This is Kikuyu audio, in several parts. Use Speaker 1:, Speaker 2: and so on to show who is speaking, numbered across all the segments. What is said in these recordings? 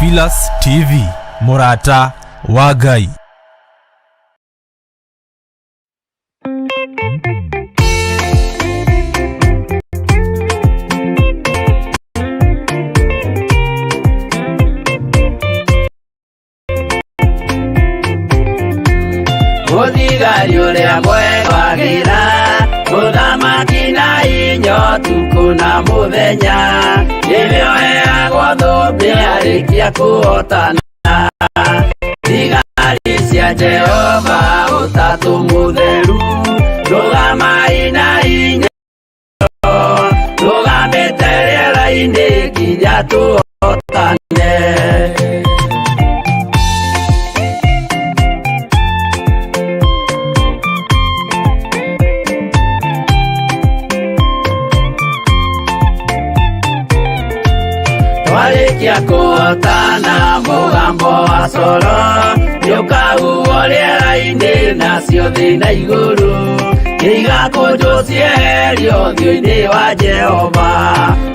Speaker 1: Theophilus TV, mũrata wa Ngai.
Speaker 2: Mũthigari ũrĩa mwegwagĩra mũthamaki na inyo tukũ na mũthenya nĩwe ũheagwo thũmbĩ arĩkia kũhotana. Thigari cia Jehova ũtatũ mũtheru, rũgamai na inya, rũgamĩte rĩera-inĩ nginya tũhotane. Twarĩkia kũhotana mũgambo wa coro nĩũkahuhwo rĩera-inĩ, nacio thĩ na igũrũ igakũnjwo cieherio ũthiũ-inĩ wa Jehova.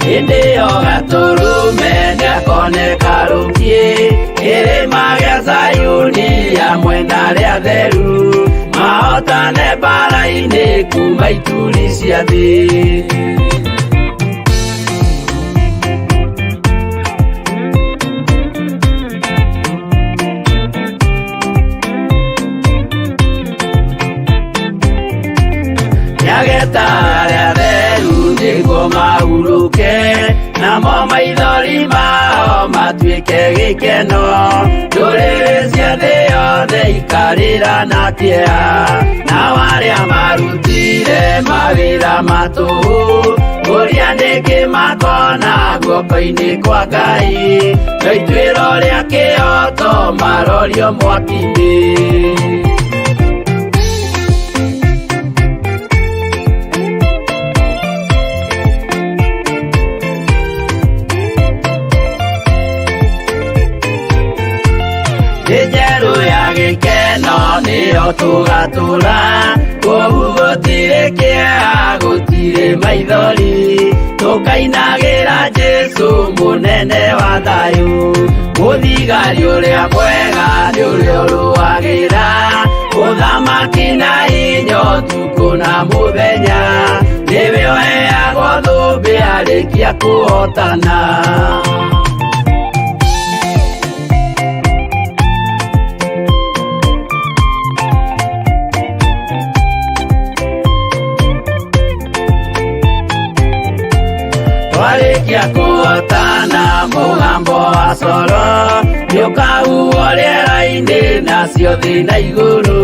Speaker 2: Hĩndĩ ĩyo Gatũrũme nĩakoneka rũkiĩ kĩrĩma gĩa Zayuni hamwe na arĩa atheru, mahotane mbara-inĩ kuma ituri cia thĩ. Nĩageta arĩa atheru nĩguo mahurũke, namo maithori mao matuĩke gĩkeno. Ndũrĩrĩ cia thĩ yothe ikarĩra na kĩeha, nao arĩa marutire mawĩra ma tũhũ ũrĩa nĩkĩ makona guoko-inĩ kwa Ngai, no ituĩro rĩa kĩhoto marorio mwaki-inĩ. Thĩ njerũ ya gĩkeno nĩyo tũgatũra, kũu gũtirĩ kĩeha, gũtirĩ maithori, tũkainagĩra Jesũ mũnene wa thayũ. Mũthigari ũrĩa mwega nĩ ũrĩa ũrũagĩra ũthamaki na inya ũtukũ na mũthenya, nĩwe ũheagwo thũmbĩ arĩkia kũhotana. Twarĩkia kũhotana mũgambo wa coro nĩũkahuhwo rĩera-inĩ, nacio thĩ na igũrũ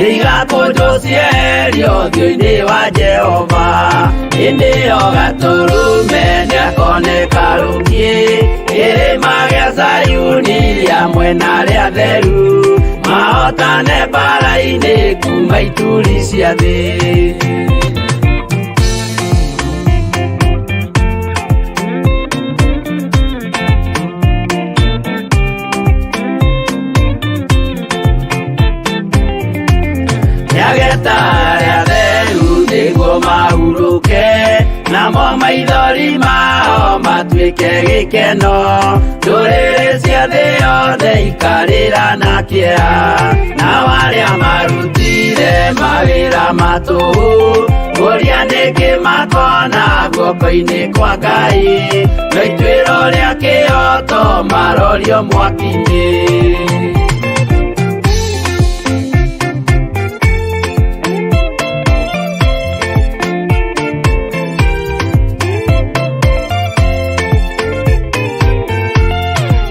Speaker 2: igakũnjwo cieherio ũthiũ-inĩ wa Jehova. Hĩndĩ ĩyo Gatũrũme nĩakoneka rũkiĩ kĩrĩma gĩa Zayuni hamwe na arĩa atheru, mahotane mbara-inĩ kuma ituri cia thĩ. Nĩageta arĩa atheru nĩguo mahurũke, namo maithori mao matuĩke gĩkeno. Ndũrĩrĩ cia thĩ yothe ikarĩra na kĩeha, nao arĩa marutire mawĩra ma tũhũ ũrĩa nĩkĩ makona guoko-inĩ kwa Ngai, no ituĩro rĩa kĩhoto marorio mwaki-inĩ.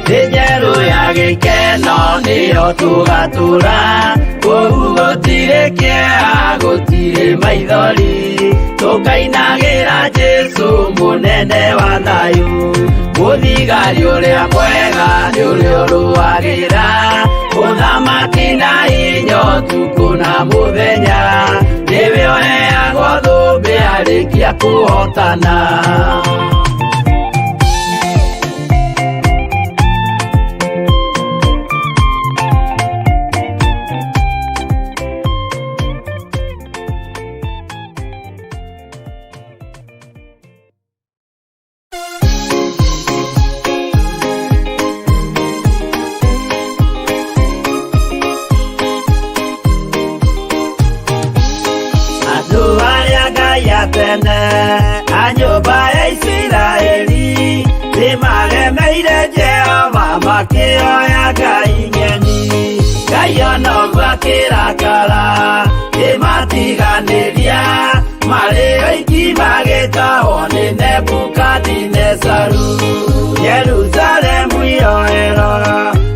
Speaker 2: Thĩ njerũ ya gĩkeno nĩyo tũgatũra, kũu gũtirĩ kĩeha, gũtirĩ maithori, tũkainagĩra Jesũ mũnene wa thayũ. Mũthigari ũrĩa mwega nĩ ũrĩa ũrũagĩra ũthamaki na inya ũtukũ na mũthenya, nĩwe ũheagwo thũmbĩ arĩkia kũhotana. Makĩoya ngai ng'eni. Ngai ona ũguo akĩrakara, kĩmatiganĩria marĩ oiki magĩtahwo nĩ Nebukadinezaru. Yerusalemu yoerwo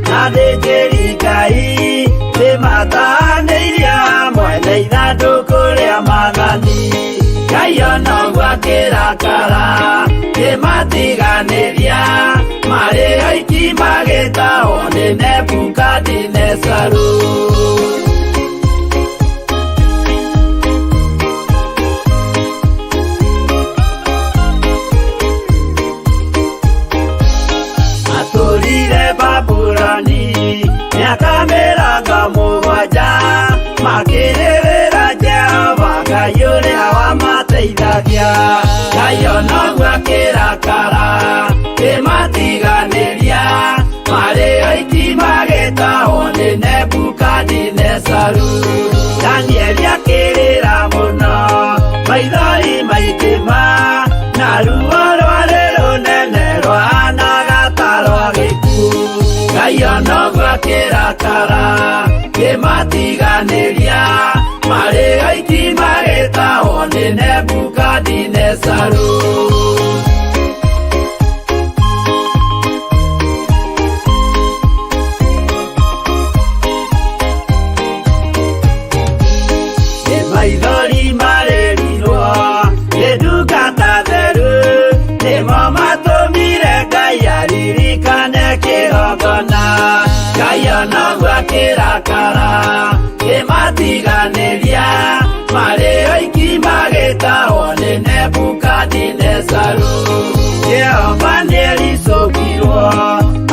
Speaker 2: na athĩnjĩri Ngai nĩmatahanĩirio hamwe na ithandũkũ rĩa maathani. Ngai ona ũguo akĩrakara, kĩmatiganĩria marĩ oiki magĩtahwo nĩ Nebukadinezaru. Matũrire Babuloni mĩaka 70, makĩrĩrĩra Jehova Ngai ũrĩa wamateithagia. Ngai ona ũguo akĩrakara, kĩmatiganĩria marĩ oiki magĩtahwo nĩ Nebukadinezaru. Danieli akĩrĩra mũno, maithori maingĩ ma, na ruo rwarĩ rũnene rwahanaga ta rwa gĩkuũ. Ngai ona ũguo akĩrakara, kĩmatiganĩria marĩ oiki magĩtahwo nĩ Nebukadinezaru. Nĩ maithori marĩrirwo nĩ ndungata theru, nĩmo matũmire Ngai aririkane kĩgongona. Ngai ona ũguo akĩrakara, kĩmatiganĩria marĩ oiki magĩtahwo nĩ Nebukadinezaru. Jehova nĩericũkirwo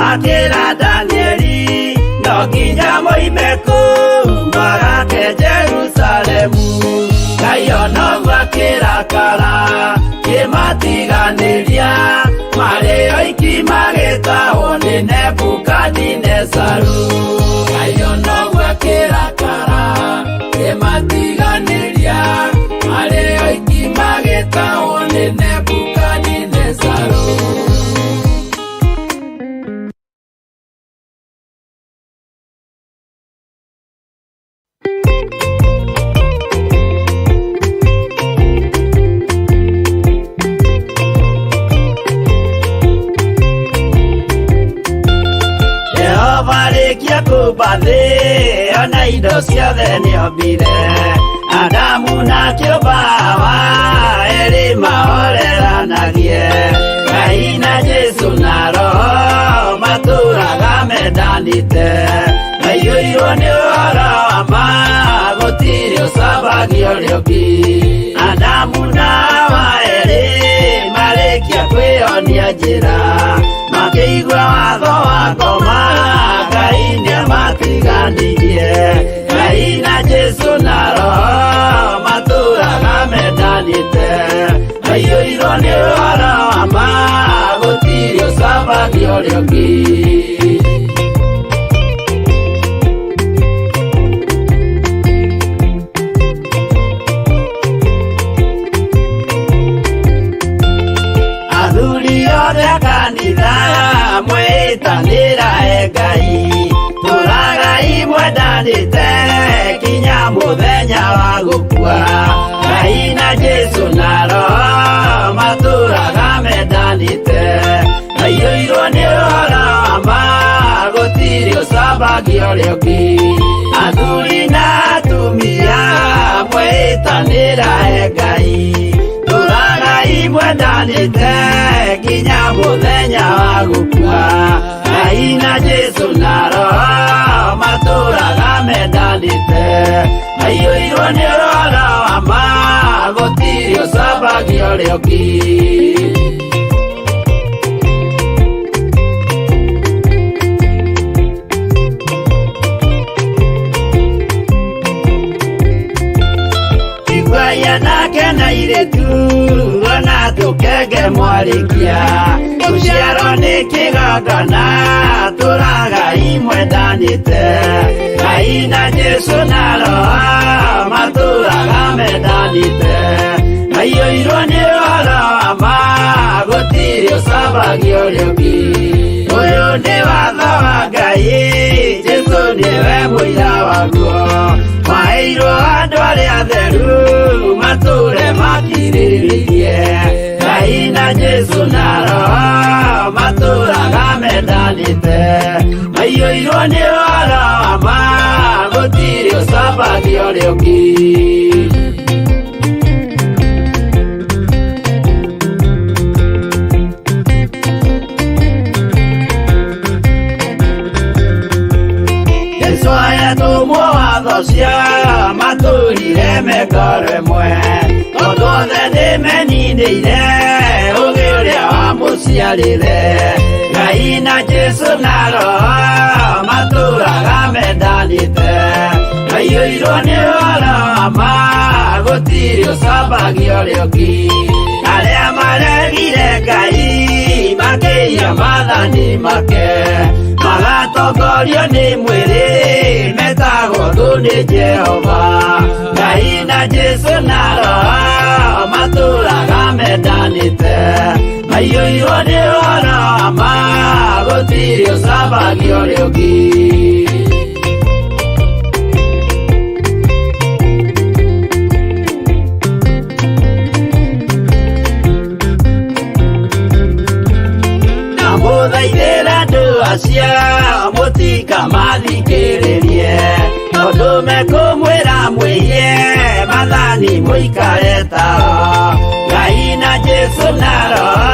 Speaker 2: akĩra Danieli, no nginya moime kũu magake Jerusalemu. Ngai ona ũguo akĩrakara, kĩmatiganĩria marĩ oiki magĩtahwo nĩ Nebukadinezaru. Ngai ona ũguo akĩrakara, kĩmatiganĩria marĩ oiki magĩtahwo nĩ Nebukadinezaru. Jehova arĩkia kũũmba thĩ ona indo ciothe nĩombire, Adamu na kĩũmba Hawa erĩ mahoreranagie. Ngai na Jesũ na Roho matũraga mendanĩte, maiyũirwo nĩ ũhoro wa ma, gũtirĩ ũcambagia ũrĩa ũngĩ. Adamu na Hawa erĩ marĩkia kwĩyonia njĩra, makĩigua watho wa ngoma, Ngai nĩamatiganirie. Ngai na Jesũ na Roho matũraga mendanĩte, maiyũirwo nĩ ũhoro wa ma, gũtirĩ ũcambagia ũrĩa ũngĩ. Athuri othe a kanitha mwĩtanĩra e Ngai, tũragai mwendanĩte kinya mũthenya wa gũkua. Ngai na Jesũ na Roho matũraga mendanĩte, maiyũirwo nĩ ũhoro wa ma, gũtirĩ ũcambagia ũrĩa ũngĩ. Athuri na atumia mwĩtanĩra e Ngai, tũragai mwendanĩte nginya mũthenya wa gũkua. Ngai na Jesũ na Roho matũraga mendanĩte, maiyũirwo nĩ ũhoro wa ma, gũtirĩ ũcambagia ũrĩa ũngĩ. Iguai anake na airĩtu ona tũkenge mwarĩkia, gũciarwo nĩ kĩgongona, tũragai mwendanĩte. Ngai na Jesũ na Roho matũraga mendanĩte, maiyũirwo nĩ ũhoro wa ma, gũtirĩ ũcambagia ũrĩa ũngĩ. Ũyũ nĩ watho wa Ngai, Jesu nĩwe mũira waguo. Maheirwo andũ arĩa atheru matũre makirĩrĩirie. Ngai na Jesu na Roho matũraga mendanĩte. Maiyũirwo nĩ ũhoro wa ma, gũtirĩ ũcambagia ũrĩa ũngĩ. Yesu ayatũmwo watho cia matũrire mekoro ĩmwe tondũ othe nĩmeninĩire ũgĩ ũrĩa wamũciarire. Ngai na Jesu na Roho matũraga mendanĩte. Maiyũirwo nĩ ũhoro wa ma, gũtirĩ ũcambagia ũrĩa ũngĩ. Arĩa maregire Ngai makĩiya maathani make, magatongorio nĩ mwĩrĩ, metagwo thũ nĩ Jehova. Ngai na Jesu na Roho matũraga mendanĩte. Maiyũirwo nĩ ũhoro wa ma, gũtirĩ ũcambagia ũrĩa ũngĩ. Ndamũthaithĩra andũ acio mũtikamathikĩrĩrie, tondũ mekũmwĩra mwĩiye maathani mũikare tao. Ngai na Jesu na Roho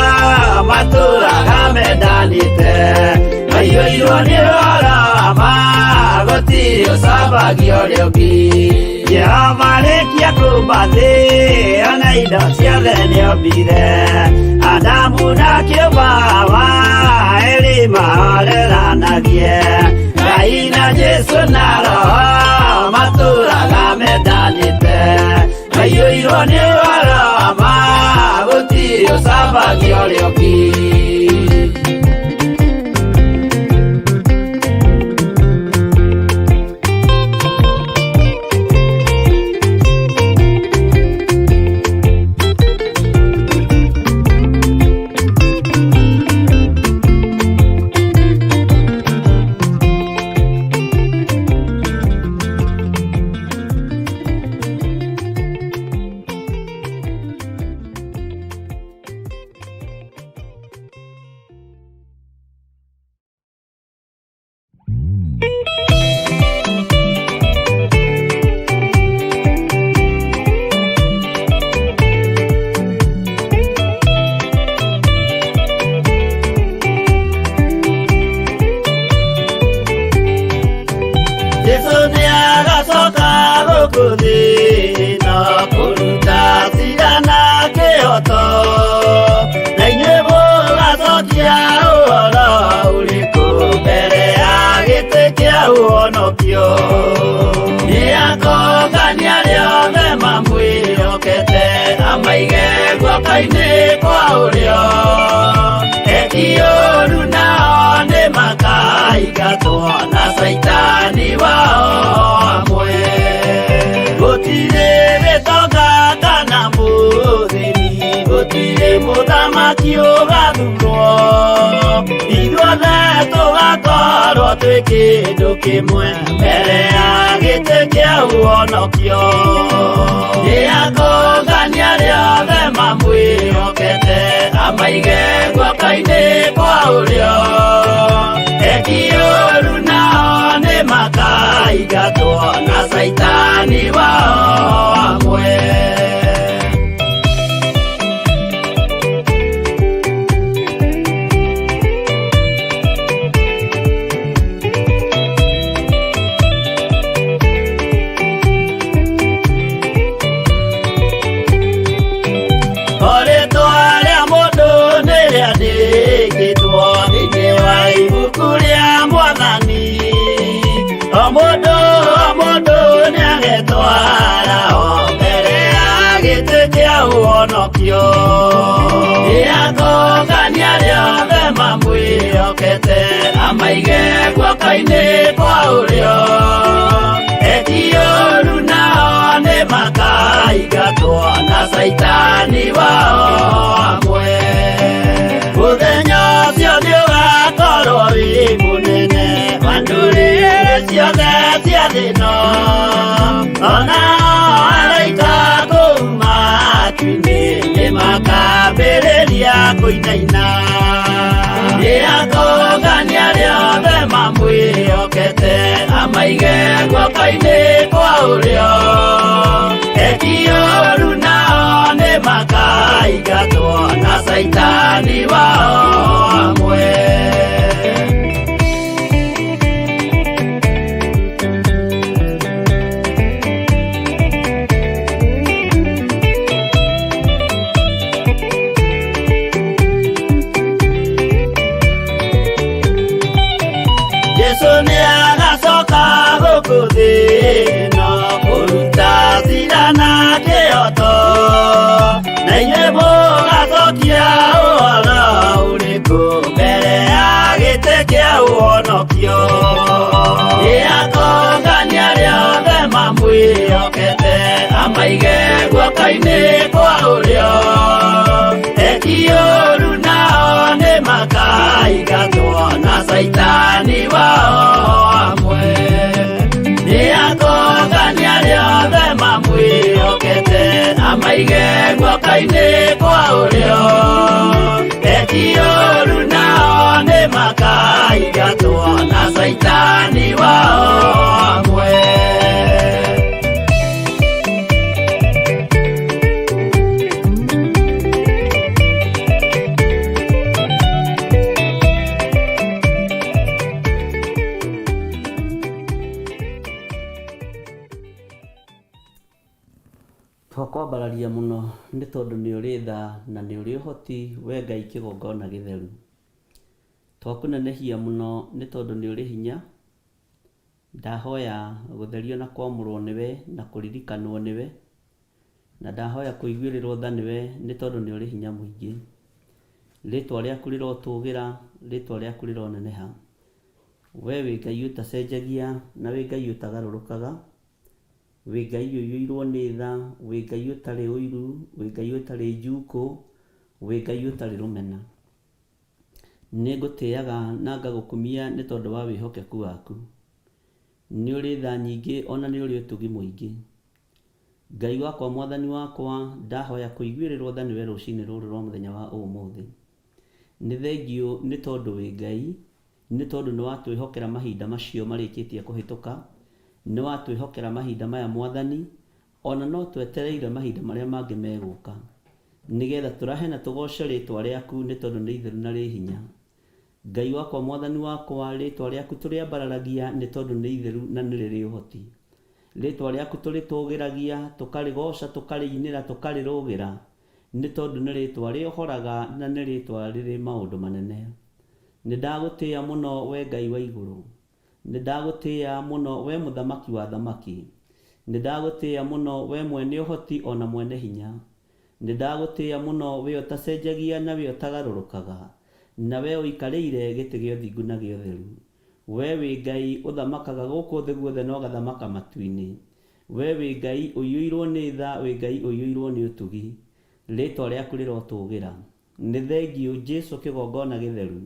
Speaker 2: matũraga mendanĩte. Maiyũirwo nĩ ũhoro wa ma, gũtirĩ ũcambagia ũrĩa ũngĩ. Jehova arĩkia kũũmba thĩ, ona indo ciothe nĩombire. Adamu na kĩũmba Hawa, erĩ mahoreranagie. Ngai na Jesu na Roho matũraga mendanĩte. Maiyũirwo nĩ ũhoro wa ma, gũtirĩ ũcambagia ũrĩa ũngĩ. Jesu nĩagacoka gũkũ thĩ na kũruta cira na kĩhoto, na inyuĩ mũgacokia ũhoro ũrĩkũ mbere ya gĩtĩ kĩa ũhonokio. Nĩakongania arĩa othe mamwĩhokete, amaige guoko-inĩ kwa ũrĩo. Eki ũũru nao nĩmakaingatwo na Caitani wao hamwe. Gũtirĩ gĩtonga kana mũthĩni, gũtirĩ mũthamaki ũgathurwo. Ithuothe tũgakorwo twĩ kĩndũ kĩmwe mbere ya gĩtĩ kĩa ũhonokio. Nĩakongania arĩa othe mamwĩhokete, amaige guoko-inĩ kwa ũrĩo. Eki ũũru nao nĩmakaingatwo na Caitani wao hamwe. O rĩtwa rĩa mũndũ nĩrĩandĩkĩtwo thĩinĩ wa ibuku rĩa Mwathani. O mũndũ o mũndũ nĩagetwara o mbere ya gĩtĩ kĩa ũhonokio. Nĩakongania arĩa othe mamwĩhokete, amaige guoko-inĩ kwa ũrĩo. Eki ũũru nao nĩmakaingatwo na Caitani wao hamwe. Mũthenya ũcio nĩũgakorwo wĩ mũnene, ti a thĩ ĩno. Ona araika kũu matu-inĩ nĩmakambĩrĩria kũinaina. Nĩakongania arĩa othe mamwĩhokete amaige guoko-inĩ kwa ũrĩo. Eki ũru nao nĩmakaingatwo na Caitani wao hamwe. Jesu nĩ agacoka gũkũ thĩ ĩno kũruta cira na kĩhoto na inyuĩ mũgacokia ũhoro ũrĩkũ mbere ya gĩtĩ kĩa ũhonokio. Nĩakongania arĩa othe mamwĩhokete amaige guoko-inĩ kwa ũrĩo. Eki ũru nao nĩmakaingatwo na Caitani wao hamwe. Nĩakongania arĩa othe mamwĩhokete amaige guoko-inĩ kwa ũrĩo. Eki ũru nao nĩmakaingatwo na Caitani wao hamwe.
Speaker 3: Twakwambararia mũno nĩ tondũ nĩ ũrĩ tha na nĩ ũrĩ ũhoti we Ngai kĩgongona gĩtheru. Twakũnenehia mũno nĩ tondũ nĩ ũrĩ hinya. Ndahoya gũtherio na kwamũrwo nĩwe na kũririkanwo nĩwe. Na ndahoya kũiguĩrĩrwo tha nĩwe nĩ tondũ nĩ ũrĩ hinya mũingĩ. Rĩtwa rĩaku rĩrotũgĩra, rĩtwa rĩaku rĩroneneha. We wĩ Ngai ũtacenjagia na wĩ Ngai ũtagarũrũkaga. Wĩ Ngai ũiyũirwo nĩ tha, wĩ Ngai ũtarĩ ũiru, wĩ Ngai ũtarĩ njukũ, wĩ Ngai ũtarĩ rũmena. Nĩ ngũtĩaga na ngagũkumia nĩ tondũ wa wĩhokeku waku. Nĩ ũrĩ tha nyingĩ o na nĩ ũrĩ ũtugi mũingĩ. Ngai wakwa Mwathani wakwa, ndahoya kũiguĩrĩrwo tha nĩwe rũcinĩ rũrũ rwa mũthenya wa ũmũthĩ. Nĩ thengiũ nĩ tondũ wĩ Ngai, nĩ tondũ nĩ watwĩhokera mahinda macio marĩkĩtie kũhĩtũka, nĩ watwĩhokera mahinda maya Mwathani, o na no twetereire mahinda marĩa mangĩ megũka. Nĩ getha tũrahe na tũgooce rĩtwa rĩaku nĩ tondũ nĩ itheru na rĩ hinya. Ngai wakwa Mwathani wakwa, rĩtwa rĩaku tũrĩambararagia nĩ tondũ nĩ itheru na nĩ rĩrĩ ũhoti. Rĩtwa rĩaku tũrĩtũgĩragia, tũkarĩgooca, tũkarĩinĩra, tũkarĩrũgĩra, nĩ tondũ nĩ rĩtwa rĩohoraga na nĩ rĩtwa rĩrĩ maũndũ manene. Nĩ ndagũtĩĩa mũno wee Ngai wa igũrũ. Nĩ ndagũtĩĩa mũno wee Mũthamaki wa athamaki. Nĩ ndagũtĩĩa mũno wee mwene ũhoti o na mwene hinya. Nĩ ndagũtĩĩa mũno wee ũtacenjagia na wee ũtagarũrũkaga, na wee ũikarĩire gĩtĩ gĩa ũthingu na gĩa ũtheru. Wee wĩ Ngai ũthamakaga gũkũ thĩ guothe na ũgathamaka matu-inĩ. Wee wĩ Ngai ũiyũirwo nĩ tha, wĩ Ngai ũiyũirwo nĩ ũtugi. Rĩĩtwa rĩaku rĩrotũũgĩra. Nĩ thengiũ Jesu kĩgongona gĩtheru.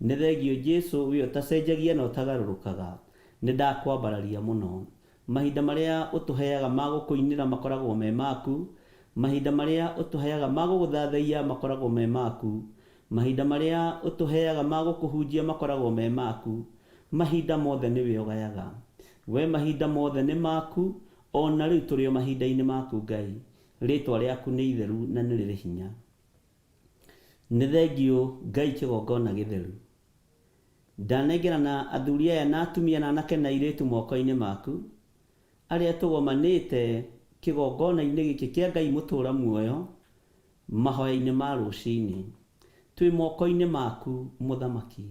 Speaker 3: Nĩ thengiũ Jesu wee ũtacenjagia na ũtagarũrũkaga. Nĩ ndakwambararia mũno. Mahinda marĩa ũtũheaga ma gũkũinĩra makoragwo me maku. Mahinda marĩa ũtũheaga ma gũgũthathaiya makoragwo me maku. Mahinda marĩa ũtũheaga ma gũkũhunjia makoragwo me maku. Mahinda mothe nĩwe ũgayaga. Wee mahinda mothe nĩ maku, o na rĩu tũrĩ o mahinda-inĩ maku Ngai. Rĩtwa rĩaku nĩ itheru na nĩ rĩrĩ hinya. Nĩ thengiũ Ngai kĩgongona gĩtheru. Ndanengerana athuri aya na atumia na anake na airĩtu moko-inĩ maku, arĩa tũgomanĩte kĩgongona-inĩ gĩkĩ kĩa Ngai mũtũra muoyo, mahoya-inĩ ma rũcinĩ. Twĩ moko-inĩ maku Mũthamaki.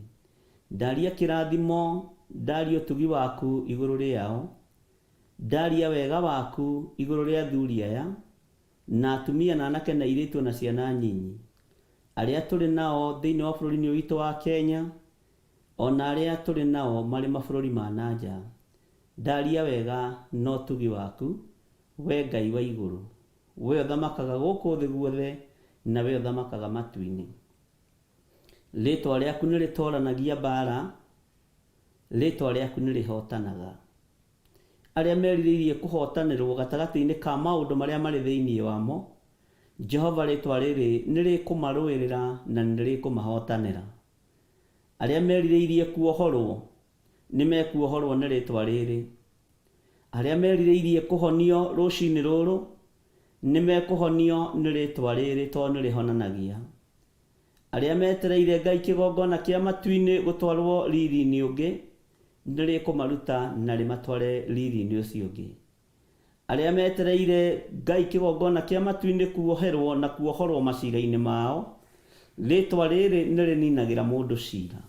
Speaker 3: Ndaria kĩrathimo, ndaria ũtugi waku igũrũ rĩao, ndaria wega waku igũrũ rĩa athuri aya, na atumia na anake na airĩtu o na ciana nyinyi, arĩa tũrĩ nao thĩinĩ wa bũrũri-inĩ ũyũ witũ wa Kenya, o na arĩa tũrĩ nao marĩ mabũrũri ma na nja. Ndaria wega na ũtugi waku, wee Ngai wa igũrũ, wee ũthamakaga gũkũ thĩ guothe, na wee ũthamakaga matu-inĩ. Rĩĩtwa rĩaku nĩ rĩtooranagia mbaara, rĩĩtwa rĩaku nĩ rĩhootanaga. Arĩa merirĩirie kũhootanĩrwo gatagatĩ-inĩ ka maũndũ marĩa marĩ thĩinĩ wamo, Jehova rĩĩtwa rĩrĩ nĩ rĩkũmarũĩrĩra na nĩ rĩkũmahootanĩra. Arĩa merirĩirie kuohorwo, nĩ mekuohorwo nĩ rĩĩtwa rĩrĩ. Arĩa merirĩirie kũhonio rũcinĩ rũrũ, nĩ mekũhonio nĩ rĩĩtwa rĩrĩ tondũ nĩ rĩhonanagia. Arĩa metereire Ngai kĩgongona kĩa matu-inĩ gũtwarwo riri-inĩ ũngĩ, nĩ rĩkũmaruta na rĩmatware riri-inĩ ũcio ũngĩ. Arĩa metereire Ngai kĩgongona kĩa matu-inĩ kuoherwo na kuohorwo macira-inĩ mao, rĩĩtwa rĩrĩ nĩ rĩninagĩra mũndũ cira.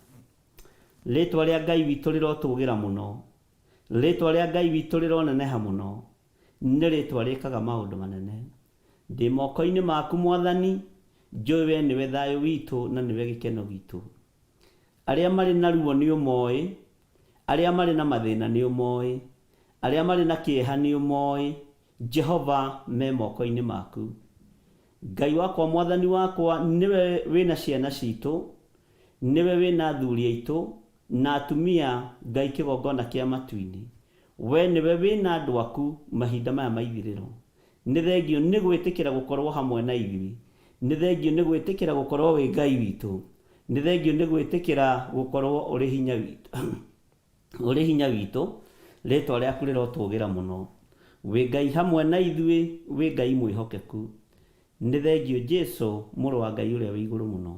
Speaker 3: Rĩĩtwa rĩa Ngai witũ rĩrotũgĩra mũno. Rĩĩtwa rĩa Ngai witũ rĩroneneha mũno. Nĩ rĩĩtwa rĩkaga maũndũ manene. Ndĩ moko-inĩ maku Mwathani, njũĩ we nĩwe thayũ witũ na nĩwe gĩkeno gitũ. Arĩa marĩ na ruo nĩ ũmoĩ, arĩa marĩ na mathĩna nĩ ũmoĩ, arĩa marĩ na kĩeha nĩ ũmoĩ, Jehova me moko-inĩ maku. Ngai wakwa Mwathani wakwa nĩwe wĩna ciana citũ, nĩwe wĩna athuri aitũ na atumia Ngai kĩgongona kĩa matu-inĩ. We nĩwe wĩna andũ aku mahinda maya ma ithirĩro. Nĩ thengiũ nĩ gwĩtĩkĩra gũkorwo hamwe na ithuĩ. Nĩ thengiũ nĩ gwĩtĩkĩra gũkorwo wĩ Ngai witũ. Nĩ thengiũ nĩ gwĩtĩkĩra gũkorwo ũrĩ hinya witũ. Ũrĩ hinya witũ. Rĩtwa rĩaku rĩrotũgĩra mũno. Wĩ Ngai hamwe na ithuĩ, wĩ Ngai mwĩhokeku. Nĩ thengiũ Jesu, mũrũ wa Ngai ũrĩa wĩ igũrũ mũno.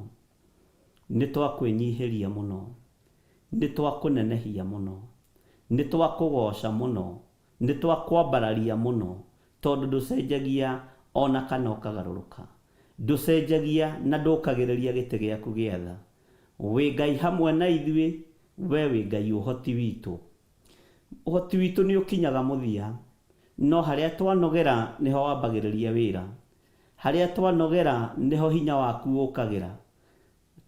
Speaker 3: Nĩ twakwĩnyihĩria mũno. Nĩ twakũnenehia mũno. Nĩ twakũgoca mũno. Nĩ twakwambararia mũno tondũ ndũcenjagia o na kana ũkagarũrũka. Ndũcenjagia na ndũkagĩrĩria gĩtĩ gĩaku gĩa tha. Wĩ Ngai hamwe na ithuĩ, we wĩ Ngai ũhoti witũ. Ũhoti witũ nĩ ũkinyaga mũthia, no harĩa twanogera nĩho wambagĩrĩria wĩra. Harĩa twanogera nĩho hinya waku ũkagĩra.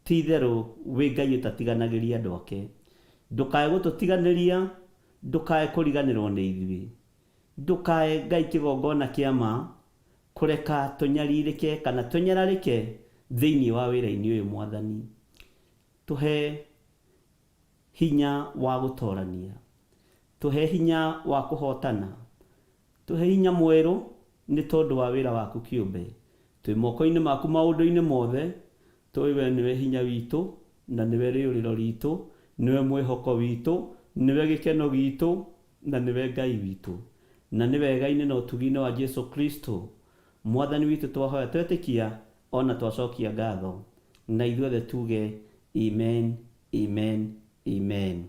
Speaker 3: Ti-itherũ wĩ Ngai ũtatiganagĩria andũ ake. Ndũkae gũtũtiganĩria, ndũkae kũriganĩrwo nĩ ithuĩ. Ndũkae, Ngai kĩgongona kĩa ma, kũreka tũnyarirĩke kana tũnyararĩke thĩinĩ wa wĩra-inĩ ũyũ Mwathani. Tũhe hinya wa gũtorania. Tũhe hinya wa kũhotana. Tũhe hinya mwerũ nĩ tondũ wa wĩra waku kĩũmbe. Twĩ moko-inĩ maku maũndũ-inĩ mothe, tũĩ we nĩwe hinya witũ, na nĩwe rĩũrĩro ritũ, nĩwe mwĩhoko witũ, nĩwe gĩkeno gitũ, na nĩwe Ngai witũ. Na nĩ wega-inĩ na ũtugi-inĩ wa Jesu Kristo, Mwathani witũ twahoya twetĩkia o na twacokia ngatho. Na ithuothe tuge, Amen, Amen, Amen.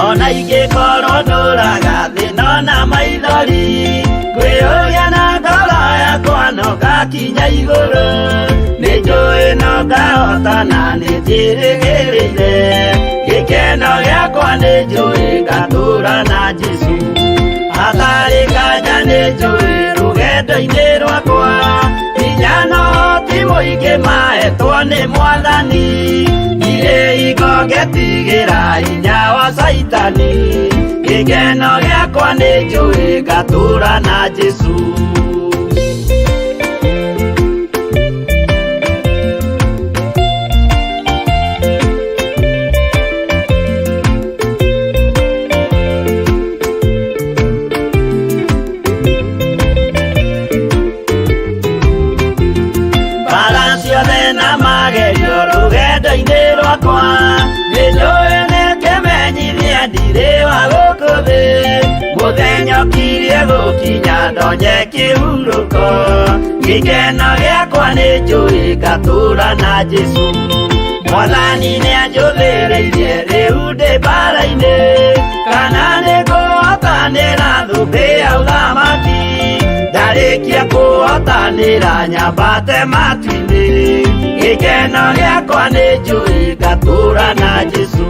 Speaker 2: Ona ingĩkorwo ndũraga thĩ nona maithori, kwĩyũria na ngoro yakwa no ngakinya igũrũ, nĩ njũĩ no ngahotana nĩ njĩrĩgĩrĩire, gĩkeno gĩakwa nĩ njũĩ ngatũra na Jesũ, hatarĩ nganja nĩ njũĩ rũgendo-inĩ rwakwa, hinya no ti mũingĩ mahetwo nĩ Mwathani, ndirĩ hingo ngetigĩra hinya wa Caitani, gĩkeno gĩakwa nĩ njũĩ ngatũra na Jesũ. Mbara ciothe na magerio rũgendo-inĩ rwakwa, nĩ njũĩ nĩ kĩmenyithia ndirĩ wa gũkũ thĩ, mũthenya ũkirie gũkinya ndonye kĩhurũko, gĩkeno gĩakwa nĩ njũĩ ngatũra na Jesũ. Mwathani nĩanjũthĩrĩirie rĩu ndĩ mbara-inĩ, kana nĩngũhotanĩra thũmbĩ ya ũthamaki, ndarĩkia kũhotanĩra nyambate matu-inĩ, gĩkeno gĩakwa nĩ njũĩ ngatũra na Jesũ.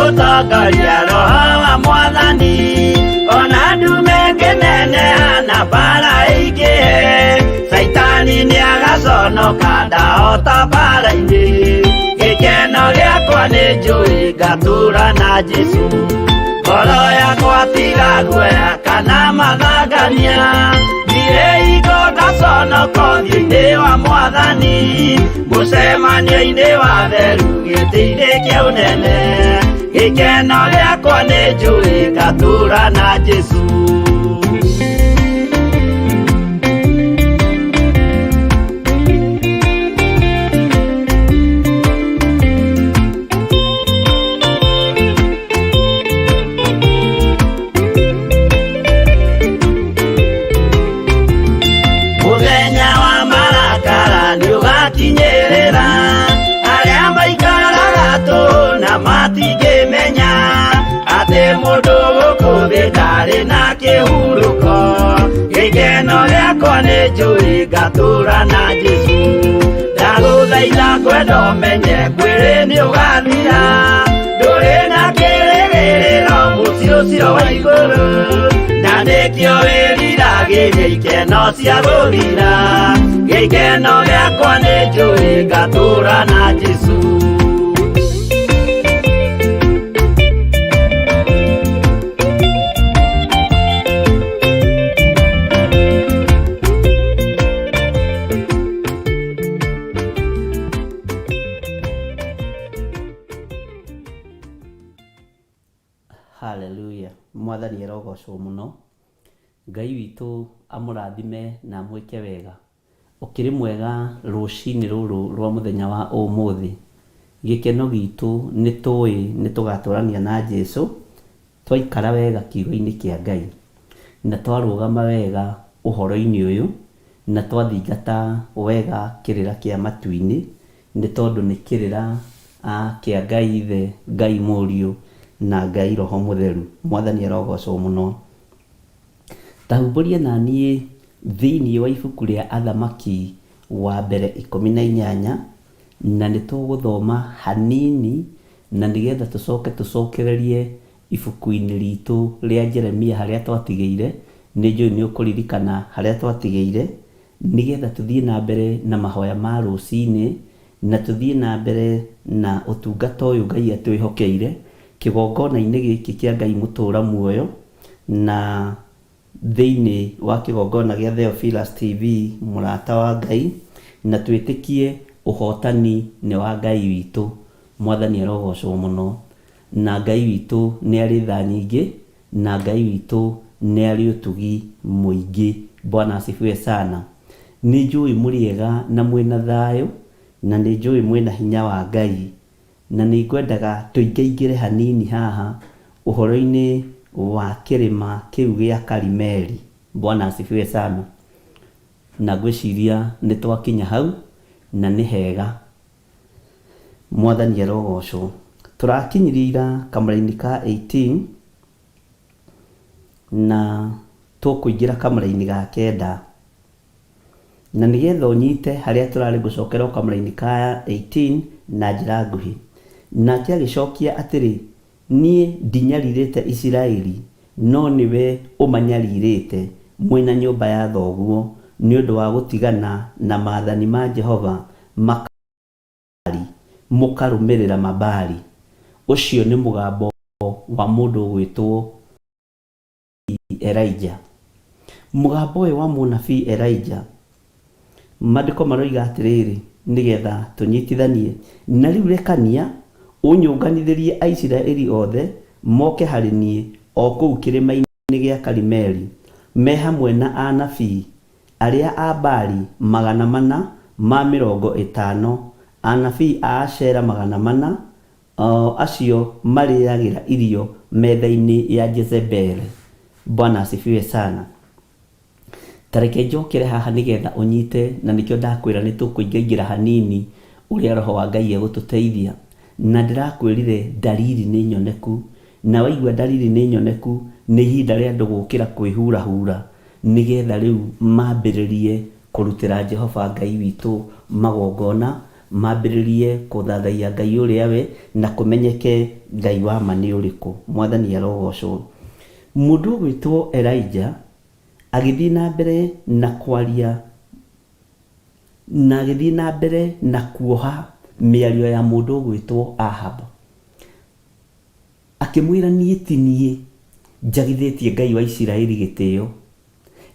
Speaker 2: Nĩegũtongoria roho wa mwathani ona ndume ngĩneneha na mbara ĩingĩhe caitani nĩagaconoka ndahota mbara-inĩ gĩkeno gĩakwa nĩ njũĩ ngatũra na Jesũ ngoro yakwa tiga guoya kana mathangania ndirĩ hingo ngaconoka ũthiũ-inĩ wa mwathani mũcemanio-inĩ wa theru gĩtĩ-inĩ kĩa ũnene gĩkeno gĩakwa nĩ njũĩ ngatũra na Jesũ. Mũthenya wa marakara nĩũgakinyĩrĩra arĩa maikaraga tũhũ na matingĩmenya atĩ mũndũ gũkũ thĩ ndarĩ na kĩhurũko gĩkeno gĩakwa nĩ njũĩ ngatũra na Jesũ ndagũthaitha ngwenda ũmenye mwĩrĩ nĩũgathira ndũrĩ na kĩrĩgĩrĩro mũciĩ ũcio wa igũrũ na nĩkĩo wĩriragĩria ikeno cia gũthira gĩkeno gĩakwa nĩ njũĩ ngatũra na Jesũ.
Speaker 3: Hallelujah. Mwathani arogocwo mũno. Ngai witũ amũrathime na amwĩke wega. Ũkĩrĩ mwega rũcinĩ rũrũ rwa mũthenya wa ũmũthĩ. Gĩkeno gitũ nĩ tũĩ nĩ tũgatũrania na Jesũ twaikara wega kiugo-inĩ kĩa Ngai na twarũgama wega ũhoro-inĩ ũyũ na twathingata wega kĩrĩra kĩa matu-inĩ nĩ tondũ nĩ kĩrĩra kĩa Ngai Ithe, Ngai Mũriũ na Ngai Roho Mũtheru. Mwathani arogocwo mũno. Ta humbũria na niĩ thĩinĩ wa ibuku rĩa Athamaki wa mbere 18 na nĩ tũgũthoma hanini na nĩgetha tũcoke tũcokererie ibuku-inĩ ritũ rĩa Jeremia harĩa twatigĩire. Nĩ njũĩ nĩ ũkũririkana harĩa twatigĩire nĩgetha tũthiĩ na mbere na mahoya ma rũcinĩ na tũthiĩ na mbere na ũtungata ũyũ Ngai atwĩhokeire kĩgongona-inĩ gĩkĩ kĩa Ngai mũtũra muoyo na thĩinĩ wa kĩgongona gĩa Theophilus TV mũrata wa Ngai na twĩtĩkie ũhotani nĩ wa Ngai witũ. Mwathani arogocwo mũno. Na Ngai witũ nĩ arĩ tha nyingĩ na Ngai witũ nĩ arĩ ũtugi mũingĩ. Bwana asifiwe sana. Nĩ njũĩ mũrĩ ega na mwĩna thayũ na nĩ njũĩ mwĩna hinya wa Ngai na nĩ ngwendaga tũingaingĩre hanini haha ũhoro-inĩ wa kĩrĩma kĩu gĩa Karimeli. Bwana asifiwe sana. Na ngwĩciria nĩ twakinya hau na nĩ hega. Mwathani arogocwo. Tũrakinyirie ira kamũra-inĩ ka 18 na tũkũingĩra kamũra-inĩ ga kenda. Na nĩgetha ũnyite harĩa tũrarĩ ngũcokera o kamũra-inĩ ka 18 na njĩra nguhĩ. Nake agĩcokia atĩrĩ, niĩ ndinyarirĩte Isiraeli, no nĩwe ũmanyarirĩte mwĩ na nyũmba ya thoguo nĩ ũndũ wa gũtigana na maathani ma Jehova mũkarũmĩrĩra Mabaali. Ũcio nĩ mũgambo wa mũndũ ũgwĩtwo Elijah. Mũgambo ũyũ wa mũnabii Elijah, maandĩko maroiga atĩrĩrĩ, nĩgetha tũnyitithanie, na rĩu rekania ũnyũnganithĩrie Aisiraeli othe moke harĩ niĩ o kũu kĩrĩma-inĩ gĩa Karimeli, me hamwe na anabii arĩa a Baali 450, anabii a Ashera 400, o acio marĩagĩra irio metha-inĩ ya Jezebeli. Bwana asifiwe sana. Ta reke njokere haha nĩgetha ũnyite, na nĩkĩo ndakwĩra nĩ tũkũingaingĩra hanini ũrĩa Roho wa Ngai egũtũteithia. Na ndĩrakwĩrire ndariri nĩ nyoneku, na waigua ndariri nĩ nyoneku, nĩ ihinda rĩa andũ gũkĩra kwĩhurahura nĩgetha rĩu mambĩrĩrie kũrutĩra Jehova Ngai witũ magongona, Mambĩrĩrie kũthathaiya Ngai ũrĩa we, na kũmenyeke Ngai wa ma nĩ ũrĩkũ. Mwathani arogocwo. Mũndũ ũgwĩtwo Elijah agĩthiĩ na mbere na kwaria na agĩthiĩ na mbere na kuoha mĩario ya mũndũ ũgwĩtwo Ahab. Akĩmwĩra niĩ ti niĩ njagithĩtie Ngai wa Isiraeli gĩtĩo,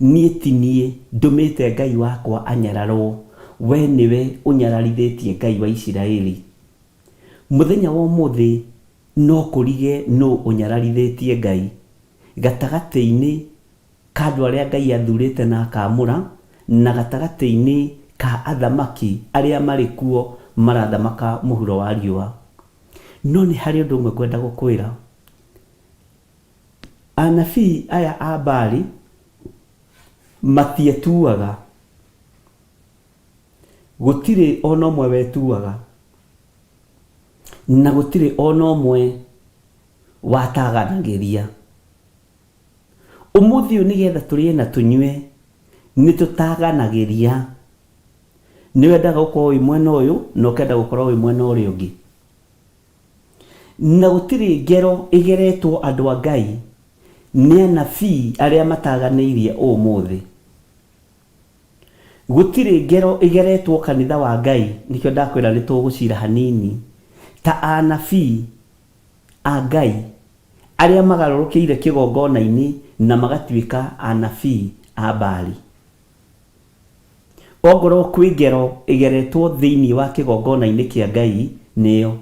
Speaker 3: Niĩ ti niĩ ndũmĩte Ngai wakwa anyararwo, wee nĩwe ũnyararithĩtie Ngai wa Isiraeli. Mũthenya wa ũmũthĩ no kũrige nũũ ũnyararithĩtie Ngai, gatagatĩ-inĩ ka andũ arĩa Ngai athurĩte na akaamũra, na gatagatĩ-inĩ ka athamaki arĩa marĩ kuo marathamaka mũhuro wa riũa. No nĩ harĩ ũndũ ũmwe ngwenda gũkwĩra. Anabii aya a Baali matietuaga. Gũtirĩ o na ũmwe wetuaga, na gũtirĩ o na ũmwe wataganagĩria. Ũmũthĩ ũyũ nĩgetha tũrĩe na tũnyue, nĩ tũtaganagĩria. Nĩ wendaga gũkorwo wĩ mwena ũyũ na ũkenda gũkorwo wĩ mwena ũrĩa ũngĩ. Na gũtirĩ ngero ĩgeretwo andũ a Ngai nĩ anabii arĩa mataganĩirie ũmũthĩ. Gũtirĩ ngero ĩgeretwo kanitha wa Ngai, nĩkĩo ndakwĩra nĩ tũgũcira hanini, ta anabii a Ngai arĩa magarũrũkĩire kĩgongona-inĩ na magatuĩka anabii a Baali. Ongorwo kwĩ ngero ĩgeretwo thĩinĩ wa kĩgongona-inĩ kĩa Ngai nĩyo.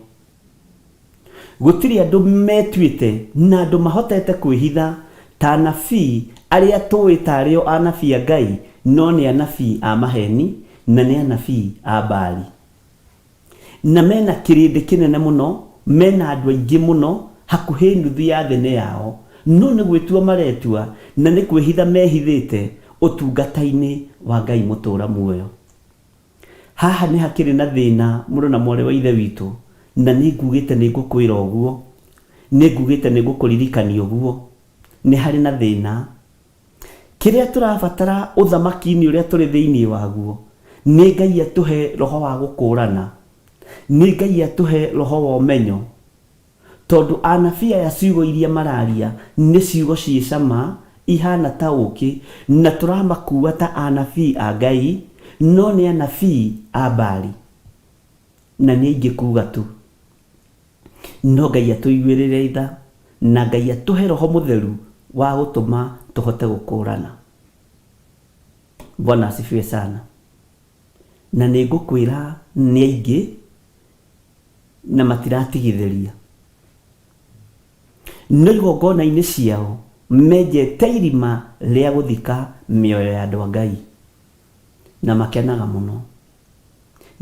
Speaker 3: Gũtirĩ andũ metuĩte na andũ mahotete kwĩhitha ta anabii arĩa tũĩ tarĩ o anabii a Ngai no nĩ anabii a maheni na nĩ anabii a Baali. Na mena kĩrĩndĩ kĩnene mũno, mena andũ aingĩ mũno, hakuhĩ nuthu ya thĩ nĩ yao, no nĩ gwĩtua maretua na nĩ kwĩhitha mehithĩte ũtungata-inĩ wa Ngai mũtũũra muoyo. Haha nĩ hakĩrĩ na thĩna mũrũ na mwarĩ wa Ithe witũ, na nĩ ngugĩte nĩ ngũkwĩra ũguo, nĩ ngugĩte nĩ ngũkũririkania ũguo, nĩ harĩ na thĩna. Kĩrĩa tũrabatara ũthamaki-inĩ ũrĩa tũrĩ thĩinĩ waguo, nĩ Ngai atũhe roho wa gũkũrana, nĩ Ngai atũhe roho wa ũmenyo, tondũ anabii aya ciugo iria mararia nĩ ciugo ciĩ cama, ihana ta ũkĩ, na tũramakua ta anabii a Ngai, no nĩ anabii a Baali. Na nĩ aingĩ kuga tu. No Ngai atũiguĩrĩre tha na Ngai atũhe roho mũtheru wa gũtũma tũhote gũkũrana. Bwana asifiwe sana. Na nĩ ngũkwĩra nĩ aingĩ na matiratigithĩria. No igongona-inĩ ciao menjete irima rĩa gũthika mĩoyo ya andũ a Ngai. Na makenaga mũno.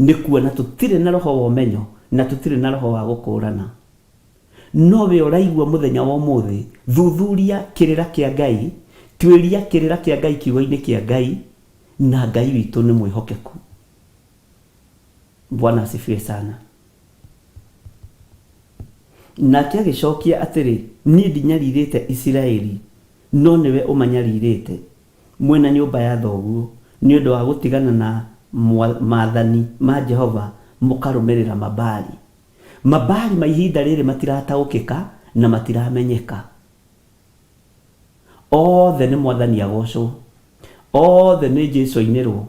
Speaker 3: Nĩ kuona tũtirĩ na roho wa ũmenyo na tũtirĩ na roho wa gũkũrana. No we ũraigua mũthenya wa ũmũthĩ, thuthuria kĩrĩra kĩa Ngai, tuĩria kĩrĩra kĩa Ngai kiugo-inĩ kĩa Ngai, na Ngai witũ nĩ mwĩhokeku. Bwana asifiwe sana. Nake agĩcokia atĩrĩ, Niĩ ndinyarirĩte Isiraeli, no nĩwe ũmanyarirĩte. Mwĩ na nyũmba ya thoguo, nĩ ũndũ wa gũtigana na maathani ma Jehova mũkarũmĩrĩra Mabaali. Mabaali ma ihinda rĩrĩ matirataũkĩka na matiramenyeka. Othe nĩ Mwathani agocwo, othe nĩ Jesu ainĩrwo,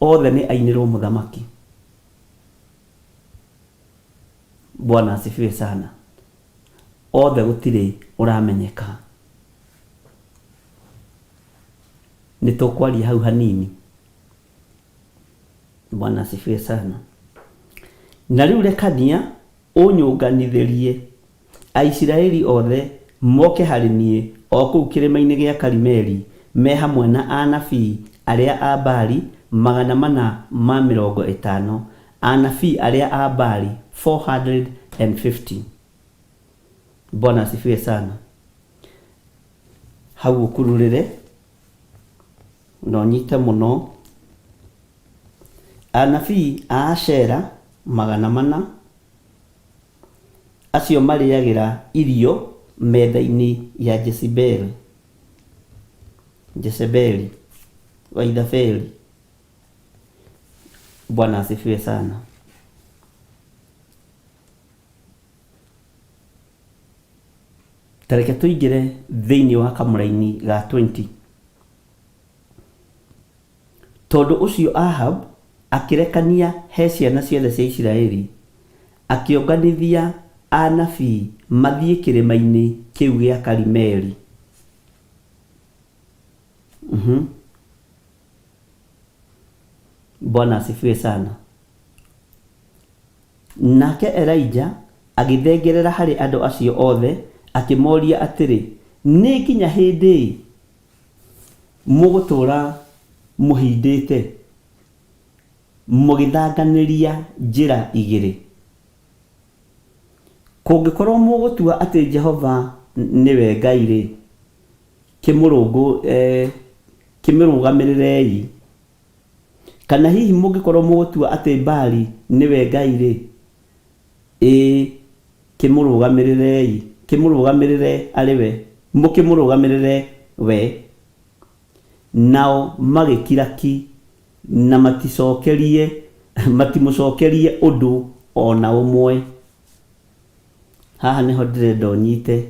Speaker 3: othe nĩ ainĩrwo Mũthamaki. Bwana asifiwe sana. Othe gũtirĩ ũramenyeka. Nĩ tũkwaria hau hanini. Bwana asifiwe sana. Na rĩu rekania ũnyũnganithĩrie Aisiraeli othe moke harĩ niĩ o kũu kĩrĩma-inĩ gĩa Karimeli, me hamwe na anabii arĩa a Baali 450, anabii arĩa a Baali 450. Bwana asifiwe sana. Hau ũkururĩre na ũnyite mũno. Anabii a Ashera 400, acio marĩagĩra irio metha-inĩ ya Jezebeli, Jezebeli wa Ithabeli. Bwana asifiwe sana. Ta reke tũingĩre thĩinĩ wa kamũraini ga 20. Tondũ ũcio Ahab akĩrekania he ciana ciothe cia Isiraeli, akĩonganithia anabii mathiĩ kĩrĩma-inĩ kĩu gĩa Karimeli. Bwana asifiwe sana. Nake Elija agĩthengerera harĩ andũ acio othe, akĩmoria atĩrĩ, Nĩ nginya hĩndĩ ĩ mũgũtũũra mũhindĩte, mũgĩthanganĩria njĩra igĩrĩ? Kũngĩkorwo mũgũtua atĩ Jehova nĩwe Ngai-rĩ, kĩmũrũgamĩrĩrei. Kana hihi mũngĩkorwo mũgũtua atĩ Baali nĩwe Ngai-rĩ, ĩĩ, kĩmũrũgamĩrĩrei, kĩmũrũgamĩrĩre arĩ we, mũkĩmũrũgamĩrĩre we. Nao magĩkira ki, na maticookerie, matimũcookerie ũndũ o na ũmwe. Haha nĩho ndĩrenda ũnyite.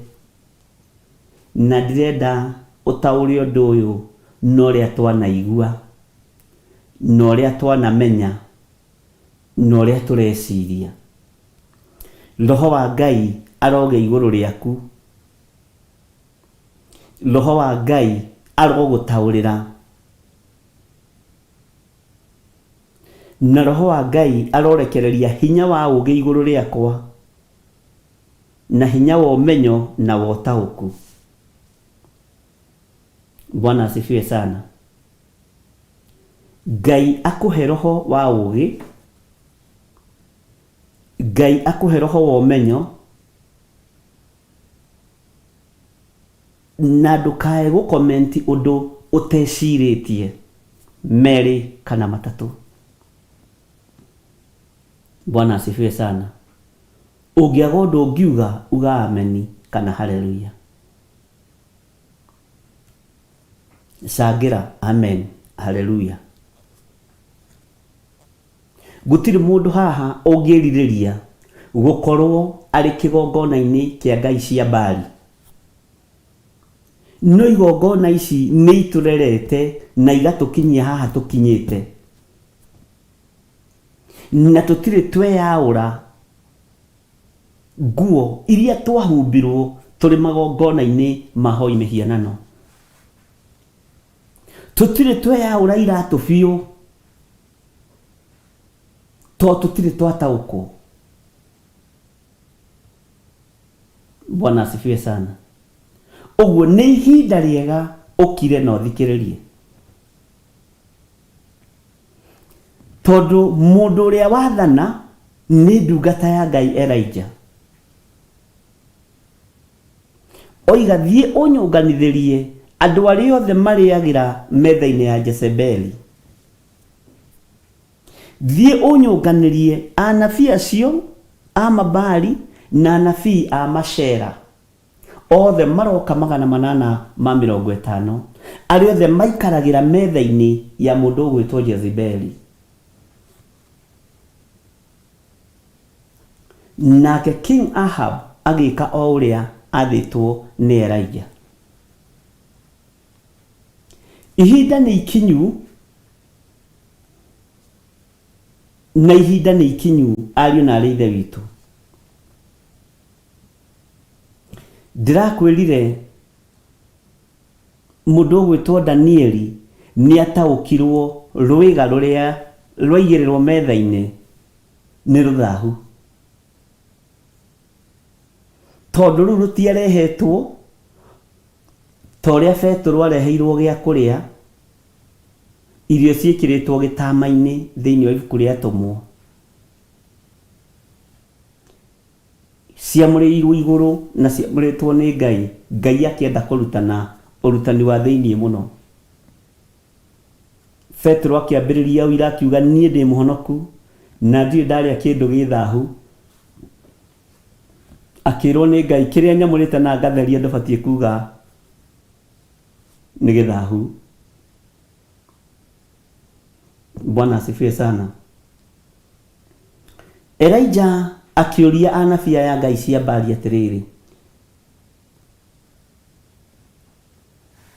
Speaker 3: Na ndirenda ũtaũre ũndũ ũyũ na ũrĩa twanaigua, na ũrĩa twanamenya, na ũrĩa tũreciria. Roho wa Ngai arogĩa igũrũ rĩaku. Roho wa Ngai arogũtaũrĩra. Na Roho wa Ngai arorekereria hinya wa ũũgĩ igũrũ rĩakwa. Na hinya wa ũmenyo na wa ũtaũku. Bwana asifiwe sana. Ngai akũhe roho wa ũũgĩ, Ngai akũhe roho wa ũmenyo, na ndũkae gũkomenti ũndũ ũtecirĩtie merĩ kana matatũ. Bwana asifiwe sana. Ũngĩaga ũndũ ũngiuga, uga ameni kana haleluya. Cangĩra amen, haleluya. Gũtirĩ mũndũ haha ũngĩrirĩria gũkorwo arĩ kĩgongona-inĩ kĩa ngai cia Baali. No igongona ici nĩ itũrerete na igatũkinyia haha tũkinyĩte. Na tũtirĩ tweyaũra nguo iria twahumbirwo tũrĩ magongona-inĩ ma hoi mĩhianano. Tũtirĩ tweyaũra iratũ biũ tondũ tũtirĩ twataũkwo. Bwana asifiwe sana. Ũguo nĩ ihinda rĩega ũkire na ũthikĩrĩrie. Tondũ mũndũ ũrĩa wathana nĩ ndungata ya Ngai Elijah. Oiga thiĩ ũnyũnganithĩrie andũ arĩa othe marĩagĩra metha-inĩ ya Jezebeli. Thiĩ ũnyũnganĩrie anabii acio a Mabaali na anabii a Mashera. Othe maroka 850, arĩa othe maikaragĩra metha-inĩ ya mũndũ ũgwĩtwo Jezebeli. Nake King Ahab agĩka o ũrĩa aathĩtwo nĩ Elija. Ihinda nĩ ikinyu, na ihinda nĩ ikinyu, ariũ na aarĩ a Ithe witũ. Ndĩrakwĩrire mũndũ ũgwĩtwo Danieli nĩ ataũkirwo rwĩga rũrĩa rwaigĩrĩrwo metha-inĩ nĩ rũthahu. Tondũ rũu rũtiarehetwo ta ũrĩa Betũrũ areheirwo gĩa kũrĩa, irio ciĩkĩrĩtwo gĩtama-inĩ thĩinĩ wa ibuku rĩa Atũmwo. Ciamũrĩirwo igũrũ na ciamũrĩtwo nĩ Ngai, Ngai akĩenda kũrutana ũrutani wa thĩinĩ mũno. Petero akĩambĩrĩria ũira akiuga, niĩ ndĩ mũhonoku na ndirĩ ndarĩa kĩndũ gĩ thahu. Akĩrwo nĩ Ngai, kĩrĩa nyamũrĩte na ngatheria ndũbatiĩ kuga nĩ gĩthahu. Bwana asifiwe sana. Elija akĩũria anabii aya ngai cia Baali atĩrĩrĩ,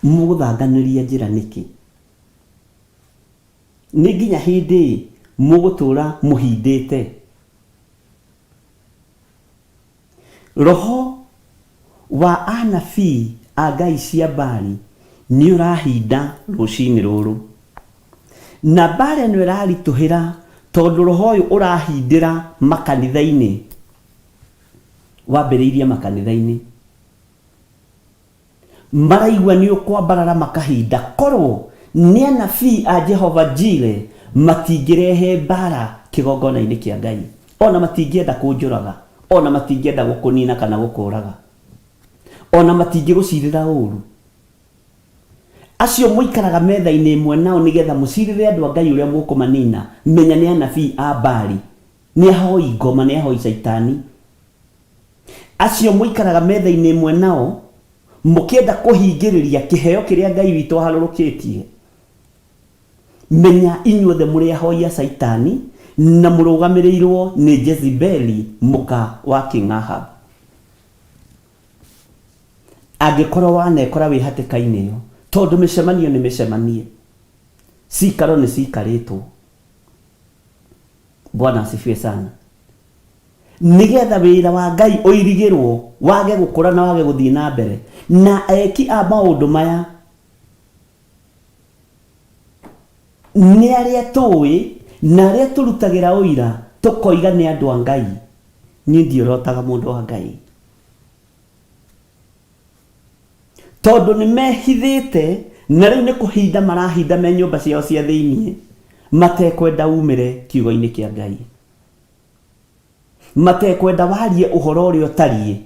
Speaker 3: Mũgũthanganĩria njĩra nĩkĩ? Nĩ nginya hĩndĩ ĩ mũgũtũũra mũhindĩte? Roho wa anabii a ngai cia Baali nĩ ũrahinda rũcinĩ rũrũ. Na mbaara ĩno ĩraritũhĩra tondũ roho ũyũ ũrahindĩra makanitha-inĩ. Wambĩrĩirie makanitha-inĩ. Maraigua nĩ ũkwambarara makahinda. Korwo nĩ anabii a Jehova Jire matingĩrehe mbaara kĩgongona-inĩ kĩa Ngai. O na matingĩenda kũnjũraga. O na matingĩenda gũkũnina kana gũkũũraga. O na matingĩgũcirĩra ũũru. Acio mũikaraga metha-inĩ ĩmwe nao nĩgetha mũcirĩre andũ a Ngai ũrĩa mũkũmanina, menya nĩ anabii a Baali, nĩ ahoi ngoma, nĩ ahoi Caitani. Acio mũikaraga metha-inĩ ĩmwe nao, mũkĩenda kũhingĩrĩria kĩheo kĩrĩa Ngai witũ aharũrũkĩtie. Menya inyuothe mũrĩ ahoi a Caitani na mũrũgamĩrĩirwo nĩ Jezebeli mũka wa King Ahab. Angĩkorwo wanekora wĩ hatĩka-inĩ ĩyo, tondũ mĩcemanio nĩ mĩcemanie, cikaro nĩ cikarĩtwo. Bwana asifiwe sana. Nĩgetha wĩra wa Ngai ũirigĩrwo wage gũkũra na wage gũthiĩ na mbere. Na eki a maũndũ maya nĩ arĩa tũĩ na arĩa tũrutagĩra ũira tũkoiga nĩ andũ a Ngai. Niĩ ndiorotaga mũndũ wa Ngai. Tondũ nĩ mehithĩte na rĩu nĩ kũhinda marahinda me nyũmba ciao cia thĩinĩ matekwenda umĩre kiugo-inĩ kĩa Ngai. Matekwenda warie ũhoro ũrĩa ũtariĩ.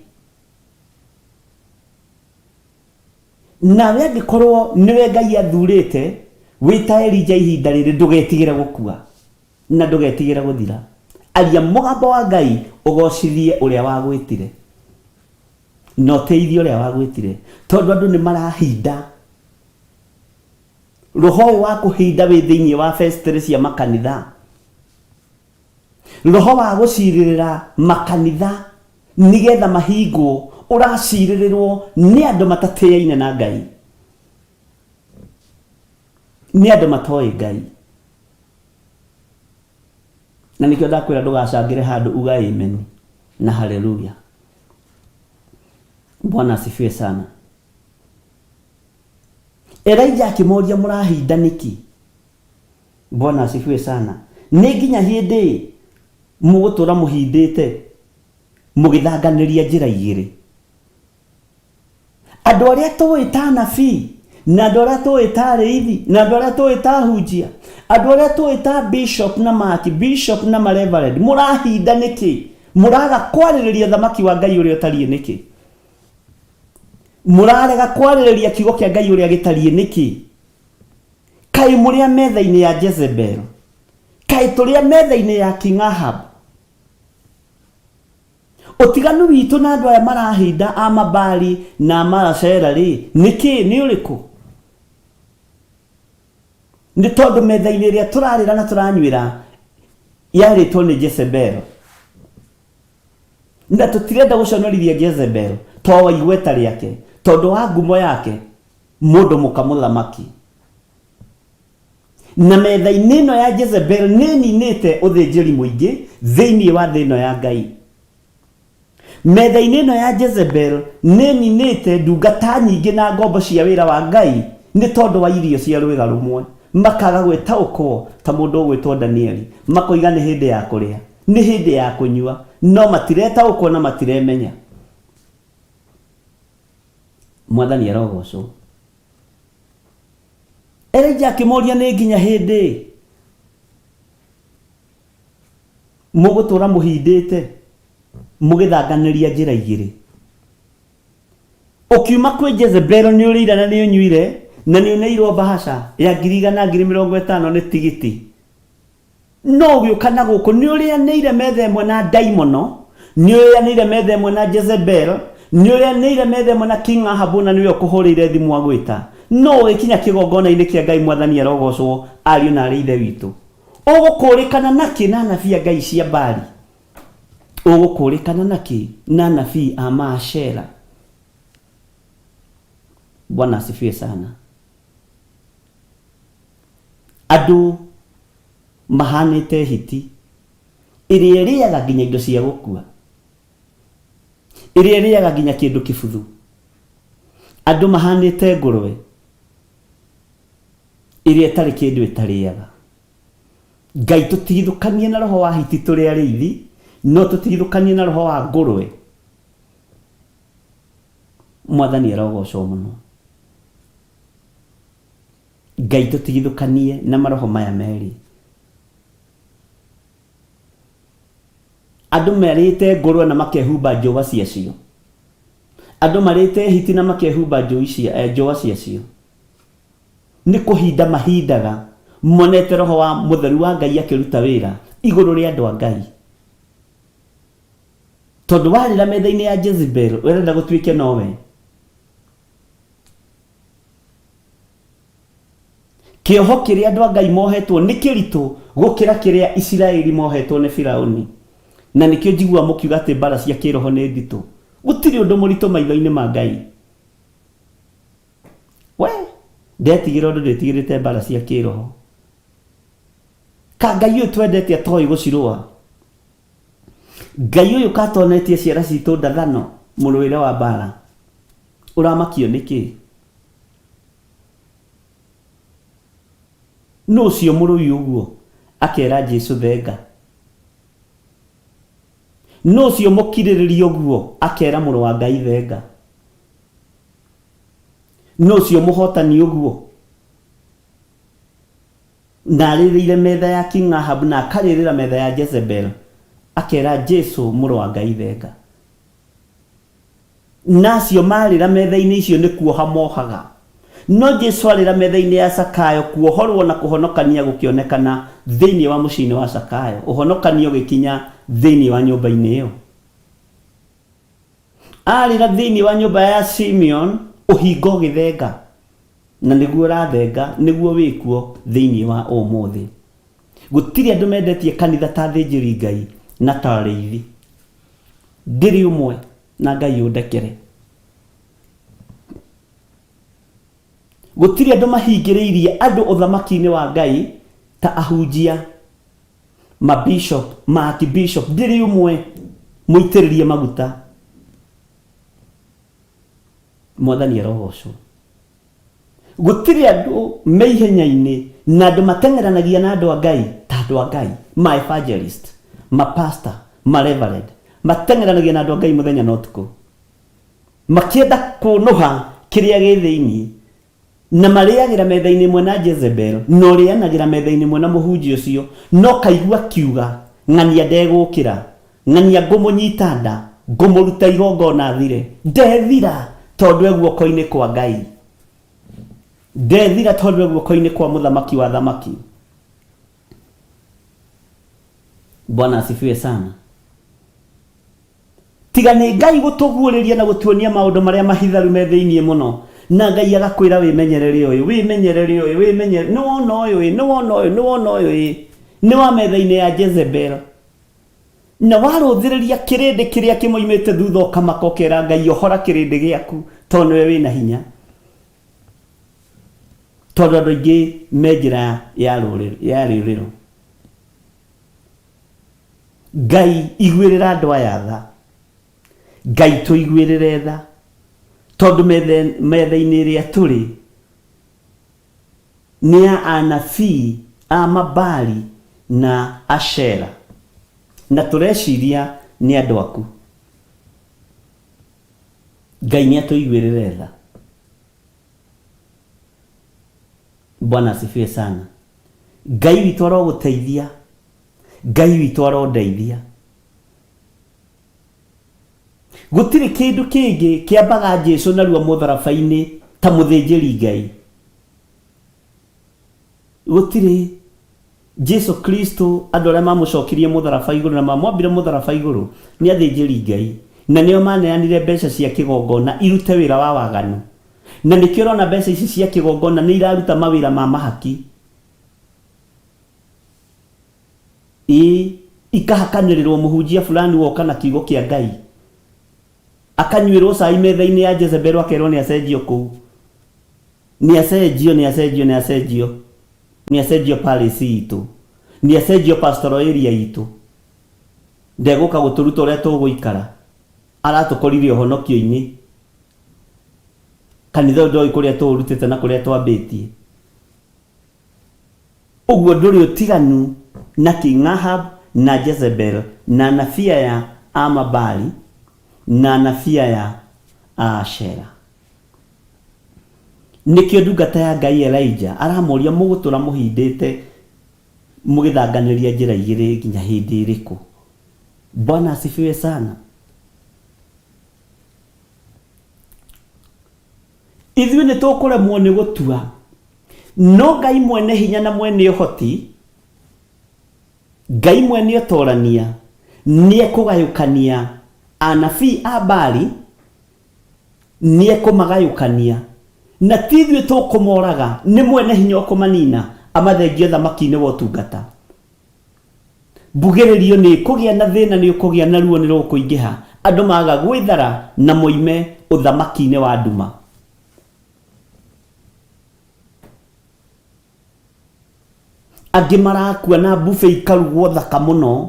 Speaker 3: Nawe angĩkorwo nĩwe Ngai athurĩte wĩ ta Elija ihinda rĩrĩ ndũgetigĩre gũkua na ndũgetigĩre gũthira. Aria mũgambo wa Ngai ũgocithie ũrĩa wagwĩtire na ũtĩithie ũrĩa wagwĩtire tondũ andũ nĩ marahinda. Roho ũyũ wa kũhinda wĩ thĩinĩ wa vestry cia makanitha. Roho wa gũcirĩrĩra makanitha nĩgetha mahingwo ũracirĩrĩrwo nĩ andũ matatĩaine na Ngai, nĩ andũ matoĩ Ngai. Na nĩkĩo ndakwĩra ndũgacangĩre handũ uga amen na haleluya. Bwana asifiwe sana. Elijah akĩmoria mũrahinda nĩkĩ? Bwana asifiwe sana. Nĩ nginya hĩndĩ ĩ mũgũtũra mũhindĩte mũgĩthanganĩria njĩra igĩrĩ? Andũ arĩa tũĩ ta anabii na andũ arĩa tũĩ ta arĩithi na andũ arĩa tũĩ ta ahunjia, andũ arĩa tũĩ ta bishop na ma bishop na ma reverend, mũrahinda nĩkĩ? Mũraga kwarĩrĩria ũthamaki wa Ngai ũrĩa ũtariĩ nĩkĩ? Mũrarega kwarĩrĩria kiugo kĩa Ngai ũrĩa gĩtariĩ nĩkĩ? Kaĩ mũrĩ a metha-inĩ ya Jezebel? Kaĩ tũrĩ a metha-inĩ ya King Ahab? Ũtiganu witũ na andũ aya marahinda a Mabali na a Maashera-rĩ, nĩ kĩĩ? Nĩ ũrĩkũ? Nĩ tondũ metha-inĩ ĩrĩa tũrarĩra na tũranyuĩra yarĩtwo nĩ Jezebel. Na tũtirenda gũconorithia Jezebel to wa igweta rĩake, tondũ wa ngumo yake. Mũndũ mũka mũthamaki. Na metha-inĩ ĩno ya Jezebel nĩ ninĩte ũthĩnjĩri mũingĩ thĩinĩ wa thĩ ĩno ya Ngai. Metha-inĩ ĩno ya Jezebel nĩ ninĩte ndungata nyingĩ na ngombo cia wĩra wa Ngai nĩ tondũ wa irio cia rwĩga rũmwe. Makaga gwĩtaũkwo ta mũndũ ũgwĩtwo Danieli. Makoiga nĩ hĩndĩ ya kũrĩa, nĩ hĩndĩ ya kũnyua, no matiretaũkwo na matiremenya. Mwathani arogocwo. Elija akĩmoria nĩ nginya hĩndĩ mũgũtũra mũhindĩte mũgĩthanganĩria njĩra igĩrĩ. Ũkiuma kwĩ Jezebel nĩ ũrĩire na nĩ ũnyuire na nĩ ũneirwo mbahaca ya 100,000 50,000 nĩ tigiti. No ũgĩũka na gũkũ nĩ ũrĩanĩire metha ĩmwe na ndaimono, nĩ ũrĩanĩire metha ĩmwe na Jezebel, nĩ ũrĩanĩire metha ĩmwe na King Ahabu na nĩwe ũkũhũrĩire thimũ agwĩta. No ũgĩkinya kĩgongona-inĩ kĩa Ngai Mwathani arogocwo ariũ na arĩ ithe witũ. Ũgũkũrĩkana nakĩ na anabii a ngai cia Baali? Ũgũkũrĩkana nakĩ na anabii a Maashera? Bwana asifiwe sana. Andũ mahanĩte hiti ĩrĩa ĩrĩaga nginya indo cia gũkua, ĩrĩa ĩrĩaga nginya kĩndũ kĩbuthu. Andũ mahanĩte ngũrwe ĩrĩa ĩtarĩ kĩndũ ĩtarĩaga. Ngai tũtigithũkanie na roho wa hiti tũrĩ arĩithi, no tũtigithũkanie na roho wa ngũrwe. Mwathani arogocwo mũno. Ngai tũtigithũkanie na maroho maya merĩ. Andũ marĩte ngũrwe na makehumba njũa ciacio. Andũ marĩte hiti na makehumba njũa ciacio. Nĩ kũhinda mahindaga monete roho wa mũtheru wa Ngai akĩruta wĩra igũrũ rĩa andũ a Ngai. Tondũ warĩra metha-inĩ ya Jezebel ũrenda gũtuĩke nowe. Kĩoho kĩrĩa andũ a Ngai mohetwo nĩ kĩritũ gũkĩra kĩrĩa Isiraeli mohetwo nĩ Firauni. Na nĩkĩo njiguaga mũkiuga atĩ mbara cia kĩroho nĩ nditũ. Gũtirĩ ũndũ mũritũ maitho-inĩ ma Ngai. We ndetigĩra ũndũ ndĩtigĩrĩte mbara cia kĩroho. Ka Ngai ũyũ twendete atoĩ gũcirũa. Ngai ũyũ katonetie ciana citũ ndathano mũrũĩre wa mbara. Ũramakio nĩkĩ? Nũ ũcio mũrũi ũguo akera Jesu thenga? Nũ ũcio mũkirĩrĩria ũguo akera mũrũ wa Ngai thenga? Nũ ũcio mũhotani ũguo na arĩrĩire metha ya King Ahab na akarĩrĩra metha ya Jezebel akera Jesu mũrũ wa Ngai thenga? Na acio marĩra metha-inĩ icio nĩ kuoha mohaga. No Jesu arĩra metha-inĩ ya Sakayo, kuohorwo na kũhonokania gũkĩonekana thĩinĩ wa mũciĩ-inĩ wa Sakayo. Ũhonokanio ũgĩkinya thĩinĩ wa nyũmba-inĩ ĩyo. Arĩra thĩinĩ wa nyũmba ya Simeon, ũhinga ũgĩthenga. Na nĩguo ũrathenga, nĩguo wĩkuo thĩinĩ wa ũmũthĩ. Gũtirĩ andũ mendetie kanitha ta athĩnjĩri Ngai na ta arĩithi. Ndĩrĩ ũmwe na Ngai ũndekere. Gũtirĩ andũ mahingĩrĩirie andũ ũthamaki-inĩ wa Ngai ta ahunjia, mabishop, maarchbishop. Ndĩrĩ ũmwe mũitĩrĩrie maguta. Mwathani arogocwo. Gũtirĩ andũ me ihenya-inĩ na andũ mateng'eranagia na andũ a Ngai ta andũ a Ngai, ma evangelist, ma pastor, ma reverend, mateng'eranagia na andũ a Ngai mũthenya na ũtukũ, makĩenda kũnũha kĩrĩa gĩ thĩinĩ, na marĩagĩra metha-inĩ ĩmwe na Jezebel, na ũrĩanagĩra metha-inĩ ĩmwe na mũhunjia ũcio, na ũkaigua akiuga, ng'ania ndegũkĩra, ng'ania ngũmũnyita nda, ngũmũruta igongona athire. Ndethira tondũ e guoko-inĩ kwa Ngai. Ndethira tondũ e guoko-inĩ kwa mũthamaki wa athamaki. Bwana asifiwe sana. Tiga nĩ Ngai gũtũguũrĩria na gũtuonia maũndũ marĩa mahitharu me thĩinĩ mũno, na Ngai agakwĩra wĩmenyerere ũyũ, wĩmenyerere ũyũ, wĩmenyerere, nĩ wona ũyũ ĩ, nĩ wona ũyũ, nĩ wona ũyũ ĩ, nĩ wa metha-inĩ ya Jezebel. Na warũthĩrĩria kĩrĩndĩ kĩrĩa kĩmoimĩte thutha ũkamaka ũkera Ngai ohora kĩrĩndĩ gĩaku tondũ nĩwe wĩna hinya. Tondũ andũ aingĩ me njĩra ya rũrĩrĩ. Ngai iguĩrĩra andũ aya tha. Ngai tũiguĩrĩre tha. Tondũ metha-inĩ ĩrĩa tũrĩ nĩ ya anabii a Mabali na Ashera. Na tũreciria nĩ andũ aku. Ngai nĩ atũiguĩrĩre tha. Bwana asifiwe sana. Ngai witũ arogũteithia. Ngai witũ arondeithia. Gũtirĩ kĩndũ kĩngĩ kĩambaga Jesu narua mũtharaba-inĩ ta mũthĩnjĩri Ngai. Gũtirĩ. Jesu Kristo andũ arĩa mamũcokirie mũtharaba igũrũ na mamwambire mũtharaba igũrũ nĩ athĩnjĩri Ngai, na nĩo maneanire mbeca cia kĩgongona irute wĩra wa waganu. Na nĩkĩo ũrona mbeca ici cia kĩgongona nĩ iraruta mawĩra ma mahaki. Ĩĩ, ikahakanĩrĩrwo mũhunjia fulani woka na kiugo kĩa Ngai. Akanyuĩrwo cai metha-inĩ ya Jezebel akerwo nĩ acenjio kũu. Nĩ acenjio, nĩ acenjio, nĩ acenjio. Nĩ acenjio parish itũ. Nĩ acenjio pastoral area itũ. Ndegũka gũtũruta ũrĩa tũgũikara. Aratũkorire ũhonokio-inĩ. Kanitha ũyũ ndoĩ kũrĩa tũũrutĩte na kũrĩa twambĩtie. Ũguo ndũrĩ ũtiganu na King Ahab na Jezebel na anabii aya a Mabali na anabii aya a Ashera. Nĩkĩo ndungata ya Ngai Elijah aramoria mũgũtũra mũhindĩte mũgĩthanganĩria njĩra igĩrĩ nginya hĩndĩ ĩrĩkũ? Bwana asifiwe sana. Ithuĩ nĩ tũkũremwo nĩ gũtua, no Ngai mwene hinya na mwene ũhoti, Ngai mwene ũtorania, nĩ ekũgayũkania anabii a Baali, nĩ ekũmagayũkania, na ti ithuĩ tũkũmoraga, nĩ mwene hinya ũkũmanina, amathengie ũthamaki-inĩ wa ũtungata. Mbugĩrĩrio nĩ ĩkũgĩa na thĩna nĩ ũkũgĩa na ruo nĩ rũkũingĩha, andũ maga gwĩthara na moime ũthamaki-inĩ wa nduma. Angĩ marakua na buffet ikarugwo thaka mũno,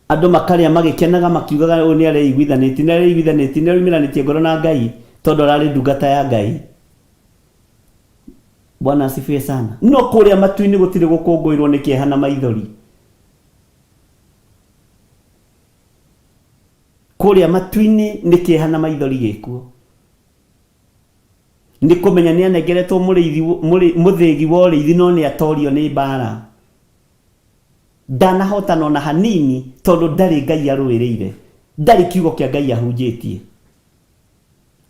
Speaker 3: andũ makarĩa magĩkenaga makiugaga ũyũ nĩ areiguithanĩtie, nĩ areiguithanĩtie, nĩ aroimĩranĩtie ngoro na Ngai tondũ ararĩ ndungata ya Ngai. Bwana asifiwe sana. No kũrĩa matu-inĩ gũtirĩ gũkũngũĩrwo nĩ kĩeha na maithori. Kũrĩa matu-inĩ nĩ kĩeha na maithori gĩkuo. Nĩ kũmenya nĩ anengeretwo mũrĩithi mũthĩgi wa ũrĩithi no nĩ atorio nĩ mbara. Ndanahotana ona hanini tondũ ndarĩ Ngai arũĩrĩire. Ndarĩ kiugo kĩa Ngai ahunjĩtie.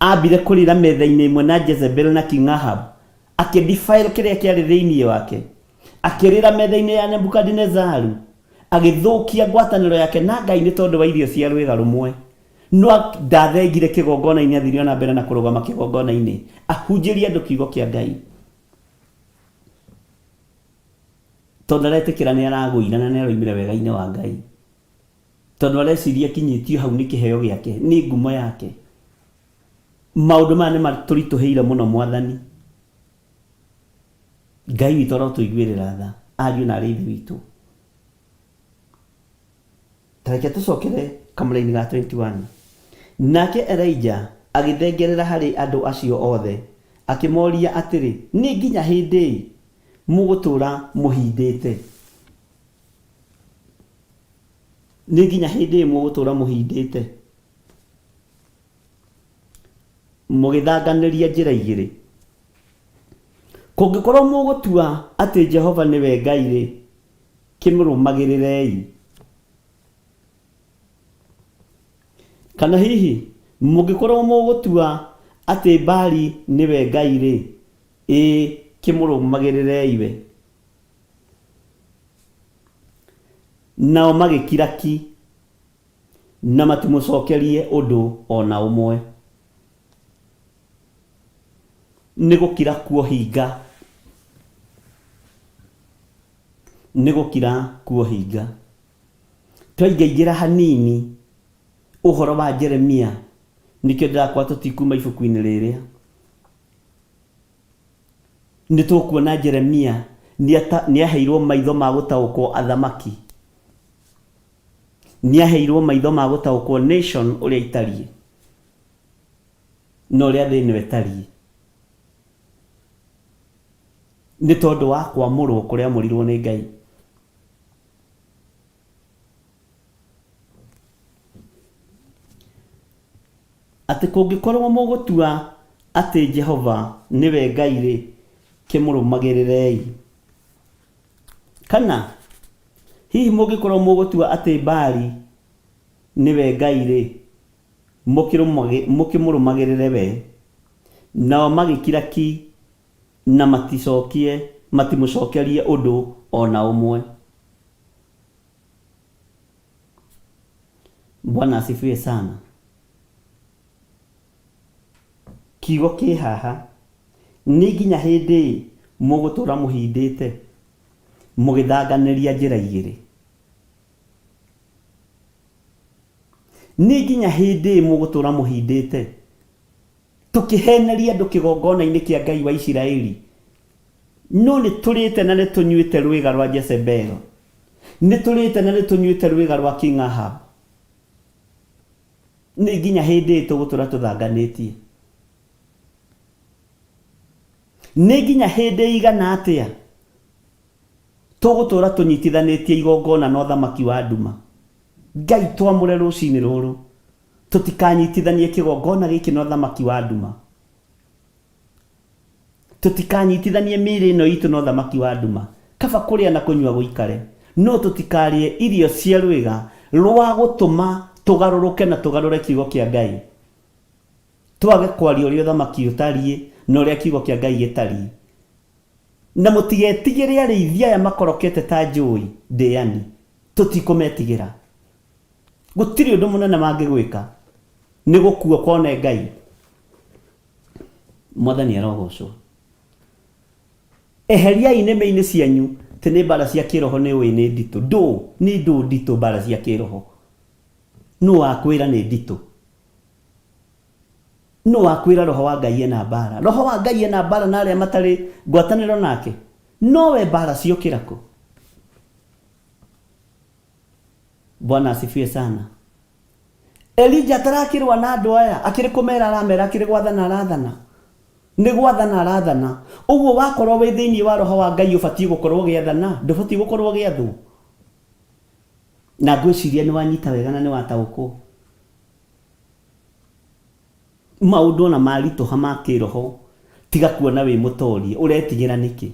Speaker 3: Aambire kũrĩra metha-inĩ ĩmwe na Jezebel na King Ahab, akĩ defile kĩrĩa kĩarĩ thĩinĩ wake. Akĩrĩra metha-inĩ ya Nebukadinezaru, agĩthũkia ngwatanĩro yake na Ngai nĩ tondũ wa irio cia rwĩga rũmwe. No ndathengire kĩgongona-inĩ, athire o na mbere na kũrũgama kĩgongona-inĩ, ahunjĩrie andũ kiugo kĩa Ngai. Tondũ aretĩkĩra nĩ aragũire na nĩ aroimire wega-inĩ wa Ngai. Tondũ areciria akinyĩtio hau nĩ kĩheo gĩake, nĩ ngumo yake. Maũndũ maya nĩ matũritũhĩire mũno Mwathani. Ngai witũ arotũiguĩrĩra tha, ariũ na arĩ ithe witũ. Ta reke tũcokere kamũraini ga 21. Nake Elija agĩthengerera harĩ andũ acio othe, akĩmoria atĩrĩ, Nĩ nginya hĩndĩ ĩ mũgũtũũra mũhindĩte? Nĩ nginya hĩndĩ ĩ mũgũtũũra mũhindĩte, mũgĩthanganĩria njĩra igĩrĩ? Kũngĩkorwo mũgũtua atĩ Jehova nĩwe Ngai-rĩ, kĩmũrũmagĩrĩrei. Kana hihi, mũngĩkorwo mũgũtua atĩ Baali nĩwe Ngai-rĩ, ĩĩ, kĩmũrũmagĩrĩrei we. Nao magĩkira ki, na matimũcokerie ũndũ o na ũmwe. Nĩ gũkira kuohinga. Nĩ gũkira kuohinga. Twaingaingĩra hanini ũhoro wa Jeremia, nĩkĩo ndĩrakora tũtikuma ibuku-inĩ rĩrĩa. Nĩ tũkuona Jeremia nĩ aheirwo maitho ma gũtaũkwo athamaki. Nĩ aheirwo maitho ma gũtaũkwo nation ũrĩa itariĩ na ũrĩa thĩ ĩno ĩtariĩ. Nĩ tondũ wa kwamũrwo kũrĩa amũrirwo nĩ Ngai. Atĩ kũngĩkorũo mũgũtua atĩ Jehova nĩwe Ngai-rĩ, kĩmũrũmagĩrĩrei. Kana hihi mũngĩkorũo mũgũtua atĩ Baali nĩwe Ngai-rĩ, mũkĩmũrũmagĩrĩre we. Nao magĩkira ki na maticokie, matimũcokerie ũndũ o na ũmwe. Bwana asifiwe sana. Kiugo kĩ haha, nĩ nginya hĩndĩ ĩ mũgũtũra mũhindĩte mũgĩthanganĩria njĩra igĩrĩ? Nĩ nginya hĩndĩ ĩ mũgũtũra mũhindĩte? Tũkĩheneria andũ kĩgongona-inĩ kĩa Ngai wa Isiraeli. No nĩ tũrĩte na nĩ tũnyuĩte rwĩga rwa Jezebel. Nĩ tũrĩte na nĩ tũnyuĩte rwĩga rwa King Ahab. Nĩ nginya hĩndĩ ĩ tũgũtũra tũthanganĩtie? Nĩ nginya hĩndĩ ĩigana atĩa tũgũtũra tũnyitithanĩtie igongona na ũthamaki wa nduma? Ngai twamũre rũcinĩ rũrũ tũtikanyitithanie kĩgongona gĩkĩ na ũthamaki wa nduma. Tũtikanyitithanie mĩĩrĩ ĩno itũ na ũthamaki wa nduma. Kaba kũrĩa na kũnyua gũikare, no tũtikarĩe irio cia rwĩga rwa gũtũma tũgarũrũke na tũgarũre kiugo kĩa Ngai. Twage kwaria ũrĩa ũthamaki ũtariĩ na ũrĩa kiugo kĩa Ngai gĩtariĩ. Na mũtigetigĩre arĩithi aya makorokete ta njũi ndĩani, tũtikũmetigĩra. Gũtirĩ ũndũ mũnene mangĩgwĩka, nĩ gũkua kwone Ngai. Mwathani arogocwo. Eheriai nĩmĩ-inĩ cianyu atĩ nĩ mbara cia kĩroho nĩ ũĩ nĩ nditũ. Ndũ, nĩ ndũ nditũ mbara cia kĩroho. Nũ wakwĩra nĩ nditũ? Nũ wakwĩra roho wa Ngai ena mbara? Roho wa Ngai ena mbara na arĩa matarĩ ngwatanĩro nake? Nowe mbara ciokĩra kũ? Bwana asifiwe sana. Elija atarakĩrũa na andũ aya, akĩrĩ kũmera aramera, akĩrĩ gwathana arathana. Nĩ gwathana arathana. Ũguo wakorwo wĩ thĩinĩ wa roho wa Ngai ũbatiĩ gũkorwo ũgĩathana, ndũbatiĩ gũkorwo ũgĩathwo. Na ngwĩciria nĩ wanyita wega na nĩ wataũkwo. Maũndũ ona maritũha ma kĩroho, tiga kuona wĩ mũtorie, ũretigĩra nĩkĩ?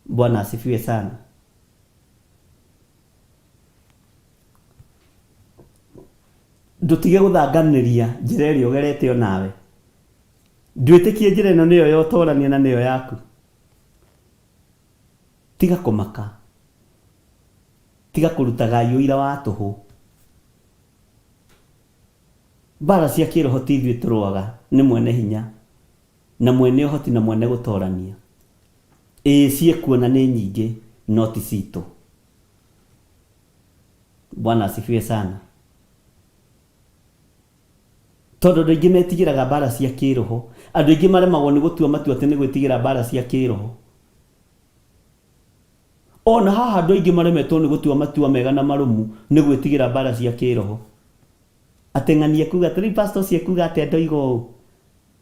Speaker 3: Bwana asifiwe sana. Ndũtige gũthanganĩria njĩra ĩrĩa ũgerete onawe. Ndwĩtĩkie njĩra ĩno nĩyo ya ũtorania na nĩyo yaku. Tiga kũmaka. Tiga kũrutagai ũira wa tũhũ. Mbara cia kĩroho ti ithuĩ tũrũaga, nĩ mwene hinya, na mwene ũhoti na mwene gũtorania. Ĩĩ ciĩkuo na nĩ nyingĩ, no ti citũ. Bwana asifiwe sana. Tondũ andũ aingĩ metigĩraga mbara cia kĩroho. Andũ aingĩ maremagwo nĩ gũtua matua atĩ nĩ gwĩtigĩra mbara cia kĩroho. Ona haha andũ aingĩ maremetwo nĩ gũtua matua mega na marũmu nĩ gwĩtigĩra mbara cia kĩroho. Atĩ ng'ani ekuga atĩ rĩu pastor ũcio ekuga atĩa ndoiga ũũ.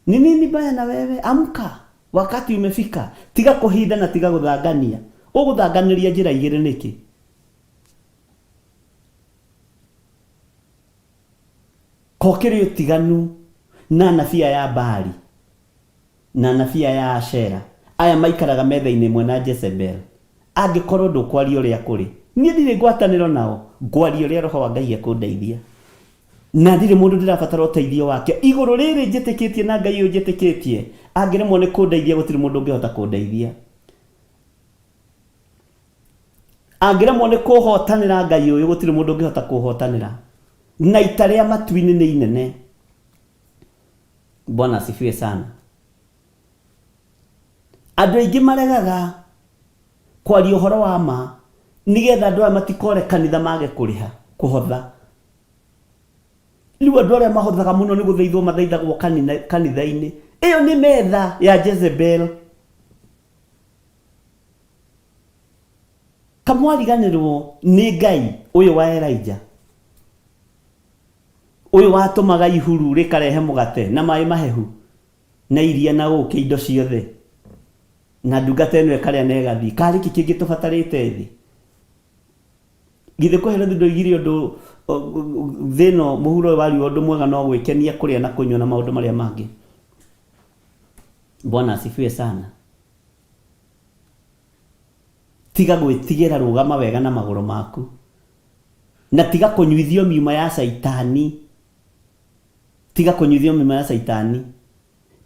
Speaker 3: Ni nini mbaya na wewe? Amka, wakati umefika. Tiga kũhinda na tiga gũthangania. Ũgũthanganĩria njĩra igĩrĩ nĩkĩ? Kokĩrĩ ũtiganu na anabii aya a Baali na anabii aya a Ashera, aya maikaraga metha-inĩ ĩmwe na Jezebel. Angĩkorwo ndũkwaria ũrĩa kũrĩ, niĩ ndirĩ ngwatanĩro nao, ngwaria ũrĩa Roho wa Ngai ekũndeithia. Na ndirĩ mũndũ ndĩrabatara ũteithio wake. Igũrũ rĩrĩ njĩtĩkĩtie na Ngai ũyũ njĩtĩkĩtie, angĩremwo nĩ kũndeithia gũtirĩ mũndũ ũngĩhota kũndeithia. Angĩremwo nĩ kũhotanĩra Ngai ũyũ gũtirĩ mũndũ ũngĩhota kũhotanĩra. Na ita rĩa matu-inĩ nĩ inene. Bwana asifiwe sana. Andũ aingĩ maregaga kwaria ũhoro wa ma nĩgetha andũ aya matikore kanitha mage kũrĩha kũhotha. Rĩu andũ arĩa mahothaga mũno nĩ gũthaithwo mathaithagwo kanitha-inĩ. Ĩyo nĩ metha ya Jezebel. Kamwariganĩrwo nĩ Ngai ũyũ wa Elijah, ũyũ watũmaga ihuru rĩkarehe mũgate na maĩ mahehu na iria na ũkĩ indo ciothe, na ndungata ĩno ĩkarĩa na ĩgathiĩ. Karĩ kĩ kĩngĩ tũbatarĩte thĩ? Githĩ Kohelethu ndoigire ũndũ thĩ ĩno mũhuro ũyũ wa riũa ũndũ mwega no gwĩkenia kũrĩa na kũnyua na maũndũ marĩa mangĩ? Bwana asifiwe sana. Tiga gwĩtigĩra rũgama wega na magũrũ maku. Na tiga kũnyuithio miuma ya caitani. Tiga kũnyuithio miuma ya caitani.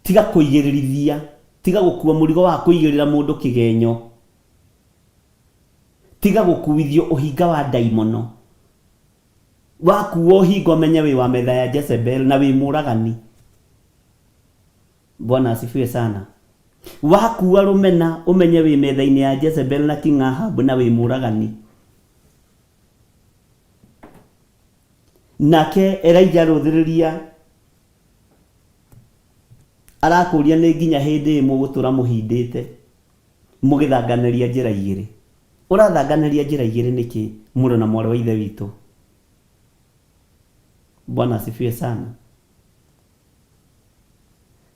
Speaker 3: Tiga kũigĩrĩrithia. Tiga gũkua mũrigo wa kũigĩrĩra mũndũ kĩgenyo. Tiga gũkuithio ũhinga wa ndaimono. Wakuo ũhinga ũmenye wĩ wa metha ya Jezebel na wĩ mũragani. Bwana asifiwe sana. Wakua rũmena ũmenye wĩ metha-inĩ ya Jezebel na King Ahab na wĩ mũragani. Nake Elija arũthĩrĩria arakũria nĩ nginya hĩndĩ ĩ mũgũtũra mũhindĩte mũgĩthanganĩria njĩra igĩrĩ. Ũrathanganĩria njĩra igĩrĩ nĩkĩ mũrũ na mwarĩ wa ithe witũ? Bwana asifiwe sana.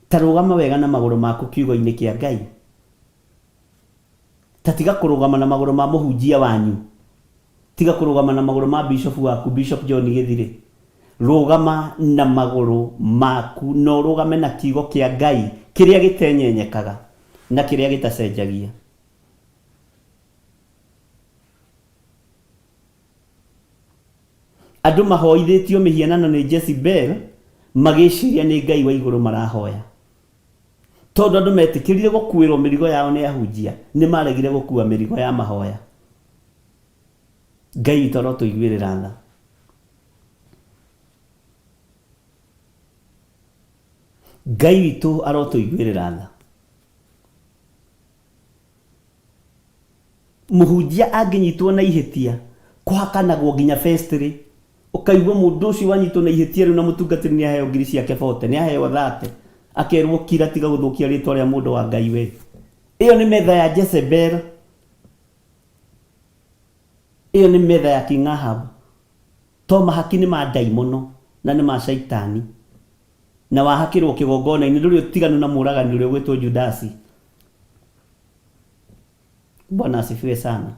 Speaker 3: Ta rũgama wega na magũrũ maku kiugo-inĩ kĩa Ngai. Ta tiga kũrũgama na magũrũ ma mũhunjia wanyu. Tiga kũrũgama na magũrũ ma bishop waku, Bishop John Gĩthirĩ. Rũgama na magũrũ maku na ũrũgame na kiugo kĩa Ngai kĩrĩa gĩtenyenyekaga na kĩrĩa gĩtacenjagia. Andũ mahoithĩtio mĩhianano nĩ Jezebel magĩciria nĩ Ngai wa igũrũ marahoya. Tondũ andũ metĩkĩrire gũkuĩrwo mĩrigo yao nĩ ahunjia, nĩ maregire gũkua mĩrigo ya mahoya. Ngai witũ arotũiguĩrĩra tha. Ngai witũ arotũiguĩrĩra tha. Mũhunjia angĩnyitwo na ihĩtia, kũhakanagwo nginya vestry. Ũkaigua mũndũ ũcio wanyitwo na ihĩtia rĩu na mũtungatĩri nĩ aheo ngiri ciake bote, nĩ aheo thate, akerwo kira tiga gũthũkia rĩtwa rĩa mũndũ wa Ngai we. Ĩyo nĩ metha ya Jezebel. Ĩyo nĩ metha ya King Ahab. To mahaki nĩ ma ndaimono na nĩ ma shaitani. Na wahakĩrwo kĩgongona-inĩ ndũrĩ ũtiganu na mũragani ũrĩa ũgwĩtwo Judasi. Bwana asifiwe sana.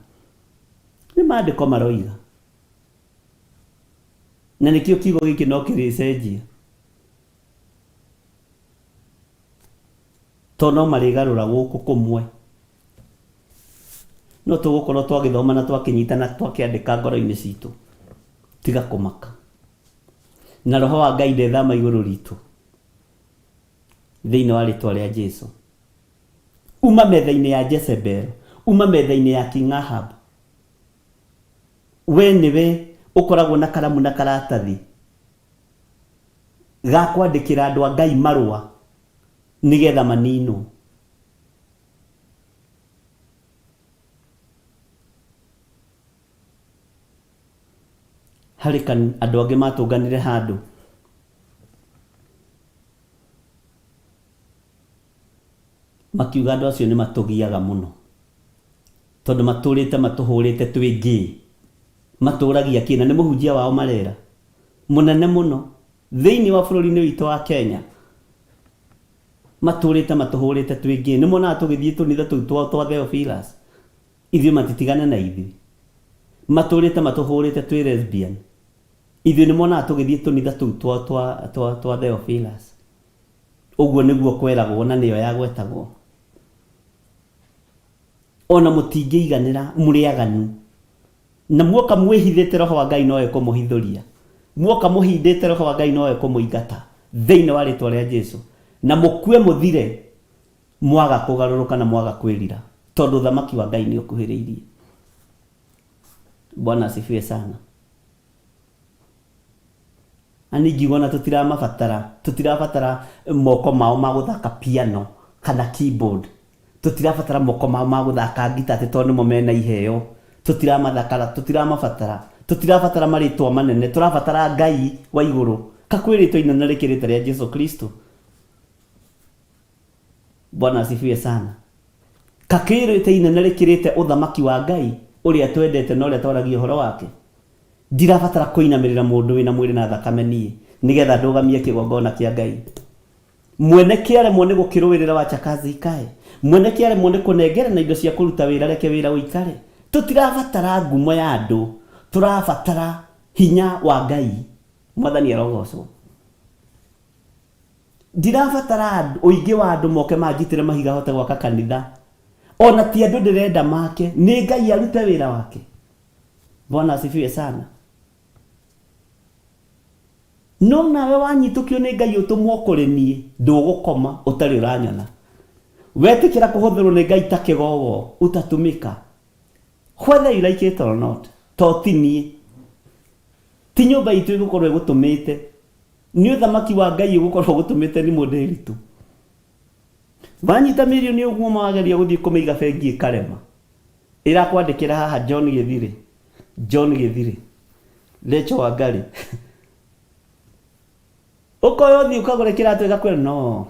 Speaker 3: Nĩ maandĩko maroiga. Na nĩkĩo kiugo gĩkĩ no kĩrĩcenjia. To no marĩgarũra gũkũ kũmwe. No tũgũkorwo twagĩthoma na twakĩnyita na twakĩandĩka ngoro-inĩ citũ. Tiga kũmaka. Na roho wa Ngai ndethama igũrũ ritũ. Thĩinĩ wa rĩtwa rĩa Jesu. Uma metha-inĩ ya Jezebel. Uma metha-inĩ ya King Ahab. We nĩwe ũkoragwo na karamu na karatathi ga kwandĩkĩra andũ a Ngai marũa nĩgetha maninwo. Harĩ andũ angĩ matũnganire handũ makiuga andũ acio nĩ matũgiaga mũno tondũ matũrĩte matũhũrĩte twĩ gay. Matũragia kĩ na nĩ mũhunjia wao marera mũnene mũno thĩinĩ wa bũrũri-inĩ witũ wa Kenya. Matũrĩte matũhũrĩte twĩ gay. Nĩ monaga tũgĩthiĩ tũnitha tũu twao twa Theophilus. Ithuĩ matitigane na ithuĩ. Matũrĩte matũhũrĩte twĩ lesbian. Ithuĩ nĩ monaga tũgĩthiĩ tũnitha tũu twao twa, twa, twa Theophilus. Ũguo nĩguo kweragwo na nĩyo yagwetagwo. Ona mũtingĩiganĩra, mũrĩ aganu. Na muoka mwĩhithĩte Roho wa Ngai no ekũmũhithũria. Muoka mũhindĩte Roho wa Ngai no ekũmũingata thĩinĩ wa rĩtwa rĩa Jesu. Na mũkue mũthire mwaga kũgarũrũka na mwaga kwĩrira, tondũ ũthamaki wa Ngai nĩ ũkuhĩrĩirie. Bwana asifiwe sana. Na niĩ ingiuga ona tũtiramabatara, tũtirabatara moko mao ma gũthaka piano kana keyboard, tũtirabatara moko mao ma gũthaka ngita atĩ tondũ nĩmo mena iheo, tũtiramathakara, tũtiramabatara, tũtirabatara marĩtwa manene, tũrabatara Ngai wa igũrũ. Ka kwĩ rĩtwa inene rĩkĩrĩte rĩa Jesu Kristo? Bwana asifiwe sana. Ka kwĩ rĩtwa inene rĩkĩrĩte ũthamaki wa Ngai ũrĩa twendete na ũrĩa twaragia ũhoro wake? Ndirabatara kũinamĩrĩra mũndũ wĩna mwĩrĩ na thakame niĩ, nĩgetha ndũgamie kĩgongona kĩa Ngai. Mwene kĩaremwo nĩ gũkĩrũĩrĩra wacha kazi ikae. Mwene kĩaremwo nĩ kũnengerana indo cia kũruta wĩra reke wĩra ũikare. Tũtirabatara ngumo ya andũ, tũrabatara hinya wa Ngai. Mwathani arogocwo. Ndirabatara ũingĩ wa andũ moke manjitĩre mahiga hote gwaka kanitha. Ona ti andũ ndĩrenda make, nĩ Ngai arute wĩra wake. Bwana asifiwe sana. No nawe wanyitũkio nĩ Ngai ũtũmwo kũrĩ niĩ, ndũgũkoma ũtarĩ ũranyona. Wetĩkĩra kũhũthĩrwo nĩ Ngai ta kĩgogo, utatumika. Whether you like it or not, to ti niĩ. Ti nyũmba itũ ĩgũkorwo ĩgũtũmĩte. Nĩ ũthamaki wa Ngai ũgũkorwo ũgũtũmĩte nĩ mũndũ ĩritũ. Wanyita mirioni ũguo ma wageria gũthiĩ kũmĩiga bengi ĩkarema. Ĩrakwandĩkĩra haha John Gĩthirĩ, John Gĩthirĩ, Rachel Wangari. Ũkoya ũthiĩ ũkagũre kĩratũ ĩgakwĩra no.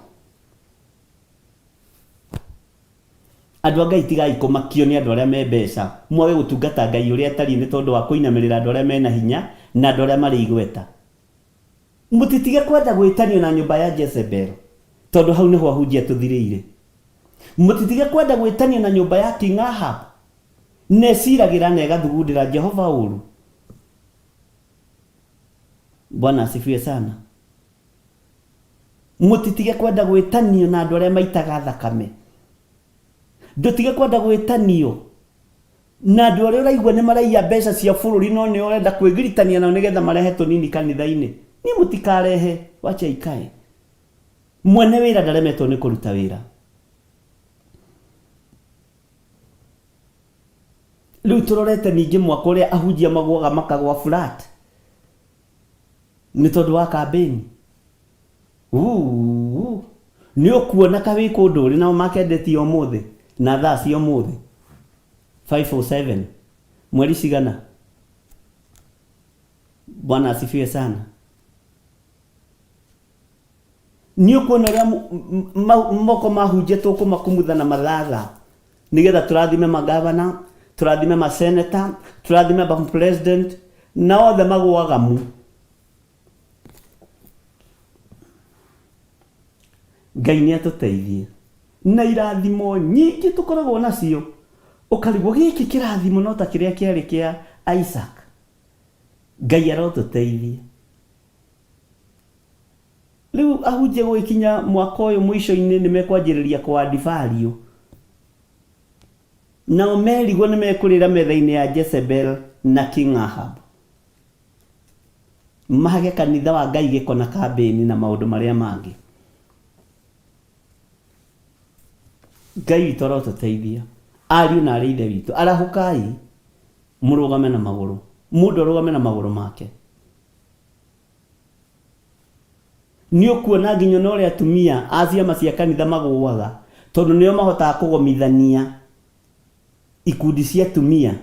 Speaker 3: Andũ a Ngai tigai kũmakio nĩ andũ arĩa me mbeca, mwage gũtungata Ngai ũrĩa atariĩ nĩ tondũ wa kũinamĩrĩra andũ arĩa mena hinya na andũ arĩa marĩ igweta. Mũtitige kwenda gwĩtanio na nyũmba ya Jezebel, tondũ hau nĩho ahunjia tũthirĩire. Mũtitige kwenda gwĩtanio na nyũmba ya King Ahab, na ĩciragĩra na ĩgathugundĩra Jehova ũũru. Bwana asifiwe sana. Mũtitige kwenda gwĩtanio na andũ arĩa maitaga thakame. Ndũtige kwenda gwĩtanio na andũ arĩa ũraigua nĩ maraiya mbeca cia bũrũri no nĩ ũrenda kwĩgiritania nao nĩgetha marehe tũnini kanitha-inĩ. Niĩ mũtikarehe, wacha ikae. Mwene wĩra ndaremetwo nĩ kũruta wĩra. Rĩu tũrorete ningĩ mwaka ũrĩa ahunjia magũaga makagwa flat nĩ tondũ wa kambĩni. Uu, nĩ ũkuona ka wĩ kũndũ ũrĩ nao makendetie ũmũthĩ na thaa cia ũmũthĩ 507 mweri cigana. Bwana asifiwe sana. Nĩ ũkuona ũrĩa moko mahunjia tũkũmakumutha na mathatha nĩgetha tũrathime magavana, tũrathime maseneta, tũrathime ma president na othe magũaga mu. Ngai nĩ atũteithie na irathimo nyingĩ tũkoragwo nacio, ũkarigwo gĩkĩ kĩrathimo no ta kĩrĩa kĩarĩ kĩa Isaac. Ngai arotũteithia. Rĩu ahunjia gũgĩkinya mwaka ũyũ mũico-inĩ nĩ mekwanjĩrĩria kũ add value. Nao merigwo nĩ mekũrĩra metha-inĩ ya Jezebel na King Ahab. Mahage kanitha wa Ngai gĩko na kambĩni na maũndũ marĩa mangĩ. Ngai witũ arotũteithia. Ariũ na arĩ ithe witũ, arahũkai mũrũgame na magũrũ. Mũndũ arũgame na magũrũ make. Nĩ ũkuona nginya na ũrĩa atumia a ciama cia kanitha magũaga, tondũ nĩo mahotaga kũgomithania ikundi cia atumia.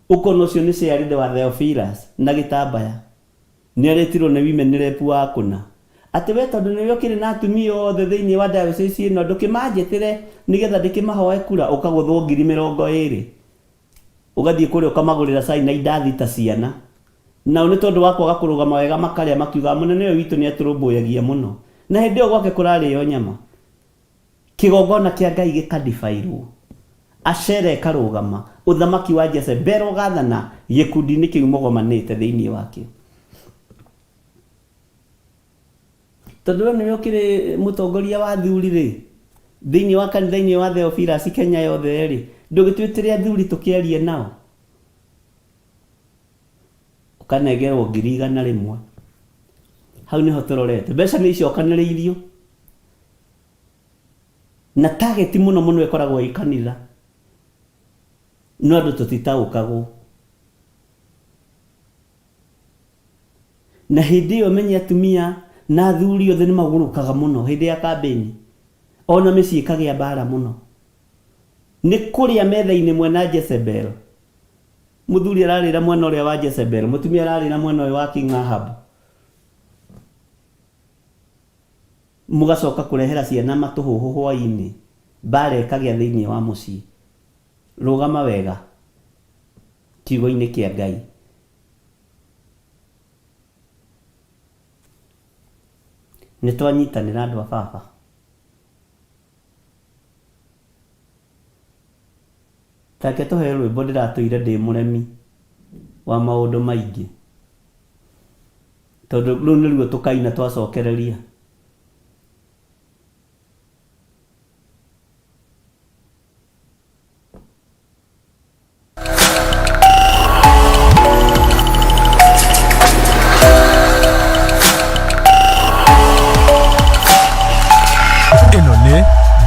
Speaker 3: Ũkona ũcio nĩ chairlady wa Theophilus na gĩtambaya. Nĩ aretirwo nĩ women rep wa kũna. Atĩ we tondũ nĩwe ũkĩrĩ na atumia othe thĩinĩ wa diocese ĩno, ndũkĩmanjĩtĩre nĩgetha ndĩkĩmahoe kura, ũkagũthwo 20,000. Ũgathiĩ kũrĩa ũkamagũrĩra cai na indathi ta ciana. Nao nĩ tondũ wa kwaga kũrũgama wega makarĩa makiugaga mũnene ũyũ witũ nĩ atũrũmbũyagia mũno. Na hĩndĩ ĩyo gwake kũrarĩo nyama. Kĩgongona kĩa Ngai gĩkadibairwo. Ashera ĩkarũgama. Ũthamaki wa Jezebel ũgathana gĩkundi-inĩ kĩu mũgomanĩte thĩinĩ wakĩo. Tondũ we nĩwe ũkĩrĩ mũtongoria wa athuri rĩ, thĩinĩ wa kanitha-inĩ wa Theophilus Kenya yothe rĩ, ndũgĩtwĩtĩre athuri tũkĩarie nao. Ũkanengerwo 100,000. Hau nĩho tũrorete. Mbeca nĩ icokanĩrĩirio. Na target mũno mũno ĩkoragwo ĩ kanitha. No andũ tũtitaũkagwo. Na hĩndĩ ĩyo menye atumia na athuri othe nĩ magũrũkaga mũno hĩndĩ ya kambĩni. Ona mĩciĩ ĩkagĩa mbara mũno. Nĩ kũrĩa metha-inĩ mwena Jezebel. Mũthuri ararĩra mwena ũrĩa wa Jezebel, mũtumia ararĩra mwena ũyũ wa King Ahab. Mũgacoka kũrehera ciana matũhũhũ hwaĩ-inĩ, mbara ĩkagĩa thĩinĩ wa mũciĩ. Rũgama wega kiugo-inĩ kĩa Ngai. Nĩ twanyitanĩra andũ a baba. Ta reke tũheo rwĩmbo ndĩratũire ndĩ mũremi wa maũndũ maingĩ. Tondũ rũu nĩruo tũkaina twacokereria.
Speaker 1: Ĩno nĩ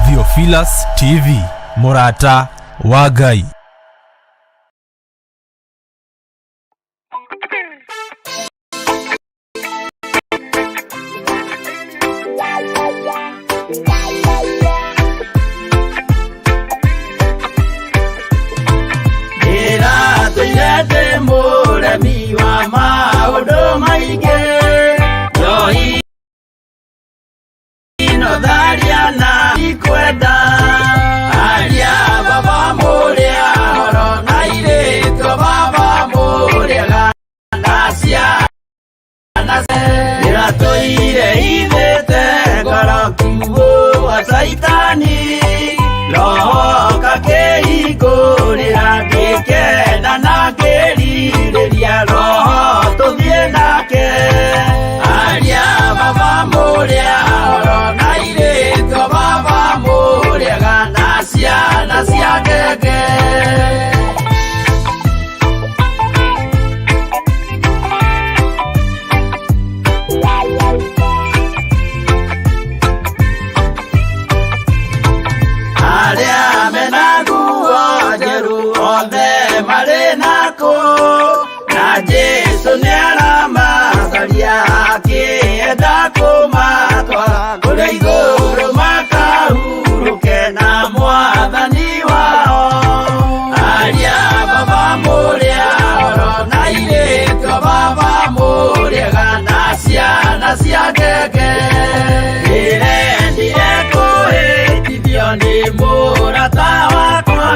Speaker 1: Theophilus TV, mũrata wa Ngai.
Speaker 2: Ndĩratũire ndĩ mũremi wa maũndũ maingĩ. Njohi. no tharia na ikwenda aria baba mũrĩa horo na airĩtu a baba mũrĩega na ciana ĩratũire ithĩte ngoro kiugo wa caitani roho kakĩhingũrĩra ngĩkena na ngĩrirĩria roho tũthiĩ nake aria baba mũrĩa horo na airĩtu a baba mũrĩega na ciana cia ngenge. Arĩa mena nguo njerũ othe marĩ nakũ na Jesũ nĩaramacaria akĩenda kũmatwara kũrĩa igũrũ makahurũke na mwathani wao aria baba mũrĩa horo na airĩtu a baba mũrĩega na ciana cia ngenge ndĩrendire kũhĩtithio nĩ mũrata wakwa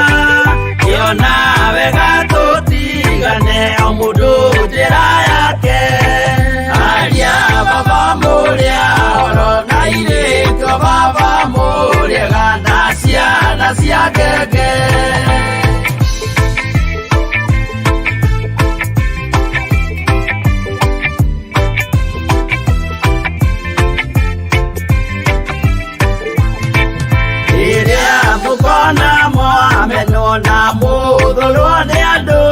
Speaker 2: ngĩona wega tũtigane o mũndũ njĩra yake aria baba mũrĩa horo na airĩtu a baba mũrĩega na ciana cia ngenge. Rĩrĩa mũkona mwamenwo na mũthũrwo nĩ andũ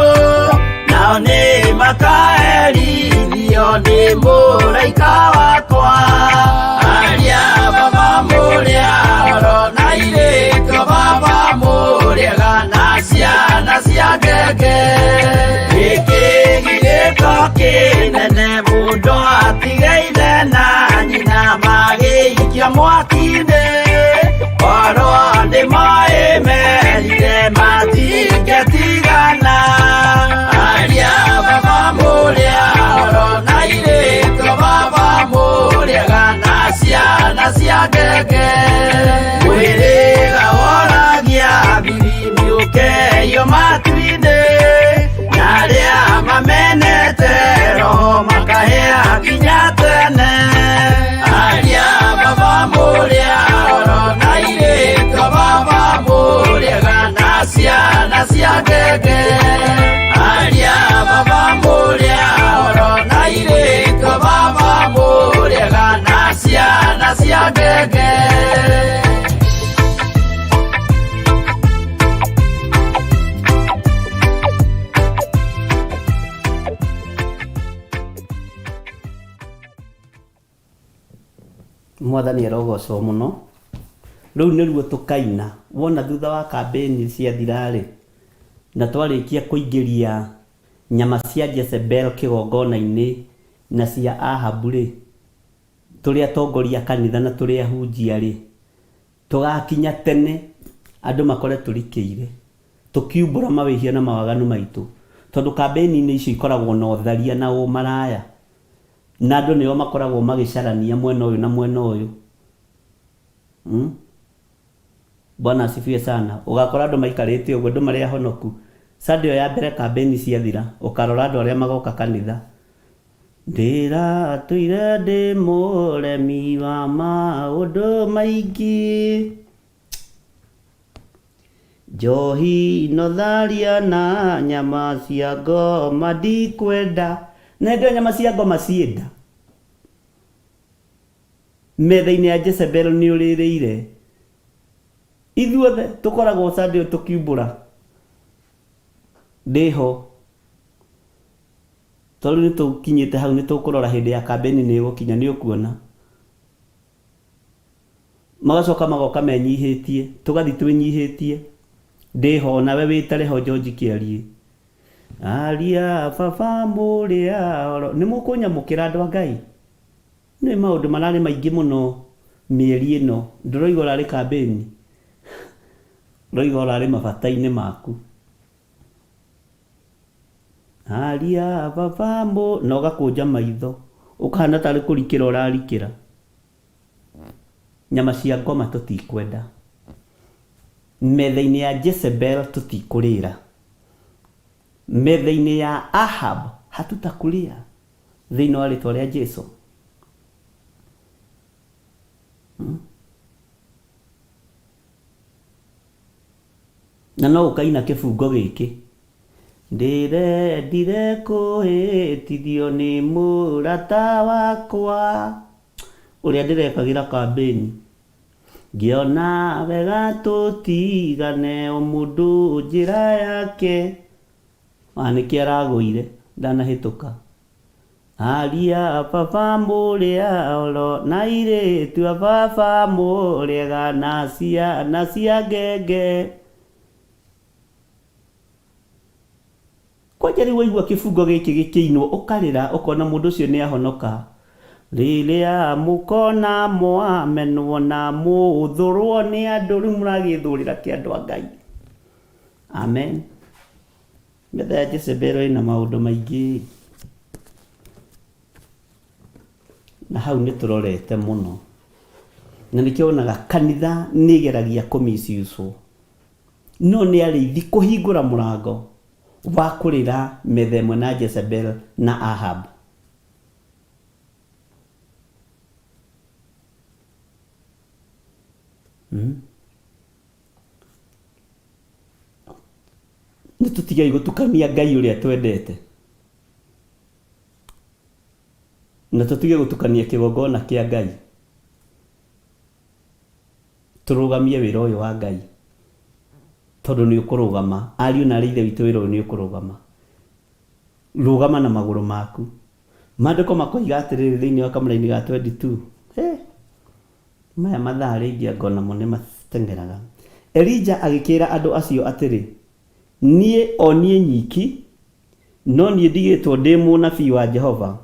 Speaker 2: nao nĩ makaherithio nĩ mũraika wakwa aria baba mũrĩa horo na airĩtu a baba mũrĩega na ciana cia ngenge gĩkĩ gĩgĩko kĩnene mũndũ atige ithe na nyina magĩikia mwaki-inĩ korwo nĩ moĩ merire matingĩtigana aria baba mũrĩa horo na airĩtu a baba mũrĩega na ciana cia ngenge mwĩrĩga woragia biri mĩũkeio matu-inĩ na arĩa mamenete roho makahĩa nginya tene aria baba mũrĩa horo na airĩtu a baba mũrĩega na ciana cia ngenge aria baba mũrĩa horo na airĩtu a baba mũrĩega na ciana cia ngenge.
Speaker 3: Mwathani arogocwo mũno. Rũu nĩruo tũkaina wona thutha wa kambĩni ciathira-rĩ, na twarĩkia kũingĩria nyama cia Jezebel kĩgongona-inĩ na cia Ahabu-rĩ, tũrĩ atongoria a kanitha na tũrĩ ahunjia-rĩ, tũgakinya tene andũ makore tũrikĩire tũkiumbũra mawĩhia na mawaganu maitũ, tondũ kambĩni-inĩ icio ikoragwo na ũtharia na ũmaraya, na andũ nĩo makoragwo magĩcarania mwena ũyũ na mwena ũyũ. Bwana asifiwe sana. Ũgakora andũ maikarĩte ũguo, andũ marĩ ahonoku. Sunday ĩyo ya mbere kambĩni ciathira, ũkarora andũ arĩa magoka kanitha. Ndĩratũire ndĩ mũremi wa maũndũ maingĩ, njohi no tharia na nyama cia ngoma ndikwenda. Na hĩndĩ ĩyo nyama cia ngoma ciĩ nda. Metha-inĩ ya Jezebel nĩ ũrĩrĩire. Ithuothe tũkoragwo Sunday ĩyo tũkiumbũra. Ndĩho. Tondũ nĩ tũkinyĩte hau nĩ tũkũrora hĩndĩ ya kambĩni nĩ ĩgũkinya nĩ ũkuona. Magacoka magoka menyihĩtie, tũgathiĩ twĩnyihĩtie. Ndĩho onawe wĩtare ho George Kĩariĩ. Aria baba mũrĩa oro. Nĩ mũkũnyamũkĩra andũ a Ngai? Nĩ maũndũ mararĩ maingĩ mũno mĩeri ĩno. Ndũroiga ũrarĩ kambĩni? Ũroiga ũrarĩ mabata-inĩ maku. Aria baba mũ na ũgakũnja maitho ũkahana tarĩ kũrikĩra ũrarikĩra. Nyama cia ngoma tũtikwenda. Metha-inĩ ya Jezebel tũtikũrĩra. Metha-inĩ ya Ahab hatutakulia. Thĩinĩ wa rĩtwa rĩa Jesu. Na no ũkaina kĩbungo gĩkĩ. Ndĩrendire kũhĩtithio nĩ mũrata wakwa ũrĩa ndĩrekagĩra kambĩni. Ngĩona wega tũtigane o mũndũ njĩra yake. Wa nĩkĩ aragũire ndanahĩtũka. Aria a baba mũrĩa oro na airĩtu a baba mũrĩega na ciana cia ngenge. Kwanja rĩu waigua kĩbungo gĩkĩ gĩkĩinwo ũkarĩra ũkona mũndũ ũcio nĩ ahonoka. Rĩrĩa mũkona mwamenwo na mũthũrwo nĩ andũ rĩu mũragĩthũrĩra kĩ andũ a Ngai. Amen. Metha ya Jezebel ĩna maũndũ maingĩ. Na hau nĩ tũrorete mũno. Na nĩkĩo wonaga kanitha nĩ ĩgeragia kũ misuse wo. No nĩ arĩithi kũhingũra mũrango wa kũrĩra metha ĩmwe na Jezebel na Ahab. Nĩ tũtigei gũtukania Ngai ũrĩa twendete. Na tũtige gũtukania kĩgongona kĩa Ngai. Tũrũgamie wĩra ũyũ wa Ngai. Tondũ nĩ ũkũrũgama. Ariũ na aarĩ a Ithe witũ wĩra ũyũ nĩ ũkũrũgama. Rũgama na magũrũ maku. Maandĩko makoiga atĩrĩrĩ thĩinĩ wa kamũraini ga 22. He! Maya mathaa rĩngĩ anga o namo nĩ mateng'eraga. Elija agĩkĩĩra andũ acio atĩrĩ, Niĩ, o niĩ nyiki, no niĩ ndigĩtwo ndĩ mũnabii wa Jehova,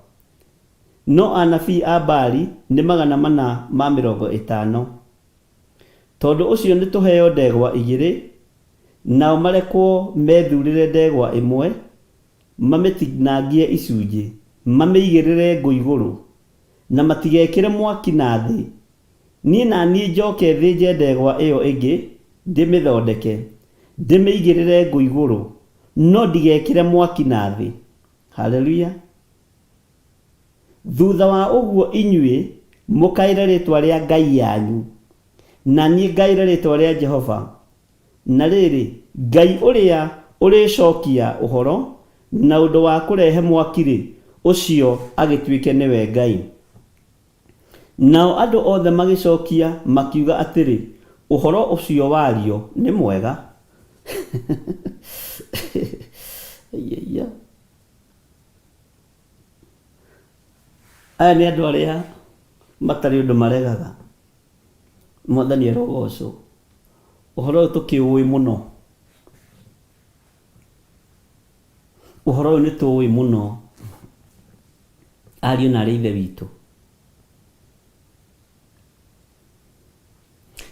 Speaker 3: no anabii a Baali nĩ 450. Tondũ ũcio nĩtũheo ndegwa igĩrĩ, nao marekwo methurĩre ndegwa ĩmwe, mamĩtinangie icunjĩ, mamĩigĩrĩre ngũ igũrũ, na matigekĩre mwaki na thĩ, niĩ na niĩ njoke thĩnje ndegwa ĩo ĩngĩ, ndĩmĩthondeke, ndĩmĩigĩrĩre ngũ igũrũ, no ndigekĩre mwaki na thĩ. Haleluya! Thutha wa ũguo inyuĩ mũkaĩre rĩĩtwa rĩa ngai yanyu, na niĩ ngaĩre rĩĩtwa rĩa Jehova. Na rĩrĩ, Ngai ũrĩa ũrĩcokia ũhoro na ũndũ wa kũrehe mwaki-rĩ, ũcio agĩtuĩke nĩwe Ngai. Nao andũ othe magĩcokia makiuga atĩrĩ, Ũhoro ũcio wario nĩ mwega. Aya nĩ andũ arĩa matarĩ ũndũ maregaga. Mwathani arogocwo. Ũhoro ũyũ tũkĩũĩ mũno. Ũhoro ũyũ nĩ tũũĩ mũno ariũ na arĩ ithe witũ.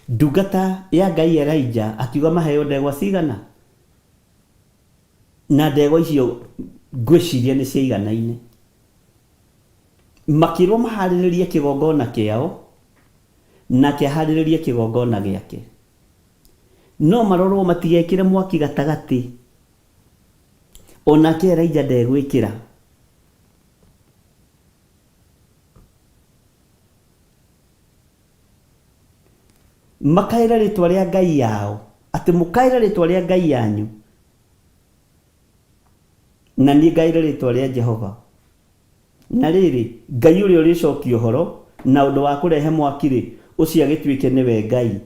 Speaker 3: Ndungata ya Ngai Elijah akiuga maheo ndegwa cigana? Na ndegwa icio ngwĩciria nĩ ciaiganaine. Makĩrwo maharĩrĩrie kĩgongona kĩao, nake aharĩrĩrie kĩgongona gĩake. No marorwo matigekĩre mwaki gatagatĩ, o nake Elija ndegwĩkĩra. Makaĩre rĩtwa rĩa ngai yao, atĩ mũkaĩre rĩtwa rĩa ngai yanyu, na niĩ ngaĩre rĩtwa rĩa Jehova. Na rĩrĩ, Ngai ũrĩa ũrĩcokia ũhoro na ũndũ wa kũrehe mwaki-rĩ, ũcio agĩtuĩke nĩwe Ngai.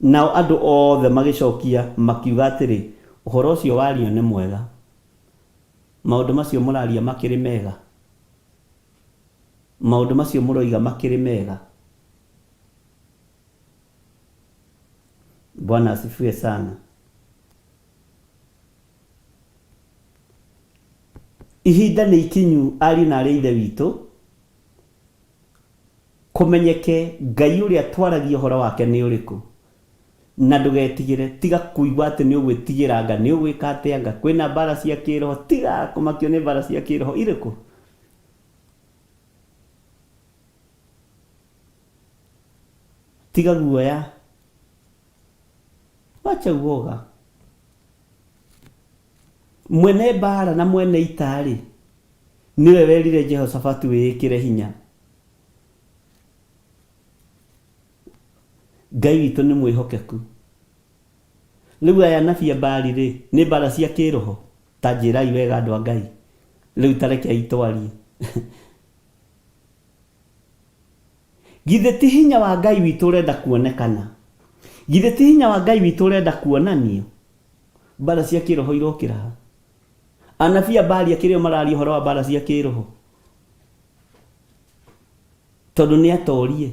Speaker 3: Nao andũ othe magĩcokia makiuga atĩrĩ, Ũhoro ũcio wario nĩ mwega. Maũndũ macio mũraria makĩrĩ mega? Maũndũ macio mũroiga makĩrĩ mega? Bwana asifiwe sana. Ihinda nĩ ikinyu ariũ na arĩ a Ithe witũ, kũmenyeke Ngai ũrĩa twaragia ũhoro wake nĩ ũrĩkũ. Na ndũgetigĩre, tiga kũigua atĩ nĩ ũgwĩtigĩra anga nĩ ũgwĩka atĩa, anga kwĩna mbara cia kĩroho, tiga kũmakio nĩ mbara cia kĩroho irĩkũ? Tiga guoya. Wacha uoga. Mwene mbara na mwene ita-rĩ, nĩwe werire Jehoshafatu wĩĩkĩre hinya. Ngai witũ nĩ mwĩhokeku. Rĩu aya anabii a Baali-rĩ, nĩ mbara cia kĩroho? Ta njĩrai wega andũ a Ngai. Rĩu ta rekei twarie. Githĩ ti hinya wa Ngai witũ ũrenda kuonekana? Githĩ ti hinya wa Ngai witũ ũrenda kuonanio? Mbara cia kĩroho irokĩra ha? Anabii a Baali akĩrĩ o mararia ũhoro wa mbara cia kĩroho? Tondũ nĩ atorie.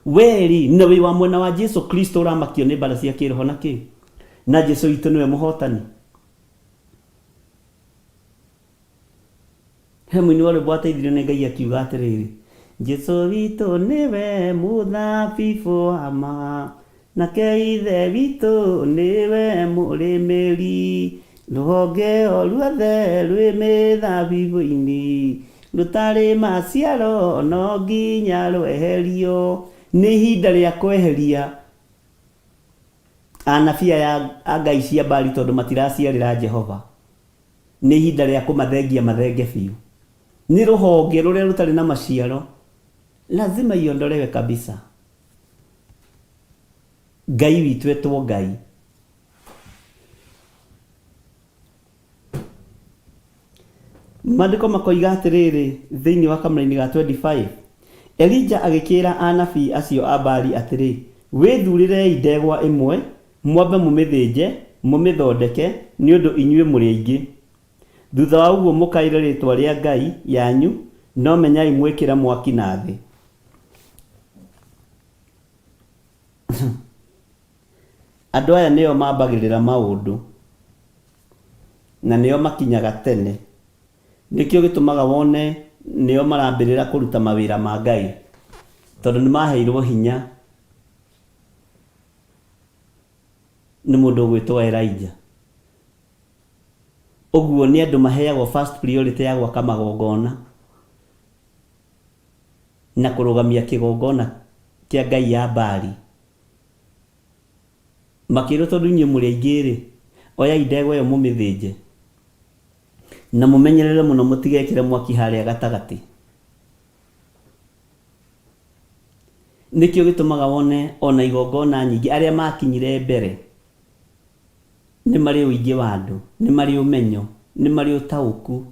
Speaker 3: Wee-rĩ, na wĩ wa mwena wa Jesu Kristo ũramakio nĩ mbara cia kĩroho na kĩ? Na Jesu witũ nĩwe mũhotani. He mũini wa rwĩmbo wateithirio nĩ Ngai akiuga atĩrĩrĩ, Jesu witũ nĩwe mũthabibũ wa ma, nake Ithe witũ nĩwe mũrĩmĩri. Rũhonge o ruothe rwĩ mĩthabibũ-inĩ, rũtarĩ maciaro no nginya rweherio. Nĩ ihinda rĩa kweheria anabii aya a ngai cia Baali tondũ matiraciarĩra Jehova. Nĩ ihinda rĩa kũmathengia mathenge biũ. Nĩ rũhonge rũrĩa rũtarĩ na maciaro, lazima iondolewe kabisa. Ngai witũ etwo Ngai. Maandĩko makoiga atĩrĩrĩ thĩinĩ wa kamũraini ga 25, Elija agĩkĩĩra anabii acio a Baali atĩrĩ, Wĩthurĩrei ndegwa ĩmwe, Mwambe mũmĩthĩnje, mũmĩthondeke, nĩ ũndũ inyuĩ mũrĩ aingĩ. Thutha wa ũguo mũkaĩre rĩĩtwa rĩa ngai yanyu, no menyai mwĩkĩre mwaki na thĩ. Andũ aya nĩo mambagĩrĩra maũndũ, na nĩo makinyaga tene. Nĩkĩo gĩtũmaga wone nĩo marambĩrĩra kũruta mawĩra ma Ngai, tondũ nĩmaheirwo hinya. Nĩ mũndũ ũgwĩtwo Elijah. Ũguo nĩ andũ maheagwo first priority ya gwaka magongona na kũrũgamia kĩgongona kĩa ngai ya Baali. Makĩrwo tondũ inyuĩ mũrĩ aingĩ-rĩ, oyai ndegwa ĩyo mũmĩthĩnje na mũmenyerere mũno mũtigekĩre mwaki harĩa gatagatĩ. Nĩkĩo gĩtũmaga wone o na igongona nyingĩ arĩa maakinyire mbere nĩ marĩ ũingĩ wa andũ, nĩ marĩ ũmenyo, nĩ marĩ ũtaũku.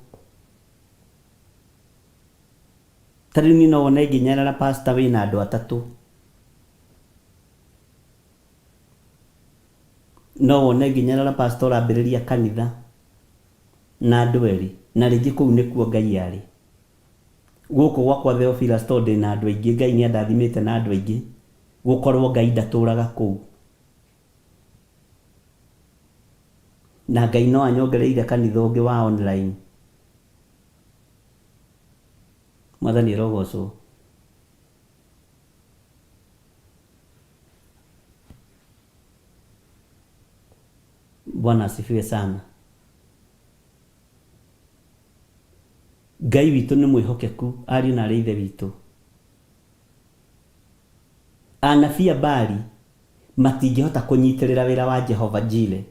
Speaker 3: Ta rĩu niĩ no wone ngĩnyarara pastor wĩna andũ atatũ. No wone ngĩnyarara pastor ũrambĩrĩria kanitha na andũ erĩ, na rĩngĩ kũu nĩkuo Ngai arĩ. Gũkũ gwakwa Theophilus tondũ ndĩna andũ aingĩ, Ngai nĩ andathimĩte na andũ aingĩ, gũkorwo Ngai ndatũraga kũu. Na Ngai no anyongereire kanitha ũngĩ wa online. Mwathani arogocwo. Bwana asifiwe sana. Ngai witũ nĩ mwĩhokeku, ariũ na aarĩ a Ithe witũ. Anabii a Baali matingĩhota kũnyitĩrĩra wĩra wa Jehova Jire,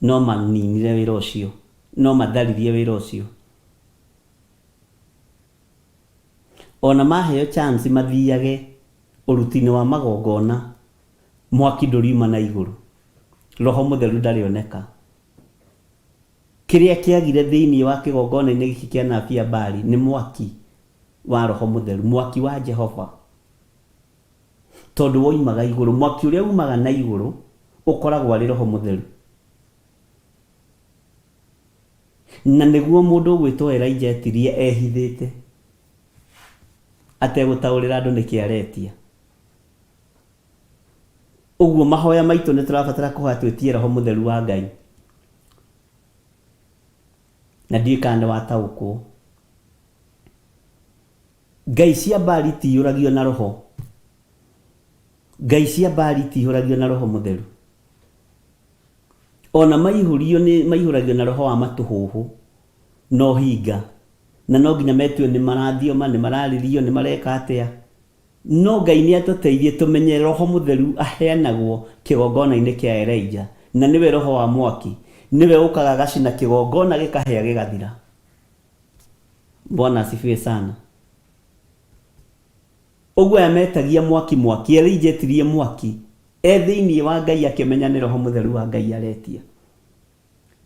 Speaker 3: no maninire wĩra ũcio, no matharirie wĩra ũcio. O na maheo chance mathiage ũruti-inĩ wa magongona, mwaki ndũriuma na igũrũ, Roho Mũtheru ndarĩoneka. Kĩrĩa kĩagire thĩinĩ wa kĩgongona-inĩ gĩkĩ kĩa anabii a Baali nĩ mwaki wa Roho Mũtheru, mwaki wa Jehova, tondũ woimaga igũrũ. Mwaki ũrĩa umaga na igũrũ ũkoragwo arĩ Roho Mũtheru. Na nĩguo mũndũ ũgwĩtwo Elijah etirie ehithĩte, ategũtaũrĩra andũ nĩkĩ aretia. Ũguo mahoya maitũ nĩ tũrabatara kũhoya twĩtie Roho Mũtheru wa Ngai. Na ndiũĩ kana nĩ wataũkwo. Ngai cia Baali itiyũragio na Roho. Ngai cia Baali itihũragio na Roho Mũtheru. Ona maihũrio nĩ maihũragio na roho wa matũhũhũ na ũhinga. Na no nginya metue nĩ marathioma, nĩ mararĩrio, nĩ mareka atĩa. No Ngai nĩ atũteithie tũmenye Roho Mũtheru aheanagwo kĩgongona-inĩ kĩa Elijah, na nĩwe Roho wa mwaki. Nĩwe ũkaga agacina kĩgongona gĩkahĩa gĩgathira. Bwana asifiwe sana. Ũguo aya metagia mwaki mwaki, Elijah etirie mwaki e thĩinĩ wa Ngai akĩmenya nĩ Roho Mũtheru wa Ngai aretia.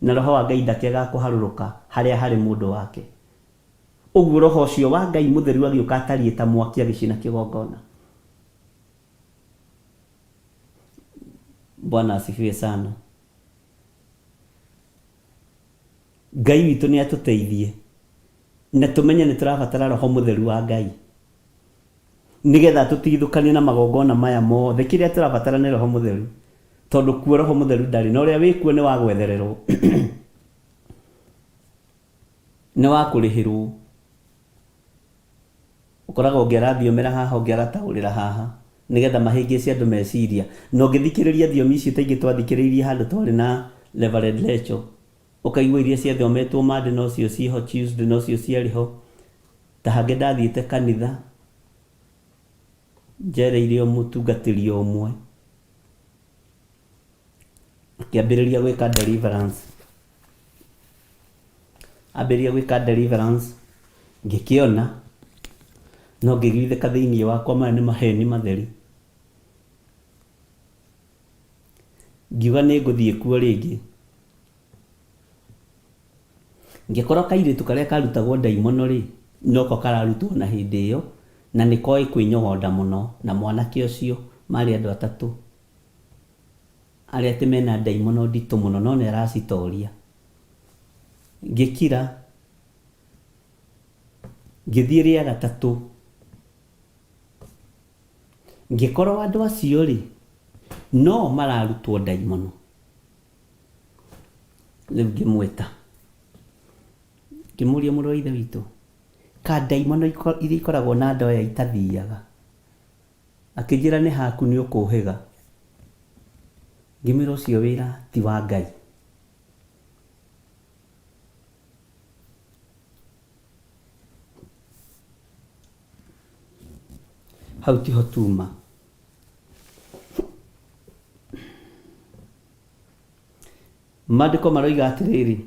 Speaker 3: Na Roho wa Ngai ndakĩagaga kũharũrũka harĩa harĩ mũndũ wake. Ũguo Roho ũcio wa Ngai Mũtheru agĩũka atariĩ ta mwaki agĩcina kĩgongona. Bwana asifiwe sana. Ngai witũ nĩ atũteithie na tũmenye nĩ tũrabatara Roho Mũtheru wa Ngai nĩgetha tũtigithũkanie na magongona maya mothe. Kĩrĩa tũrabatara nĩ Roho Mũtheru, tondũ kuo Roho Mũtheru ndarĩ, na ũrĩa wĩ kuo nĩ wa gwethererwo, nĩ wa kũrĩhĩrwo. Ũkoraga ũngĩ arathiomera haha, ũngĩ agataũrĩra haha, nĩgetha mahĩngĩce andũ meciria. Na ũngĩthikĩrĩria thiomi icio ta ingĩ twathikĩrĩirie handũ twarĩ na Reverend Lecho, ũkaigua iria ciathometwo Monday nocio ciĩho, Tuesday nocio ciarĩ ho. Ta hangĩ ndathiĩte kanitha, njereire o mũtungatĩri o ũmwe, akĩambĩrĩria gwĩka deliverance. Ambĩrĩria gwĩka deliverance, ngĩkĩona, no ngĩgiithĩka thĩinĩ wakwa maya nĩ maheni matheri. Ngiuga nĩ ngũthiĩ kuo rĩngĩ. Ngĩkora kairĩtu karĩa karutagwo ndaimono rĩ, noko kararutwo na hĩndĩ ĩyo, na nĩ koĩ kwĩnyogonda mũno, na mwanake ũcio marĩ andũ atatũ arĩa atĩ mena ndaimono nditũ mũno, no nĩ aracitoria. Ngĩkira, ngĩthiĩ rĩa gatatũ, ngĩkorwo andũ acio rĩ, no mararutwo ndaimono. Rĩu ngĩmwĩta, ngĩmũria mũrũ wa ithe witũ, ka ndaimono iria ikoragwo na andũ aya itathiaga? Akĩnjĩra nĩ haku nĩ ũkũhĩga. Ngĩmwĩra ũcio wĩra ti wa Ngai. Hau tiho tuma. Maandĩko maroiga atĩrĩrĩ,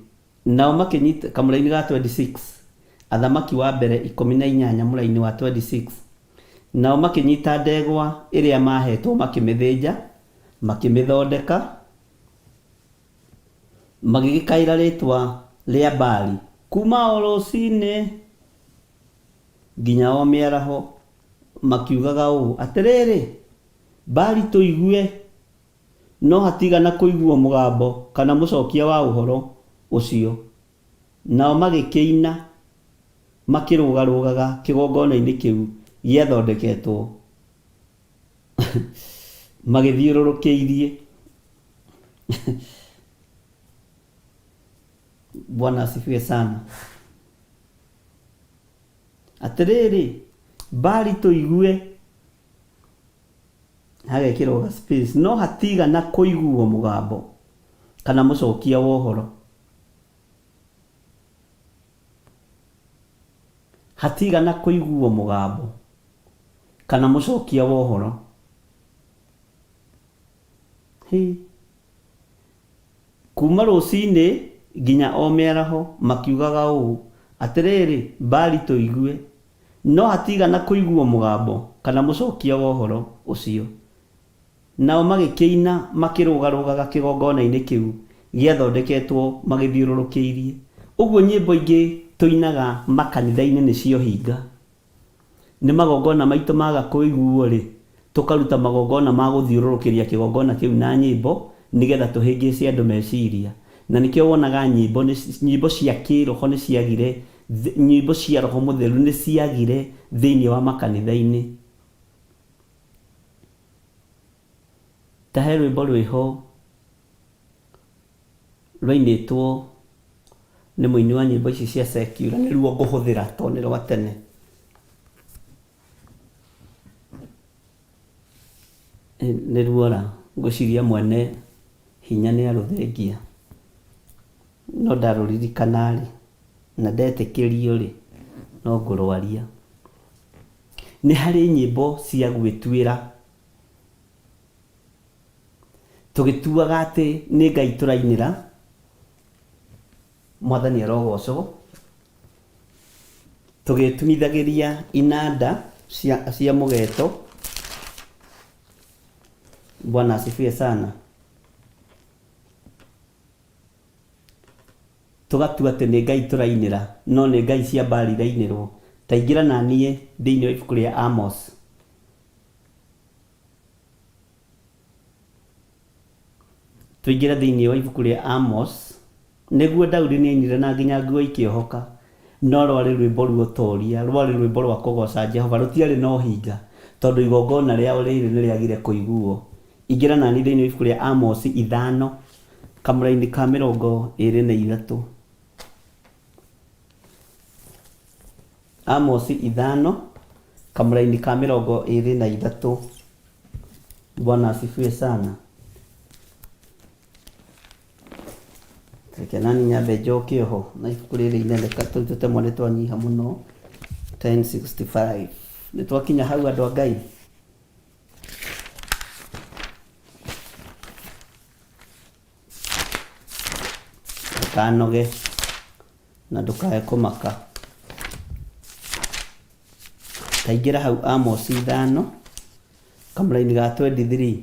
Speaker 3: nao makĩnyita kamũraini ga 26, Athamaki wa mbere 18 mũraini wa 26, nao makĩnyita ndegwa ĩrĩa maaheetwo makĩmĩthĩnja, makĩmĩthondeka, magĩgĩkaĩra rĩĩtwa rĩa Baali kuuma o rũcinĩ nginya o mĩaraho, makiugaga ũũ, Atĩrĩrĩ, Baali tũigue! No hatiigana kũiguwo mũgambo kana mũcokia wa ũhoro ũcio. Nao magĩkĩina makĩrũgarũgaga kĩgongona-inĩ kĩu gĩathondeketwo magĩthiũrũrũkĩirie. Bwana asifiwe sana. Atĩrĩrĩ, Baali tũigue! Hagekĩrwo ga space, no hatigana kũiguo mũgambo kana mũcokia wa ũhoro. Hatigana kũiguo mũgambo kana mũcokia wa ũhoro. Hĩ! Kuuma rũcinĩ nginya o mĩaraho makiugaga ũũ, Atĩrĩrĩ, Baali tũigue! No hatiigana kũiguwo mũgambo kana mũcokia wa ũhoro ũcio. Nao magĩkĩina makĩrũgarũgaga kĩgongona-inĩ kĩu gĩathondeketwo magĩthiũrũrũkĩirie. Ũguo nyĩmbo ingĩ tũinaga makanitha-inĩ nĩ cia ũhinga. Nĩ magongona maitũ maga kũiguo-rĩ, tũkaruta magongona ma gũthiũrũrũkĩria kĩgongona kĩu na nyĩmbo nĩgetha tũhĩngĩce andũ meciria. Na nĩkĩo wonaga nyĩmbo nĩ, nyĩmbo cia kĩroho nĩ ciagire, nyĩmbo cia Roho Mũtheru nĩ ciagire thĩinĩ wa makanitha-inĩ. Ta he rwĩmbo rwĩho rwainĩtwo nĩ mũini wa nyĩmbo ici cia secular, nĩruo ngũhũthĩra tondũ nĩ rwa tene. Nĩ ruora, ngwĩciria mwene hinya nĩ arũthengia. No ndarũririkana rĩ, na ndetĩkĩrio rĩ, no ngũrwaria. Nĩ harĩ nyĩmbo cia gwĩtuĩra. Tũgĩtuaga atĩ nĩ Ngai tũrainĩra. Mwathani arogocwo. Tũgĩtumithagĩria inanda cia, cia mũgeto. Bwana asifiwe sana. Tũgatua atĩ nĩ Ngai tũrainĩra, no nĩ ngai cia Baali irainĩrwo. Ta ingĩra na niĩ thĩinĩ wa ibuku rĩa Amos. Tũingĩre thĩinĩ wa ibuku rĩa Amos. Nĩguo Daudi nĩ ainire na nginya nguo ikĩohoka, no rwarĩ rwĩmbo rwa ũtoria, rwarĩ rwĩmbo rwa kũgooca Jehova, rũtiarĩ na ũhinga, tondũ igongona rĩao rĩrĩ nĩ rĩagire kũiguo. Ingĩra nani thĩinĩ wa ibuku rĩa Amosi ithano, kamũraini ka 23. Amosi ithano, kamũraini ka 23. Bwana asifiwe sana. Reke nani nyambe njoke oho na ibuku rĩrĩ inene tũtemwa nĩ twanyiha mũno 1065 nĩ twakinya hau andũ a Ngai. Ndũkanoge na ndũkae kũmaka. Taingĩra hau Amosi ithano kamũraini ga 23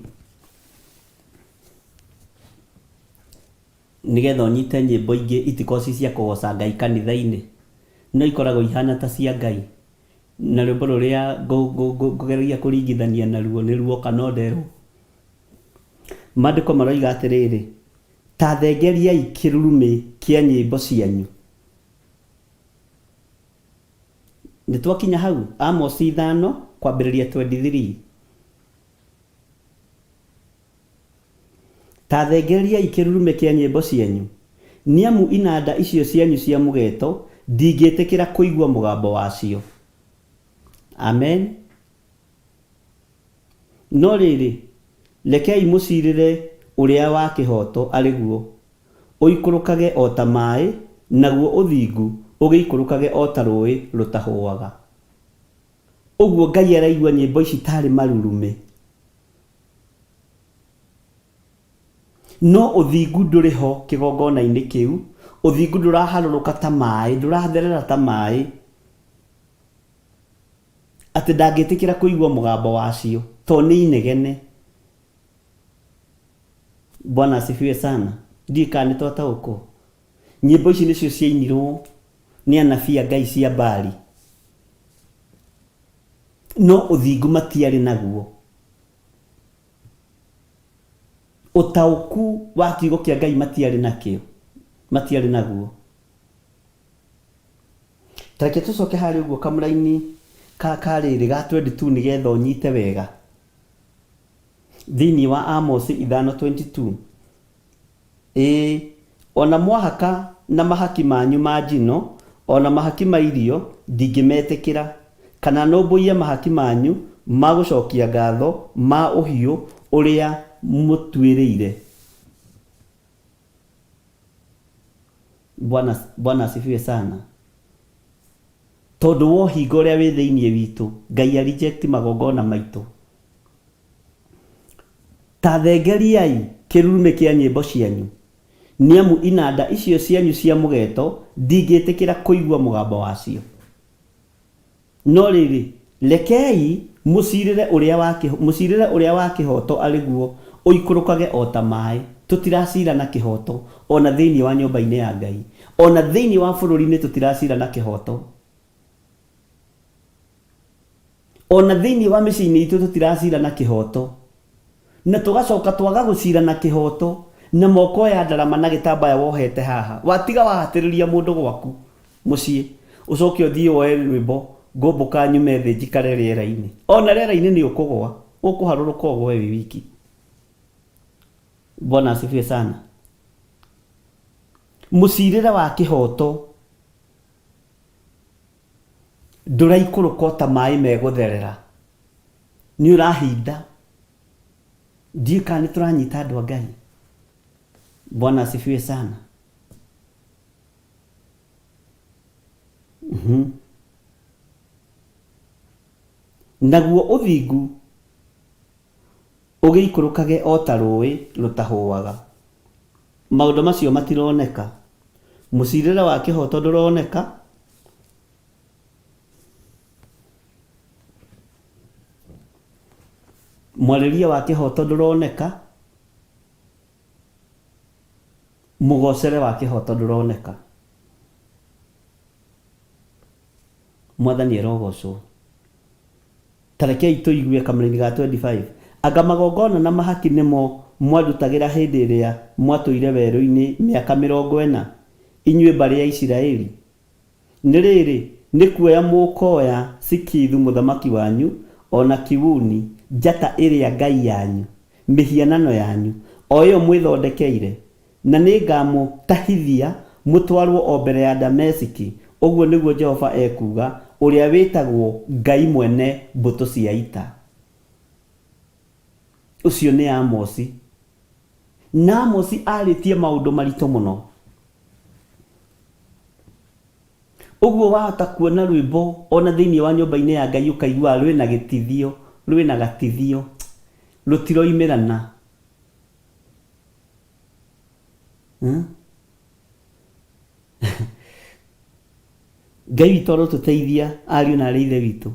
Speaker 3: nĩgetha ũnyite nyĩmbo ingĩ itikoragwo ci cia kũgoca Ngai kanitha-inĩ, no ikoragwo ihana ta cia Ngai. Na rwĩmbo rũrĩa ngũgeria kũringithania naruo nĩ ruoka no nderwo. Maandĩko maroiga atĩrĩrĩ, Ta thengeriai kĩrurumĩ kĩa nyĩmbo cianyu. Nĩ twakinya hau? Amosi ithano kwambĩrĩria 23. Ta thengeriai kĩrurumĩ kĩa nyĩmbo cianyu, nĩ amu inanda icio cianyu cia mũgeeto ndingĩĩtĩkĩra kũigua mũgambo wacio. Amen. No rĩrĩ, rekei mũcirĩre ũrĩa wa kĩhooto arĩ guo, ũikũrũkage o ta maĩ, naguo ũthingu ũgĩikũrũkage o ta rũũĩ rũtahũaga. Ũguo Ngai araigua nyĩmbo ici tarĩ marurumĩ. No ũthingu ndũrĩ ho kĩgongona-inĩ kĩu, ũthingu ndũraharũrũka ta maĩ, ndũratherera ta maĩ, atĩ ndangĩtĩkĩra kũigua mũgambo wacio, tondũ nĩ inegene. Bwana asifiwe sana. Ndiũĩ kana nĩ twataũkwo. Nyĩmbo ici nĩcio ciainirwo nĩ anabii a Ngai cia Baali, no ũthingu matiarĩ naguo. Ũtaũku wa kiugo kĩa Ngai matiarĩ nakĩo, matiarĩ naguo. Ta reke tũcoke harĩa ũguo kamũraini ka ka rĩrĩ ga 22 nĩgetha ũnyite wega. Thĩinĩ wa Amosi 5:22 Ĩĩ, o na mwahaka na mahaki manyu ma njino, o na mahaki ma irio, ndingĩmetĩkĩra, kana nũmbũiye mahaki manyu ma gũcokia ngatho ma ũhiũ ũrĩa mũtuĩrĩire. Bwana, Bwana asifiwe sana. Tondũ wa ũhinga ũrĩa wĩ thĩinĩ witũ, Ngai a reject magongona maitũ. Ta thengeriai kĩrurumĩ kĩa nyĩmbo cianyu, nĩ amu inanda icio cianyu cia mũgeeto ndingĩĩtĩkĩra kũigua mũgambo wacio. No rĩrĩ, rekei mũcirĩre ũrĩa wa, mũcirĩre ũrĩa wa kĩhooto arĩ guo ũikũrũkage o ta maĩ. Tũtiracira na kĩhooto, o na thĩinĩ wa nyũmba-inĩ ya Ngai, o na thĩinĩ wa bũrũri-inĩ tũtiracira na kĩhooto. O na thĩinĩ wa mĩciĩ-inĩ itũ tũtiracira na kĩhooto. Na tũgacoka twaga gũcira na kĩhooto na moko ya ndarama na gĩtambaya wohete haha. Watiga wahatĩrĩria mũndũ gwaku mũciĩ, ũcoke ũthiĩ woe rwĩmbo ngũmbũka nyume thĩ njikare rĩera-inĩ. O na rĩera-inĩ nĩ ũkũgwa, ũkũharũrũka ũgwe wĩ wiki. Bwana asifiwe sana. Mũcirĩre wa kĩhooto Ndũraikũrũka o ta maĩ megũtherera, nĩ ũrahinda. Ndiũĩ kana nĩ tũranyita andũ a Ngai. Bwana asifiwe sana. Naguo ũthingu ũgĩikũrũkage o ta rũũĩ rũtahũaga. Maũndũ macio matironeka. Mũcirĩre wa kĩhooto ndũroneka. Mwarĩrie wa kĩhooto ndũroneka. Mũgocere wa kĩhooto ndũroneka. Mwathani arogocwo. Ta rekei tũigue kamũraini ga 25. Anga magongona na mahaki nĩmo mwandutagĩra hĩndĩ ĩrĩa mwatũire werũ-inĩ mĩaka mĩrongo ĩna, inyuĩ mbarĩ ya Isiraeli? Nĩ rĩrĩ, nĩ kuoya mũkoya Sikithu mũthamaki wanyu, o na Kiwuni, njata ĩrĩa ngai yanyu, mĩhianano yanyu, o ĩo mwĩthondekeire, na nĩngamũtahithia mũtwarũo o mbere ya Dameski, ũguo nĩguo Jehova ekuuga, ũrĩa wĩtagwo Ngai mwene mbũtũ cia ita. Ũcio nĩ Amosi. Na Amosi arĩtie maũndũ maritũ mũno. Ũguo wahota kuona rwĩmbo ona thĩinĩ wa nyũmba-inĩ ya Ngai ũkaigua rwĩna gĩtithio, rwĩna gatithio, rũtiroimĩrana. Hmm? Ngai witũ arotũteithia ariũ na arĩ ithe witũ,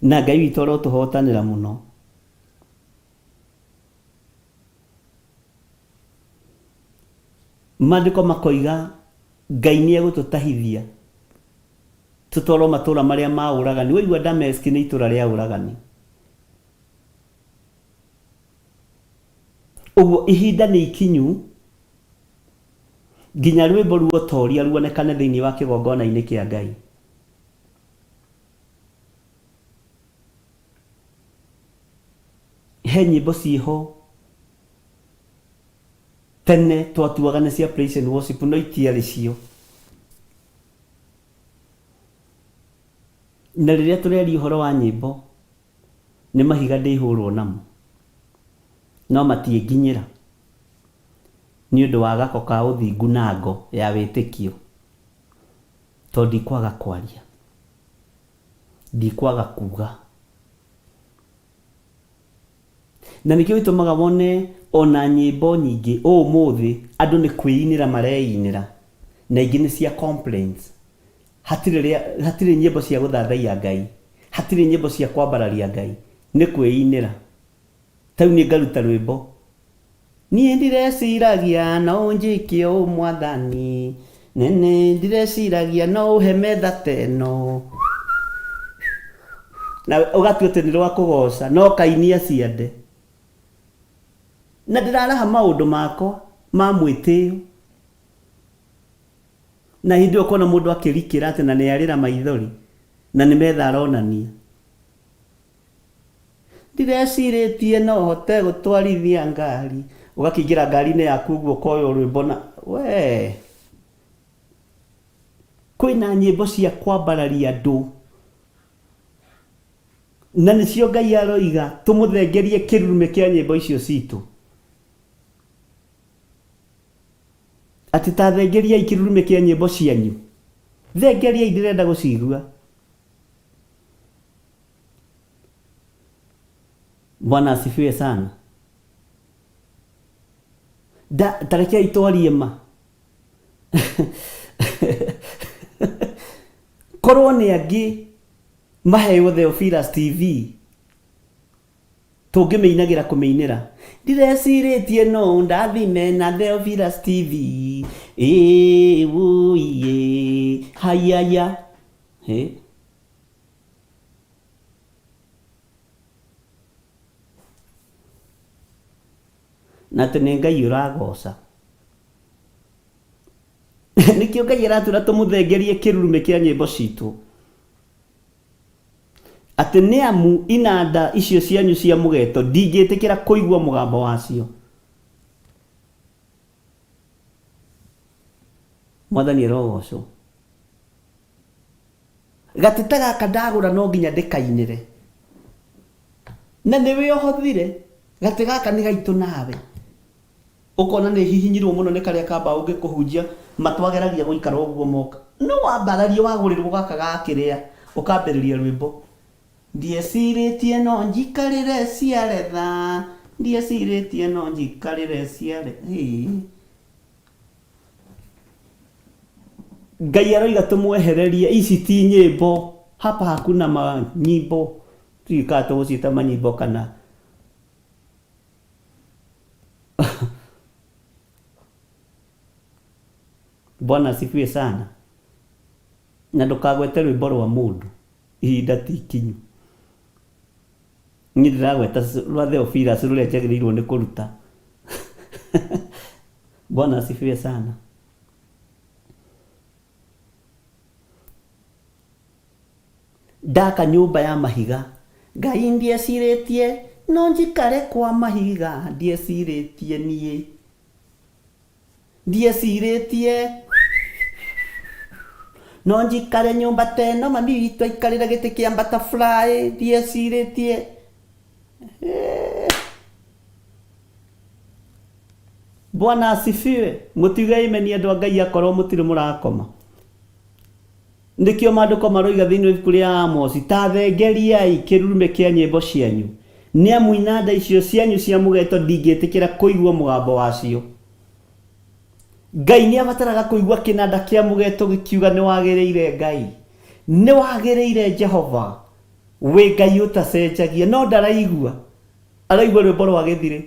Speaker 3: na Ngai witũ arotũhotanĩra mũno. Maandĩko makoiga Ngai nĩ egũtũtahithia tũtwarwo matũra marĩa ma ũragani. Waigua Dameski nĩ itũra rĩa ũragani. Ũguo ihinda nĩ ikinyu nginya rwĩmbo ruotoria ruonekane thĩinĩ wa kĩgongona-inĩ kĩa Ngai. He nyĩmbo ciĩho tene twatuaga nĩ cia praise and worship no itiarĩ cio. Na rĩrĩa tũreria ũhoro wa nyĩmbo nĩ mahiga ndĩhũrwo namo no matiĩnginyĩra nĩ ũndũ wa gako ka ũthingu na ngo ya wĩtĩkio tondũ ndikwaga kwaria, ndikwaga kuga. Na nĩkĩo gĩtũmaga wone ona nyĩmbo nyingĩ ũmũthĩ andũ nĩ kwĩinĩra mareinĩra na ingĩ nĩ cia complaints. Hatirĩ rĩa, hatirĩ nyĩmbo cia gũthathaiya Ngai, hatirĩ nyĩmbo cia kwambararia Ngai, nĩ kwĩinĩra. Ta rĩu niĩ ngaruta rwĩmbo, niĩ ndireciragia no ũnjĩke ũũ Mwathani, nene ndireciragia no ũhe metha ta ĩno. Na ũgatua atĩ nĩ rwa kũgoca, no kainia ciande. Na ndĩraraha maũndũ makwa ma mwĩtĩo. Na hĩndĩ ĩyo ũkona mũndũ akĩrikĩra atĩ na nĩarĩra maithori, na nĩ metha aronania. Ndirecirĩtie no hote gũtwarithia ngari. Ũgakĩingĩra ngari-inĩ yaku ũguo ũkoywo rwĩmbo na wee. Kwĩna nyĩmbo cia kwambararia andũ. Na nĩcio Ngai aroiga tũmũthengerie kĩrurumĩ kĩa nyĩmbo icio citũ. Atĩ ta thengeriai kĩrurumĩ kĩa nyĩmbo cianyu. Thengeriai ndĩrenda gũcigua. Bwana asifiwe sana. Da, tarekei twarie ma. Korwo nĩ angĩ maheo Theophilus TV tũngĩmĩinagĩra kũmĩinĩra ndirecirĩtie no ndathime na Theophilus TV ĩĩ wũiĩ hayaya Hĩ. Na atĩ nĩ Ngai ũragoca. Nĩkĩo Ngai aratwĩra tũmũthengerie kĩrurumĩ kĩa nyĩmbo citũ. Atĩ nĩ amu inanda icio cianyu cia mũgeto ndingĩtĩkĩra kũigua mũgambo wacio. Mwathani arogocwo. Gatĩ ta gaka ndagũra no nginya ndĩkainĩre. Na nĩwe ũhothire, gatĩ gaka nĩ gaitũ nawe. Ũkona nĩ hihinyirwo mũno nĩ karĩa ka mbaũ ngĩkũhunjia ma twageragia gũikara ũguo moka. No wambarario wagũrĩrwo gaka ga kĩrĩa ũkambĩrĩria rwĩmbo. Ndiecirĩtie no njikarĩre ciaretha, ndiecirĩtie no njikarĩre ciare Hĩ. Ngai aroiga tũmwehererie ici ti nyĩmbo, hapa hakuna manyimbo, ndiũĩ kana tũgũciĩta manyimbo kana Bwana asifiwe sana. Na ndũkagwete rwĩmbo rwa mũndũ ihinda ti ikinyu. Niĩ ndĩragweta rwa Theophilus rũrĩa njagĩrĩirwo nĩ kũruta. Bwana asifiwe sana. Ndaka nyũmba ya mahiga. Ngai ndiecirĩtie no njikare kwa mahiga ndiecirĩtie niĩ. Ndiecirĩtie no njikare nyũmba ta ĩno mami witũ aikarĩre gĩtĩ kĩa butterfly ndiecirĩtie. Bwana asifiwe. Mũtiuge amen andũ a Ngai akorwo mũtirĩ mũrakoma. Nĩkĩo maandĩko maroiga thĩinĩ wa ibuku rĩa Amosi, Ta thengeriai kĩrurume kĩa nyĩmbo cianyu, nĩ amu inanda icio cianyu cia mũgeeto ndingĩĩtĩkĩra kũigua mũgambo wacio. Ngai nĩ abataraga kũigua kĩnanda kĩa mũgeeto gĩkiuga nĩ wagĩrĩire Ngai, nĩ wagĩrĩire Jehova, wĩ Ngai ũtacenjagia. No ndaraigua, araigua rwĩmbo rwa gĩthirĩ.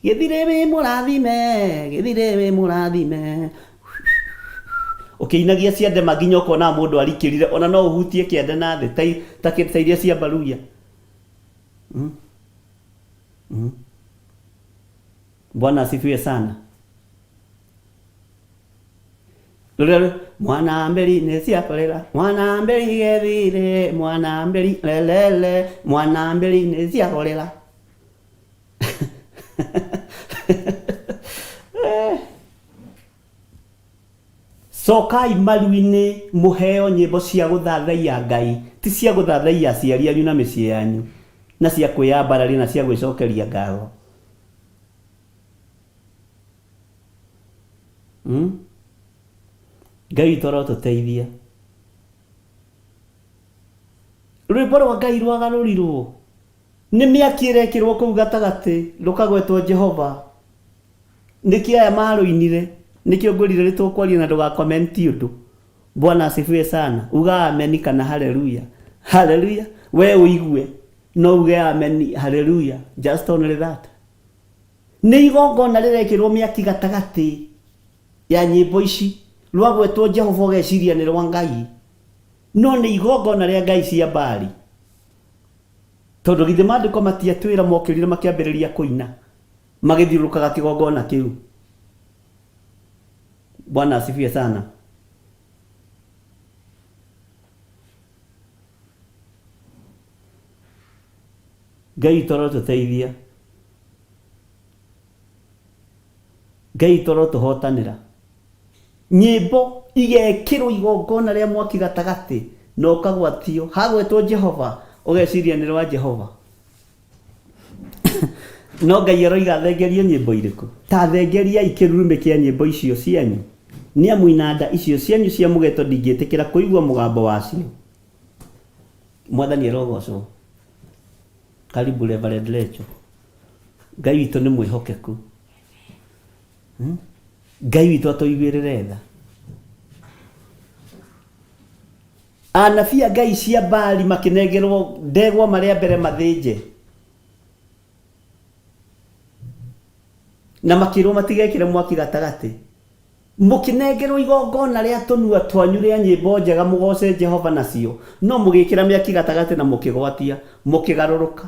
Speaker 3: Gĩthirĩ wĩ mũrathime, gĩthirĩ wĩ mũrathime. Ũkĩinagia ciande ma nginya ũkona mũndũ arikĩrire ona no ũhutie kĩande na thĩ ta, ta, ta iria cia Baruya. Mm. Mm. Bwana asifiwe sana. Rũrĩa mwana mberi nĩ ciakorera mwana mberi gethire mwana mberi lelele mwana mberi nĩ ciakorera Cokai maru-inĩ mũheo nyĩmbo cia gũthathaiya Ngai, ti cia gũthathaiya aciari anyu na mĩciĩ yanyu, na cia kwĩyambararia na cia gwĩcokeria ngatho. Mm? Ngai witũ arotũteithia. Rwĩmbo rwa Ngai rwagarũrirwo. Nĩ mĩaki ĩrekĩrwo kũu gatagatĩ, rũkagwetwo Jehova. Nĩkĩ aya marũinire? Nĩkĩo ngwĩrire nĩ tũkwaria na ndũga comment ũndũ. Bwana asifiwe sana. Uga ameni kana haleluya. Haleluya. We ũigue. No uge ameni, haleluya. Just only that. Nĩ igongona rĩrekĩrwo mĩaki gatagatĩ ya nyĩmbo ici. Rwagwetwo Jehova ũgeciria nĩ rwa Ngai. No nĩ igongona rĩa ngai cia Baali. Tondũ githĩ maandĩko matiatwĩra mokĩrire makĩambĩrĩria kũina magĩthiũrũrũkaga kĩgongona kĩu? Bwana asifiwe sana. Ngai witũ arotũteithia. Ngai witũ arotũhotanĩra. Nyĩmbo igekĩrwo igongona rĩa mwaki gatagatĩ na ũkagwatio. Hagwetwo Jehova, ũgeciria nĩ rwa Jehova. No Ngai aroiga thengerio nyĩmbo irĩkũ? Ta thengeriai kĩrurumĩ kĩa nyĩmbo icio cianyu, nĩ amu inanda icio cianyu cia mũgeto ndingĩtĩkĩra kũigua mũgambo wacio. Mwathani arogocwo. Karibu Reverend Rachel. Ngai witũ nĩ mwĩhokeku. Hmm? Ngai witũ atũiguĩrĩre tha. Anabii a Ngai cia Baali makĩnengerwo ndegwa marĩa mbere mathĩnje. Na makĩrwo matigekĩre mwaki gatagatĩ. Mũkĩnengerwo igongona rĩa tũnua twanyu rĩa nyĩmbo njega mũgooce Jehova nacio, no mũgĩĩkĩra mĩaki gatagatĩ na mũkĩgwatia, mũkĩgarũrũka,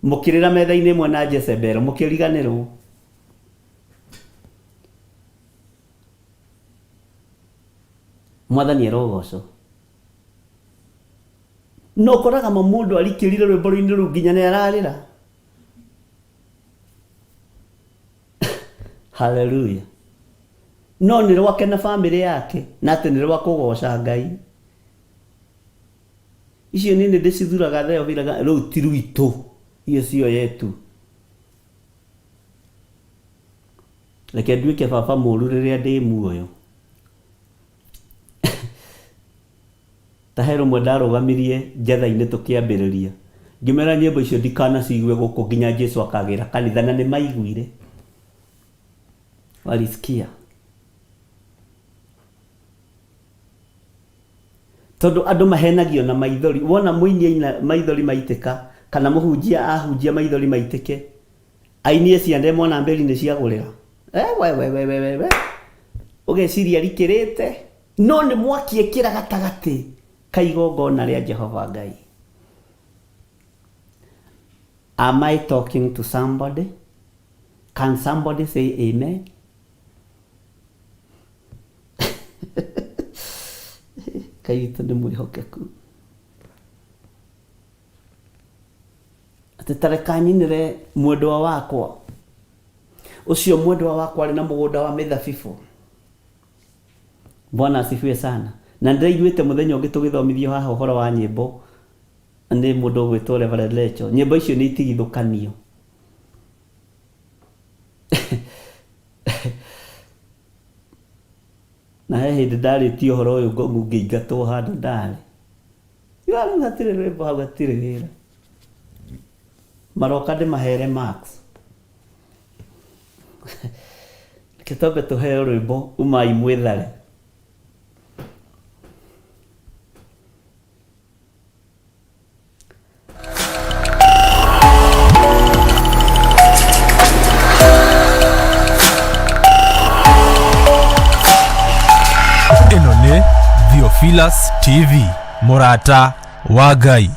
Speaker 3: mũkĩrĩra metha-inĩ ĩmwe na Jezebeli, mũkĩriganĩrwo. Mwathani arogoocwo. Na ũkoraga ma mũndũ arikĩrire rwĩmbo-inĩ rũu nginya nĩ ararĩra. Haleluya. No nĩ rwake na famĩlĩ yake, na atĩ nĩ rwa kũgoca Ngai. Icio niĩ nĩ ndĩcithuraga Theophilus, rũu ti rwitũ, hiyo sio yetu. Reke nduĩke baba mũru rĩrĩa ndĩ muoyo. Ta he rũmwe ndarũgamirie njetha-inĩ tũkĩambĩrĩria, ngĩmera nyĩmbo icio ndikanacigwe gũkũ nginya Jesu akagĩra kanitha, na nĩ maiguire. Walisikia. Tondũ andũ mahenagio na maithori. Wona mũini aina maithori maitĩka, kana mũhunjia ahunjia maithori maitĩke, ainie ciande mwana mberi nĩ ciagũrĩra. Eh, we, we, we, we, we, we. Ũgeciria rikĩrĩte, no nĩ mwaki ĩkĩra gatagatĩ ka igongona rĩa Jehova Ngai. Am I talking to somebody? Can somebody say amen? Ngai witũ nĩ mwĩhokeku. Atĩ ta reka nyinĩre mwendwa wakwa. Ũcio mwendwa wakwa arĩ na mũgũnda wa mĩthabibũ. Bwana asifiwe sana. Na ndĩraiguĩte mũthenya ũngĩ tũgĩthomithio haha ũhoro wa nyĩmbo nĩ mũndũ ũgwĩtwo Reverend Lecho. Nyĩmbo icio nĩ itigithũkanio. Na he hĩndĩ ndarĩtie ũhoro ũyũ ngong'u ngĩingatwo handũ ndarĩ. Yuga rĩu hatirĩ rwĩmbo hau hatirĩ wĩra. Maroka ndĩmahere marks. Reke twambe tũheo rwĩmbo umai mwĩthare.
Speaker 1: Ĩno nĩ Theophilus TV, mũrata wa Ngai.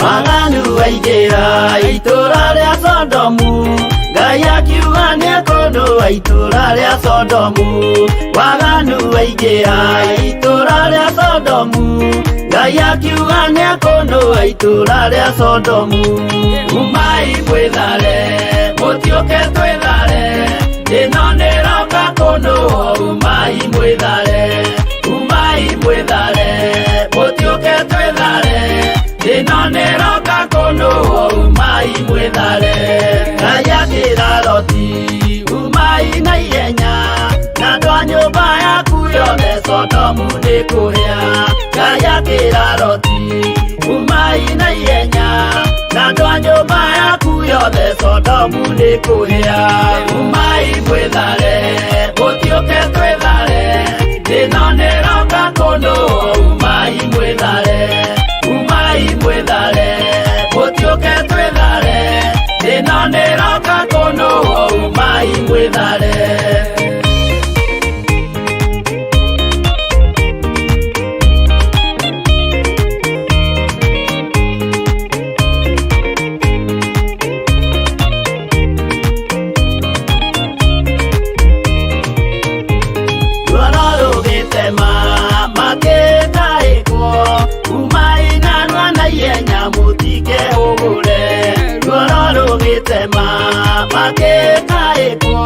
Speaker 2: Waganu waingĩra itũra rĩa Sodomu, Ngai akiuga nĩekũnũa itũra rĩa Sodomu. Waganu waingĩra itũra rĩa Sodomu, Ngai akiuga nĩekũnũa itũra rĩa Sodomu. Umai mwĩthare, mũtiũke twĩthare, ĩno nĩroka kũnũa. Umai mwĩthare, umai mwĩthare, mũtiũke twĩthare, ĩno nĩroka kũnũa. Umai mwĩthare. Ngai akĩra Loti, umai na ihenya, na andũ a nyũmba yaku yothe, Sodomu nĩ kũhĩa. Ngai akĩra Loti, umai na ihenya, na andũ a nyũmba yaku yothe, Sodomu nĩ kũhĩa. Umai mwĩthare, mũtiũke twĩthare, ĩno nĩroka kũnũa. Umai mwĩthare, umai mwĩthare, mũtiũke twĩthare, ĩno nĩroka kũnũa. Umai mwĩthare. Ruoro rũgĩtema makĩtaĩkwo, umai narua na ihenya mũtikehũgũre. Ruoro rũgĩtema makĩtaĩkwo,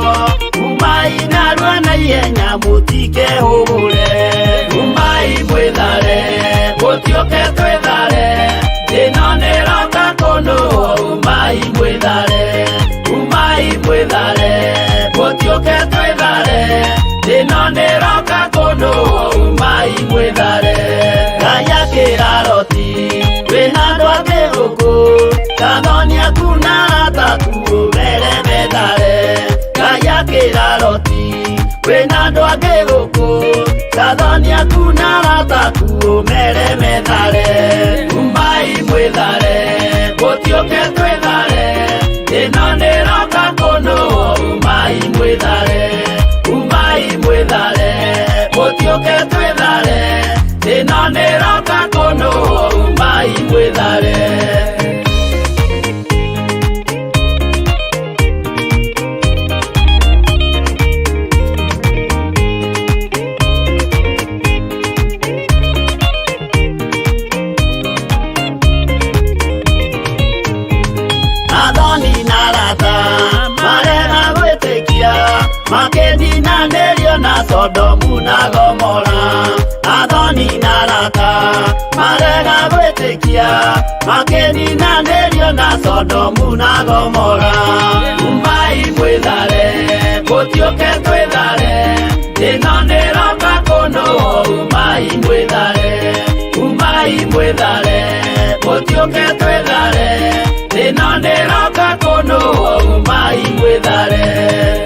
Speaker 2: umai narua na ihenya mũtikehũgũre. Umai mwĩthare, mũtiũke twĩthare, ĩno nĩroka kũnũa. Umai mwĩthare, umai mwĩthare, mũtiũke twĩthare, ĩno nĩroka kũnũa. Umai mwĩthare. Ngai akĩra Loti, wĩna andũ angĩ gũkũ, kathoni aku na arata aku ũmere methare. Ngai akĩra Loti, wĩna andũ angĩ gũkũ, kathoni aku na arata aku ũmere methare. Umai mwĩthare, mũtiũke twĩthare, ĩno nĩroka kũnũa. Umai mwĩthare, umai mwĩthare, mũtiũke twĩthare, ĩno nĩroka kũnũa. Umai mwĩthare. Athoni na arata marega gwĩtĩkia, makĩninanĩrio na Sodomu na Gomora. Athoni na arata marega gwĩtĩkia, makĩninanĩrio na Sodomu na Gomora. Umai mwĩthare, mũtiũke twĩthare, ĩno nĩroka kũnũ. Umai mwĩthare, umai mwĩthare, mũtiũke twĩthare, ĩno nĩroka kũnũ. Umai mwĩthare.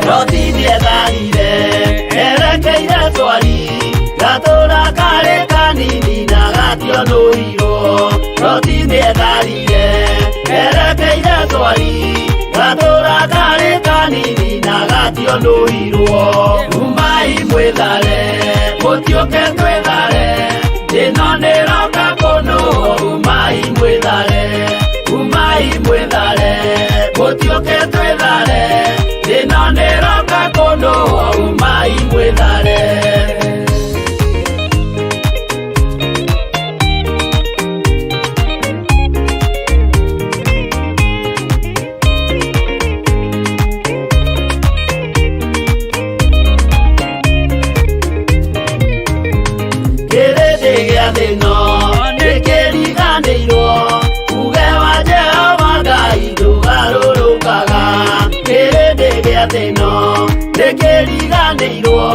Speaker 2: Loti nĩetharire erekeire Swari, gatũra karĩ kanini na gationũirwo. Loti nĩetharire erekeire Swari, gatũra karĩ kanini na gationũirwo. Umai mwĩthare, mũtiũke twĩthare, ĩno nĩroka kũnũ. Umai mwĩthare, umai mwĩthare, mũtiũke twĩthare, ĩno nĩroka kũnũ. Umai mwĩthare. Kĩrĩndĩ gĩa thĩno nĩkĩriganĩirwo, uge wa Jehova Ngai ndũgarũrũkaga. Kĩrĩndĩ gĩa thĩno nĩkĩriganĩirwo,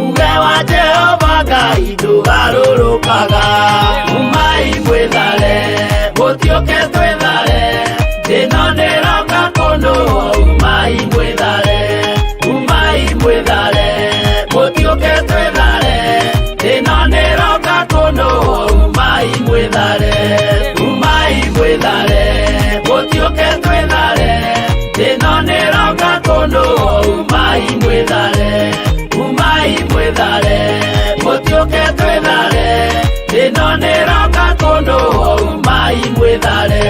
Speaker 2: uge wa Jehova Ngai ndũgarũrũkaga. Umai mwĩthare, mũtiũke twĩthare, ĩno nĩroka kũnũ. Umai mwĩthare, umai mwĩthare, mũtiũke twĩthare, ĩno nĩroka kũnũ. Umai mwĩthare, umai mwĩthare, mũtiũke twĩthare, ĩno nĩroka kũnũ. Umai mwĩthare, umai mwĩthare, mũtiũke twĩthare, ĩno nĩroka kũnũ. Umai mwĩthare.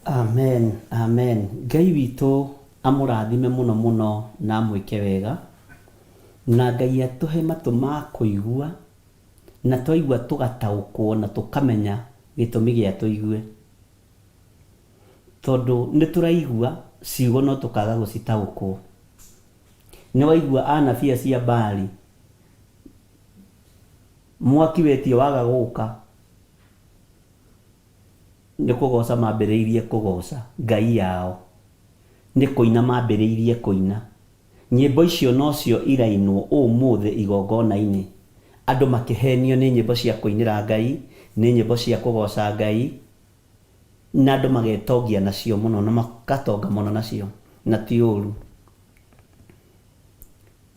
Speaker 3: Amen, amen. Ngai witũ amũrathime mũno mũno na amwĩke wega, na Ngai atũhe matũ ma kũigua, na twaigua tũgataũkwo na tũkamenya gĩtũmi gĩa tũigue. Tondũ nĩ tũraigua ciugo no tũkaga gũcitaũkwo. Nĩ waigua anabii acio a Baali, mwaki wetio waga gũka, nĩ kũgoca mambĩrĩirie kũgoca ngai yao, nĩ kũina mambĩrĩirie kũina. Nyĩmbo icio nocio irainwo ũmũthĩ igongona-inĩ, andũ makĩhenio nĩ nyĩmbo cia kũinĩra Ngai, nĩ nyĩmbo cia kũgoca Ngai, na andũ magetongia nacio mũno na makatonga mũno nacio, na ti ũru.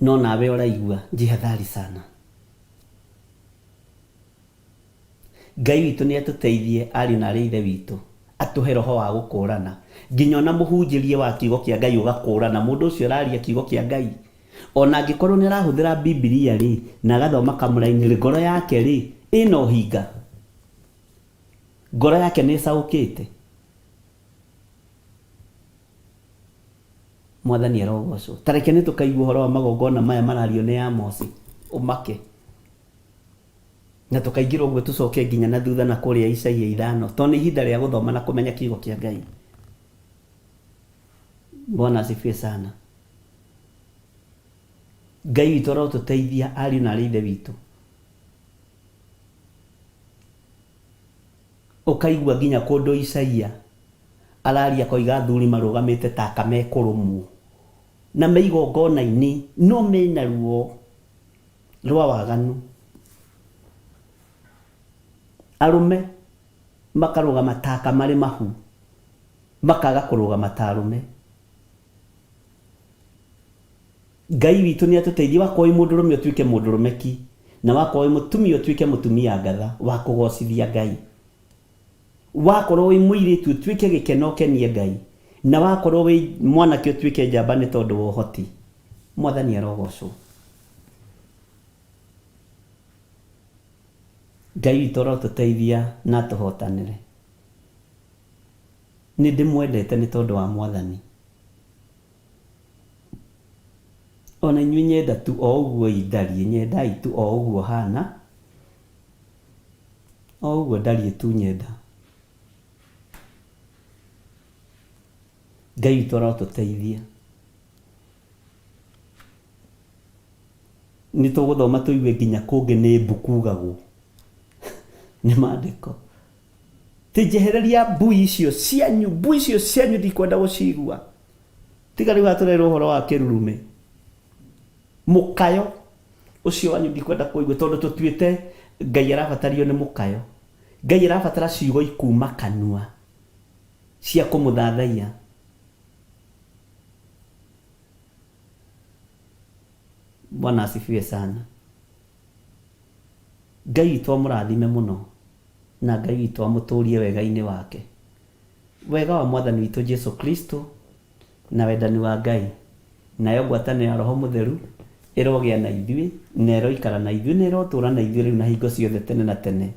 Speaker 3: No nawe ũraigua, jihadhari sana. Ngai witũ nĩ atũteithie ariũ na arĩ a ithe witũ, atũhe roho wa gũkũrana, nginya ona mũhunjĩrie wa kiugo kĩa Ngai ũgakũrana mũndũ ũcio ũraria kiugo kĩa Ngai. Ona angĩkorwo nĩ arahũthĩra Bibilia rĩ, na agathoma kamũraini rĩ, ngoro yake rĩ, ĩna ũhinga? Ngoro yake nĩ ĩcaũkĩte? Mwathani arogocwo. Ta reke nĩ tũkaigua ũhoro wa magongona maya marario nĩ Amosi, ũmake. Na tũkaingĩra ũguo tũcoke nginya na thutha na kũrĩa Isaia 5, tondũ nĩ ihinda rĩa gũthoma na kũmenya kiugo kĩa Ngai. Bwana asifiwe sana. Ngai witũ arotũteithia ariũ na arĩ ithe witũ. Ũkaigua nginya kũndũ Isaia araria akoiga athuri marũgamĩte ta aka mekũrũmwo na me igongona-inĩ no mena ruo rwa waganu. Arũme makarũgama ta aka marĩ mahu, makaga kũrũgama ta arũme. Ngai witũ nĩ atũteithie, wakorwo wĩ mũndũrũme ũtuĩke mũndũrũme ki, na wakorwo wĩ mũtumia ũtuĩke mũtumia ngatha wa kũgocithia Ngai. Wakorwo wĩ mũirĩtu ũtuĩke gĩkeno ũkenie Ngai, na wakorwo wĩ mwanake ũtuĩke njamba nĩ tondũ wa ũhoti. Mwathani arogocwo. Ngai witũ arotũteithia na atũhotanĩre. Nĩ ndĩmwendete nĩ tondũ wa Mwathani. Ona inyuĩ nyenda tu o ũguo indariĩ, nyendai tu o ũguo hana, o ũguo ndariĩ tu nyenda. Ngai witũ arotũteithia. Nĩ tũgũthoma tũigue nginya kũngĩ nĩ mbu kugagwo. Nĩ maandĩko. Ti njehereria mbui icio cianyu, mbui icio cianyu ndikwenda gũcigua. Tiga rĩu hatũrerwo ũhoro wa kĩrurume. Mũkayo ũcio wanyu ndikwenda kũigua tondũ tũtuĩte Ngai arabatario nĩ mũkayo. Ngai arabatara ciugo ikuma kanua cia kũmũthathaiya. Bwana asifiwe sana. Ngai witũ amũrathime mũno na Ngai witũ amũtũrie wega-inĩ wake. Wega wa Mwathani witũ Jesu Kristo na wendani wa Ngai nayo ngwatanĩro ya Roho Mũtheru ĩrogĩa na ithuĩ na ĩroikara na ithuĩ na ĩrotũra na ithuĩ rĩu na hingo ciothe tene na tene.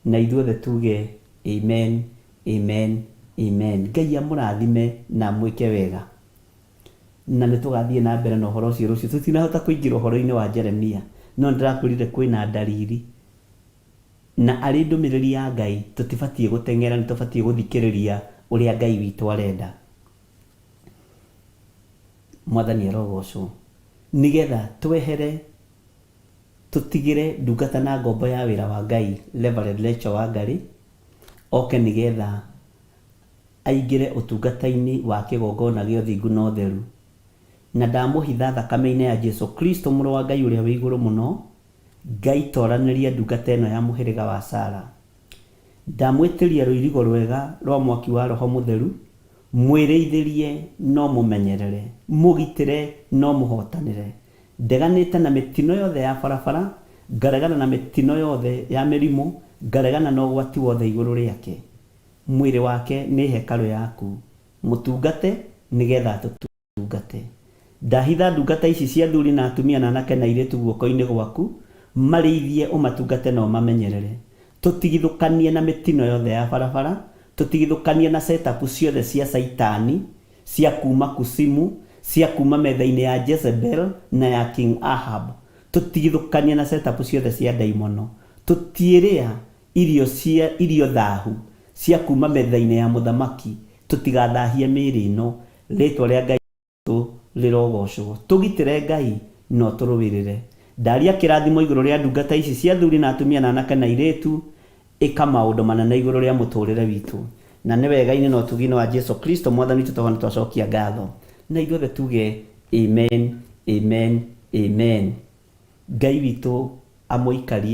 Speaker 3: Na ithuothe tuge amen, amen, amen. Ngai amũrathime na amwĩke wega. Na nĩ tũgathiĩ na mbere na ũhoro ũcio rũciũ. Tũtinahota kũingĩra ũhoro-inĩ wa Jeremia, no nĩ ndĩrakwĩrire kwĩna ndariri. Na arĩ ndũmĩrĩri ya Ngai, tũtibatiĩ gũteng'era, nĩ tũbatiĩ gũthikĩrĩria ũrĩa Ngai witũ arenda. Mwathani arogocwo. Nĩgetha twehere tũtigĩre ndungata na ngombo ya wĩra wa Ngai, Reverend Rachel Wangari, oke nĩgetha aingĩre ũtungata-inĩ wa kĩgongona gĩa ũthingu na ũtheru. Na ndamũhitha thakame-inĩ ya Jesu Kristo Mũrũ wa Ngai ũrĩa wĩ igũrũ mũno, Ngai toranĩria ndungata ĩno ya mũhĩrĩga wa Sara. Ndamwĩtĩria rũirigo rwega rwa mwaki wa Roho Mũtheru, mwĩrĩithĩrie no mũmenyerere, mũgitĩre no mũhotanĩre. Ndeganĩte na mĩtino yothe ya barabara, ngaregana na mĩtino yothe ya mĩrimũ, ngaregana na ũgwati wothe igũrũ rĩake. Mwĩrĩ wake nĩ hekarũ yaku, mũtungate nĩgetha atũtungate. Ndahitha ndungata ici cia athuri na atumia na anake na airĩtu guoko-inĩ gwaku, marĩithie ũmatungate na ũmamenyerere. Tũtigithũkanie na mĩtino yothe ya barabara, tũtigithũkanie na setup ciothe cia Caitani, cia kuuma kusimu, cia kuuma metha-inĩ ya Jezebel na ya King Ahab. Tũtigithũkanie na setup ciothe cia ndaimono. Tũtiĩrĩa irio cia irio thahu cia kuuma metha-inĩ ya mũthamaki, tũtigathahie mĩĩrĩ ĩno. Rĩĩtwa rĩa Ngai witũ rĩrogocwo. Tũgitĩre Ngai na ũtũrũĩrĩre. Ndaria kĩrathimo igũrũ rĩa ndungata ici cia athuri na atumia na anake na airĩtu. Ĩka maũndũ manene igũrũ rĩa mũtũrĩre witũ. Na nĩ wega-inĩ na ũtugi-inĩ wa Jesu Kristo Mwathani witũ twahoya na twacokia ngatho. Na ithuothe tuge amen, amen, amen. Ngai witũ amũikarie.